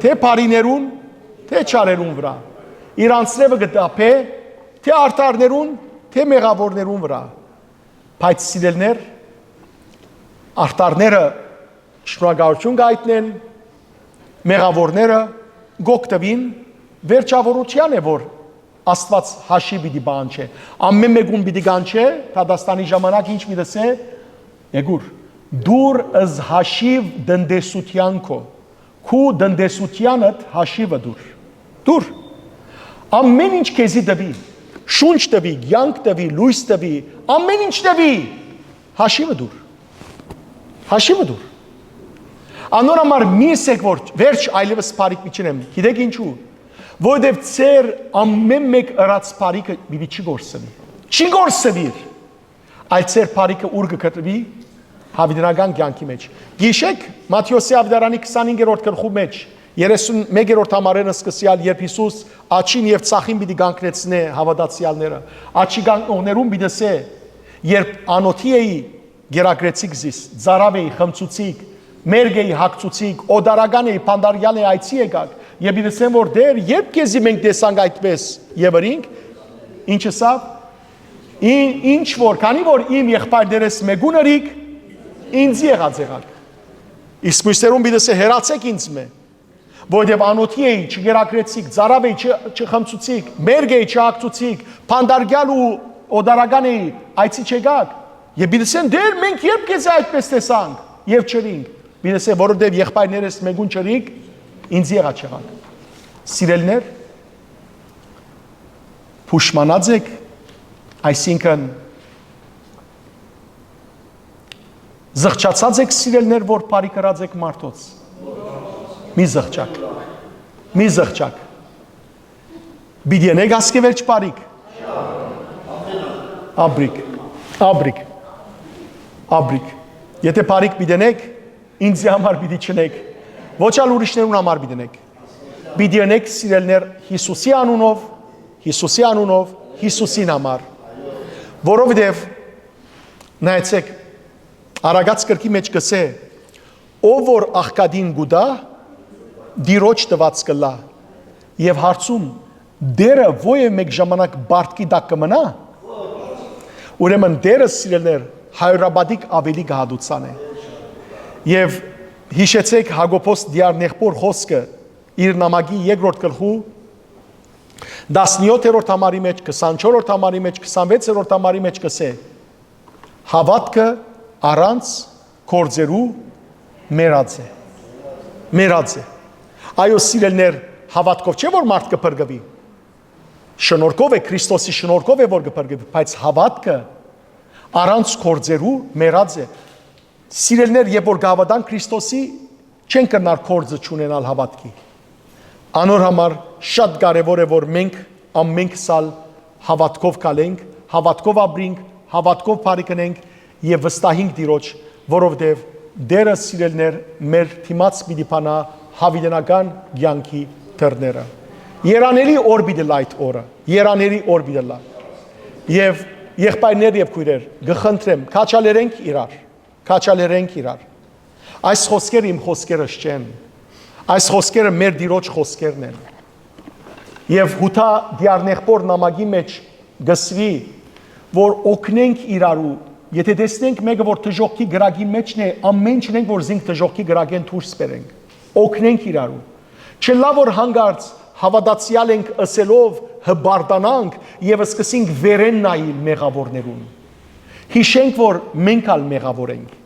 թէ բարիներուն, թէ չարերուն վրայ։ Իր անձրեւը կը թափէ թէ արդարներուն, թէ մեղաւորներուն վրայ»։ Բայց, սիրելներ, արդարները շնորհակալութիւն կ'այտնեն, մեղաւորները կ'օգտուին, վերջաւորութեան է, որ Աստուած հաշիւ պիտի պահանջէ։ Ամէն մէկուն պիտի կանչէ, դատաստանի ժամանակ ինչ պիտի ըսէ։ Եկուր, դուր ըզ հաշիւ տնտեսութեան քո, քու տնտեսութեանդ հաշիվը դուր։ Դուր։ Ամէն ինչ քեզի տուի, շունչ տուի, կեանք տուի, լոյս տուի, ամէն ինչ տուի, հաշիվը դուր։ Հաշիվը դուր։ Անոր համար մի ըսեք որ վերջ այլևս բարիք մի չնեմ։ Գիտեք ինչու։ Որովհետև ձեր ամէն մէկ ըրած բարիքը պիտի չի գործվի։ Չի գործվիր։ Այլ ձեր բարիքը ուր կը կտրուի։ Հաւիտենական կեանքի մեջ։ Գիշեք Մատթէոսի Աւետարանի քսանհինգերորդ գլխու մեջ, երեսունմեկերորդ համարէն սկսեալ, երբ Յիսուս աջին եւ ձախին պիտի կանգնեցնէ հաւատացեալները, աջի կանգնողներուն պիտի ըսէ. «Երբ անօթի էի, գերակրեցիք զիս, ծարաւ էի, խմցուցիք, մերկ էի, հագցուցիք, օտարական էի, բանտարկեալ էի, այցի եկաք»։ Եւ պիտի ըսեն որ Տէր, երբ քեզի մենք տեսանք այդպես եւ ըրինք, ինչ ըսաւ։ Ի-, ինչ որ, քանի որ իմ եղբայրներէս մէկուն ըրիք, ինձի եղած եղաք։ Իսկ մյուսներուն պիտի ըսէ. «Հեռացէք ինձմէ, որովհետեւ անօթի էի, չգերակրեցիք, ծարաւ էի, չ-, չխմցուցիք, մերկ էի, չհագցուցիք, բանտարկեալ ու օտարական էի, այցի չեկաք»։ Եւ պիտի ըսեն. «Տէր, մենք երբ քեզի այդպես տեսանք եւ չըրինք»։ Պիտի ըսէ. «Որովհետեւ եղբայրներէս մէկուն չըրիք, ինձի եղած եղաք»։ Սիրելիներ, փուշմանած եք, այսինքն, զղջացած եք, սիրելիներ, որ բարի կրած եք մարդոց։ Մի զղջաք, մի զղջաք։ Պիտի ընեք ասկէ վերջ բարիք։ Աբրիկ, աբրիկ, աբրիկ։ Եթե բարիք պիտի ընեք, ինձի համար պիտի չընեք, ոչ ալ ուրիշներուն համար պիտի ընեք։ Պիտի ընեք, սիրելիներ, Յիսուսի անունով, Յիսուսի անունով, Յիսուսին համար։ Որովհետև, նայեցեք, Արագած կրքի մեջ կսէ. «Ով որ աղքատին կու տայ, Տիրոջ տուած կ'ըլլայ»։ Եւ հարցում. «Տէրը ո՞յ է մէկ ժամանակ պարտքի տակ կը մնայ»։ Ուրեմն Տէրը, սիրելիներ, հարիւրապատիկ աւելի կը հատուցանէ։ Եւ յիշեցէք Յակոբոս դիառնեղբօր խօսքը իր նամակի երկրորդ գլխու տասնեօթերորդ համարի մեջ, քսանչորսերորդ համարի մեջ, քսանվեցերորդ համարի մեջ կսէ. «Հաւատքը առանց գործերու մեռած է»։ Մեռած է։ Այո, սիրելիներ, հաւատքով չէ՞ որ մարդ կը փրկուի։ Շնորհքով է, Քրիստոսի շնորհքով է որ կը փրկուի, բայց հաւատքը առանց գործերու մեռած է։ Սիրելիներ, երբ որ կհաւատանք Քրիստոսի, չենք կրնար գործը չունենալ հաւատքի։ Անոր համար շատ կարեւոր է որ մենք ամենքս ալ հաւատքով քալենք, հաւատքով ապրինք, հաւատքով բարի կնենք եւ վստահինք Տիրոջ, որովհետեւ Տէրը, սիրելիներ, մեր դիմաց պիտի բանայ հաւիտենական կեանքի դռները։ Երանելի օր պիտի լայ այդ օրը, երանելի օր պիտի լայ։ Եւ եղբայրներ եւ քոյրեր, կը խնդրեմ, քաչալերենք իրար, քաչալերենք իրար։ Այս խոսքերը իմ խոսքերս չեն։ Այս խոսքերը մեր Տիրոջ խոսքերն են։ Եւ Յուդա դիառնեղբօր նամակի մեջ կսուի, որ օգնենք իրարու, եթե տեսնենք մեկը որ դժոխքի կրակի մեջն է, ամեն չնենք որ զինք դժոխքի կրակեն դուրս բերենք, օգնենք իրարու։ Չլա որ հանկարծ հաւատացեալ ենք ըսելով հպարտանանք եւ սկսենք վերեն նայիլ մեղաւորներուն։ Յիշենք որ մենք ալ մեղաւոր ենք։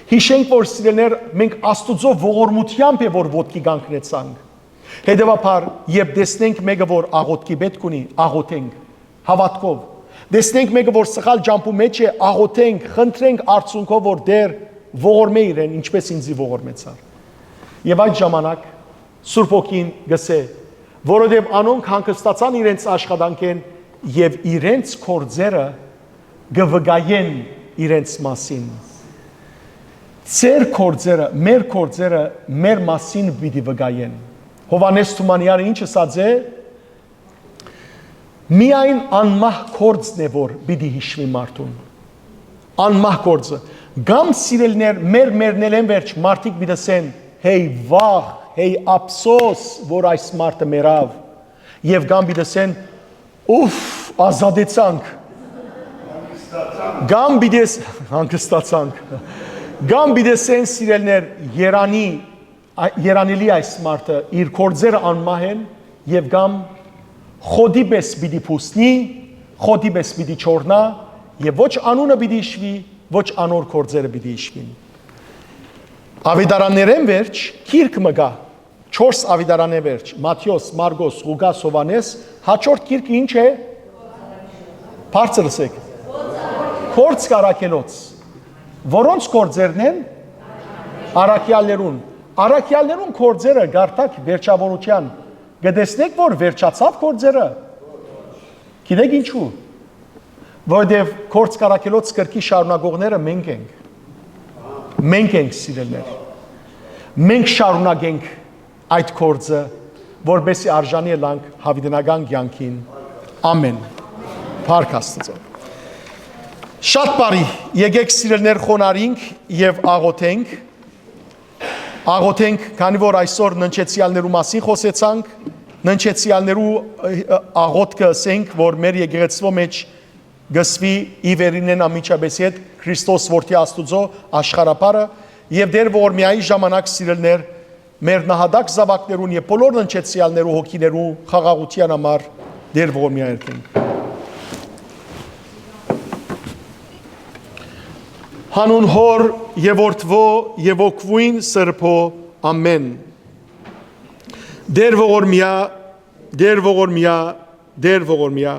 Յիշենք որ, սիրելիներ, մենք Աստուծոյ ողորմութեամբ է որ ոտքի կանգնեցանք։ Հետեւաբար, երբ տեսնենք մեկը որ աղօթքի պէտք ունի, աղօթենք հաւատքով։ Տեսնենք մեկը որ սխալ ճամբու մեջ է, աղօթենք, խնդրենք արդյունքով որ Տէր ողորմէ իրեն, ինչպես ինձի ողորմեցար։ Եւ այդ ժամանակ Սուրբ Հոգին գսէ. «Որովհետեւ անոնք հանգստացան իրենց աշխատանքէն եւ իրենց գործերը կը վկայեն իրենց մասին»։ Ձեր գործերը, մեր գործերը մեր մասին պիտի վկայեն։ Յովհաննէս Թումանյանը ինչ ըսած է. «Միայն անմահ գործն է որ պիտի յիշուի մարդուն»։ Անմահ գործը։ Կամ, սիրելիներ, մեր մեռնելէն վերջ մարդիկ պիտի ըսեն. «Հեյ վախ, հեյ ափսոս որ այս մարդը մեռաւ»։ Եւ կամ պիտի ըսեն. «Ուֆ, ազատեցանք»։ Կամ պիտի ըս-, հանգստացանք։ Կամ պիտի ըսեն, սիրելիներ, երանի, ա-, երանելի այս մարդը, իր գործերը անմահ են, եւ կամ խոտի պէս պիտի փուսնի, խոտի պէս պիտի չորնայ եւ ոչ անունը պիտի յիշուի, ոչ անոր գործերը պիտի յիշուին։ Աւետարաններէն վերջ գիրք մը կայ, չորս աւետարանէ վերջ, Մատթէոս, Մարկոս, Ղուկաս, Յովհաննէս, յաջորդ գիրքը ի՞նչ է։ Բարձր ըսէք։ Գործք առաքելոց։ Որոնց գործերն են։ Առաքեալներուն։ Առաքեալներուն գործերը կարդաք վերջավորութեան, կը տեսնէք որ վերջացաւ գործերը։ Գիտեք ինչու։ Որովհետեւ գործք առաքելոց կրկի շարունակողները մենք ենք։ Մենք ենք, սիրելներ։ Մենք շարունակենք այդ գործը, որպեսզի արժանի ըլանք յաւիտենական կեանքին։ Ամեն։ Փառք Աստուծոյ։ Շատ բարի, եկեք, սիրելներ, խոնարհինք եւ աղոթենք։ Աղոթենք, քանի որ այսօր ննջեցեալներու մասին խօսեցանք, ննջեցեալներու, ը, ը, աղոթքը, ասենք, որ մեր եկեղեցւոյ մէջ գսուի ի վերինէն անմիջապէս յետ Քրիստոս, Որդի Աստուծոյ, աշխարհաբարը, եւ Տէր Ողորմիայի ժամանակ, սիրելներ, մեր նահատակ զաւակներուն եւ բոլոր ննջեցեալներու հոգիներու խաղաղութեան համար Տէր Ողորմիա երթենք։ Հանուն Հօր եւ Որդւոյ եւ Ոգւոյն Սրբոյ, ամեն։ Տէր Ողորմիա, Տէր Ողորմիա, Տէր Ողորմիա,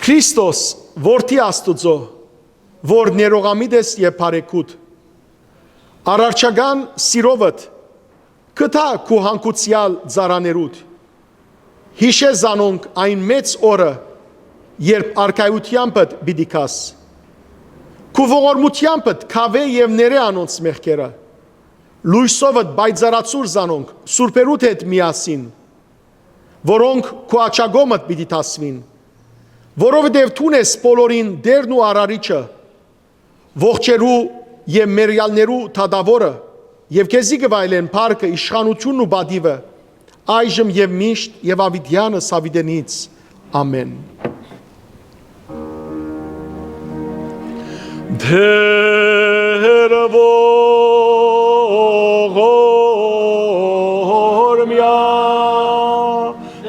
Քրիստոս, Որդի Աստուծոյ, որ ներողամիտ ես եւ բարեգութ, արարչական սիրովդ գթա քու հանգուցեալ ծառաներուդ, յիշէ զանոնք այն մեծ օրը, երբ արքայութեամբդ պիտի գաս։ Քու ողորմութեամբդ քաւէ եւ ներէ անոնց մեղքերը, լոյսովդ պայծառացուր զանոնք սուրբերուդ հետ միասին, որոնք քու աջակողմդ պիտի դասուին, որովհետեւ դուն ես բոլորին Տէրն ու Արարիչը, ողջերու եւ մեռեալներու դատաւորը, եւ քեզի կը վայելեն փառքը, իշխանութիւնն ու պատիւը, այժմ եւ միշտ եւ աւիտեանս աւիտենից։ Ամեն։ Տէր Ողորմեա,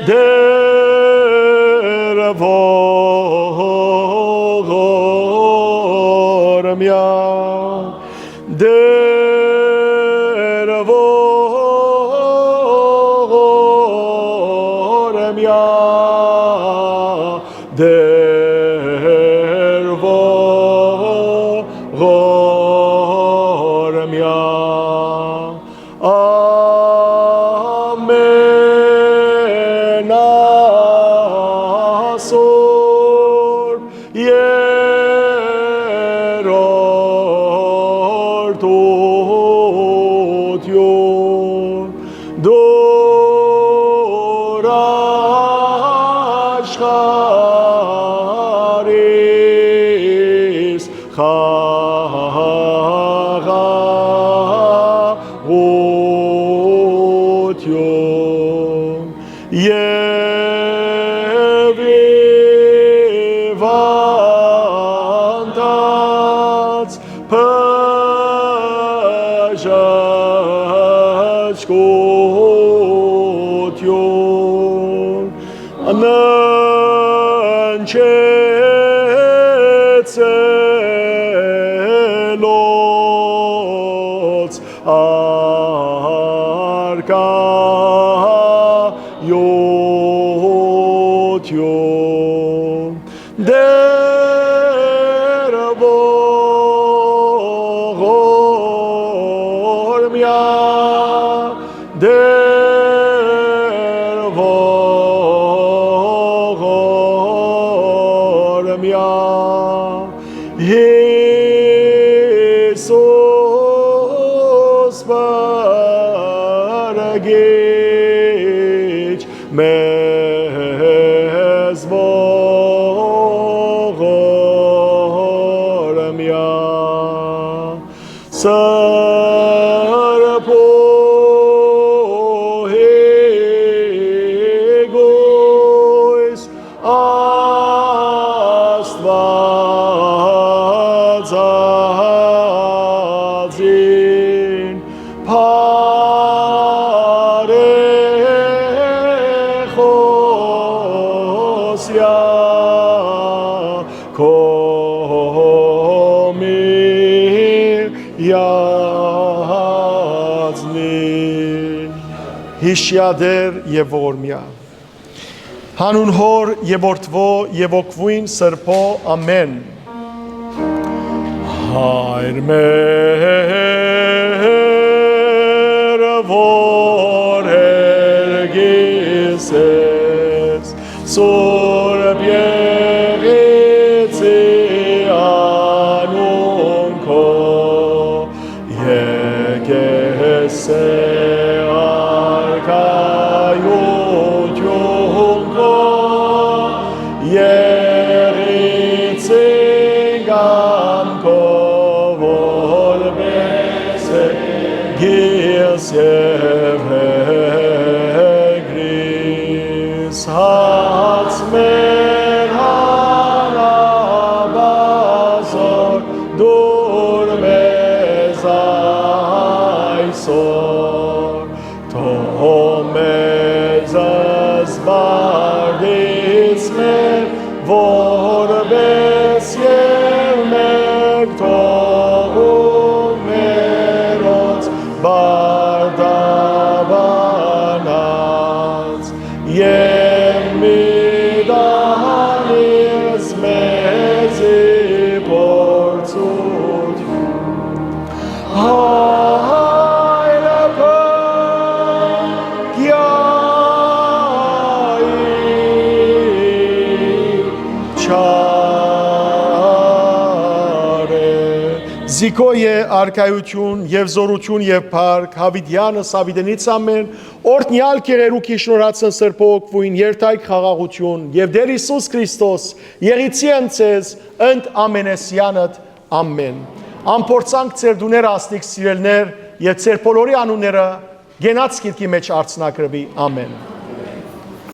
Տէր Ողորմեա, Տէր Ողորմեա, Տէր Ողորմեա, ամենասուրբ երրորդութիւն, դուր աշխարհիս խաղաղութիւն եւ հիւանդանց բժշկութիւն, ննջեցելոց արքայութիւն, Տէր Ողորմեա, Տէր Ողորմեա, Յիսուս փրկիչ մեզ Ողորմեա, Սրբոյ Յիկոյս Աստուածածին բարեխո Յիշիա Տէր եւ ողորմիա։ Հանուն Հօր եւ Որդւոյ եւ Հոգւոյն Սրբոյ, ամէն։ Հայր մեր, որ երկիս ես, Սուրբ Եղիցի անուն քո, եկես է արքայութիւն քո, Եղիցին կամքով որպէս գիս եւ հեգրիս, հաց մեր հանապազօր տուր մեզ այսօր, թող մեզ զբաղիս մեր, որպէս եւ մենք թողում մերոց պարտաբանած, եւ մի տանիս մեզի փորձութիւն, հայրը քո կեանքի չարը։ Զիքոյ է արքայութիւն եւ զօրութիւն եւ փառք, յաւիտեանս յաւիտենից ամէն, օրհնեալ կեղերուկ ի շնորհացն Սրբոյ Հոգւոյն, երթայք խաղաղութիւն, եւ Տէր Յիսուս Քրիստոս, Եղիցի ընդ ձեզ, ընդ ամենեսեանդ, ամէն։ Ամփորձանք ձեր տուները, ասնիկ սիրելիներ, եւ ձեր բոլորի անունները կենաց գիրքի մէջ արձանագրուի, ամէն։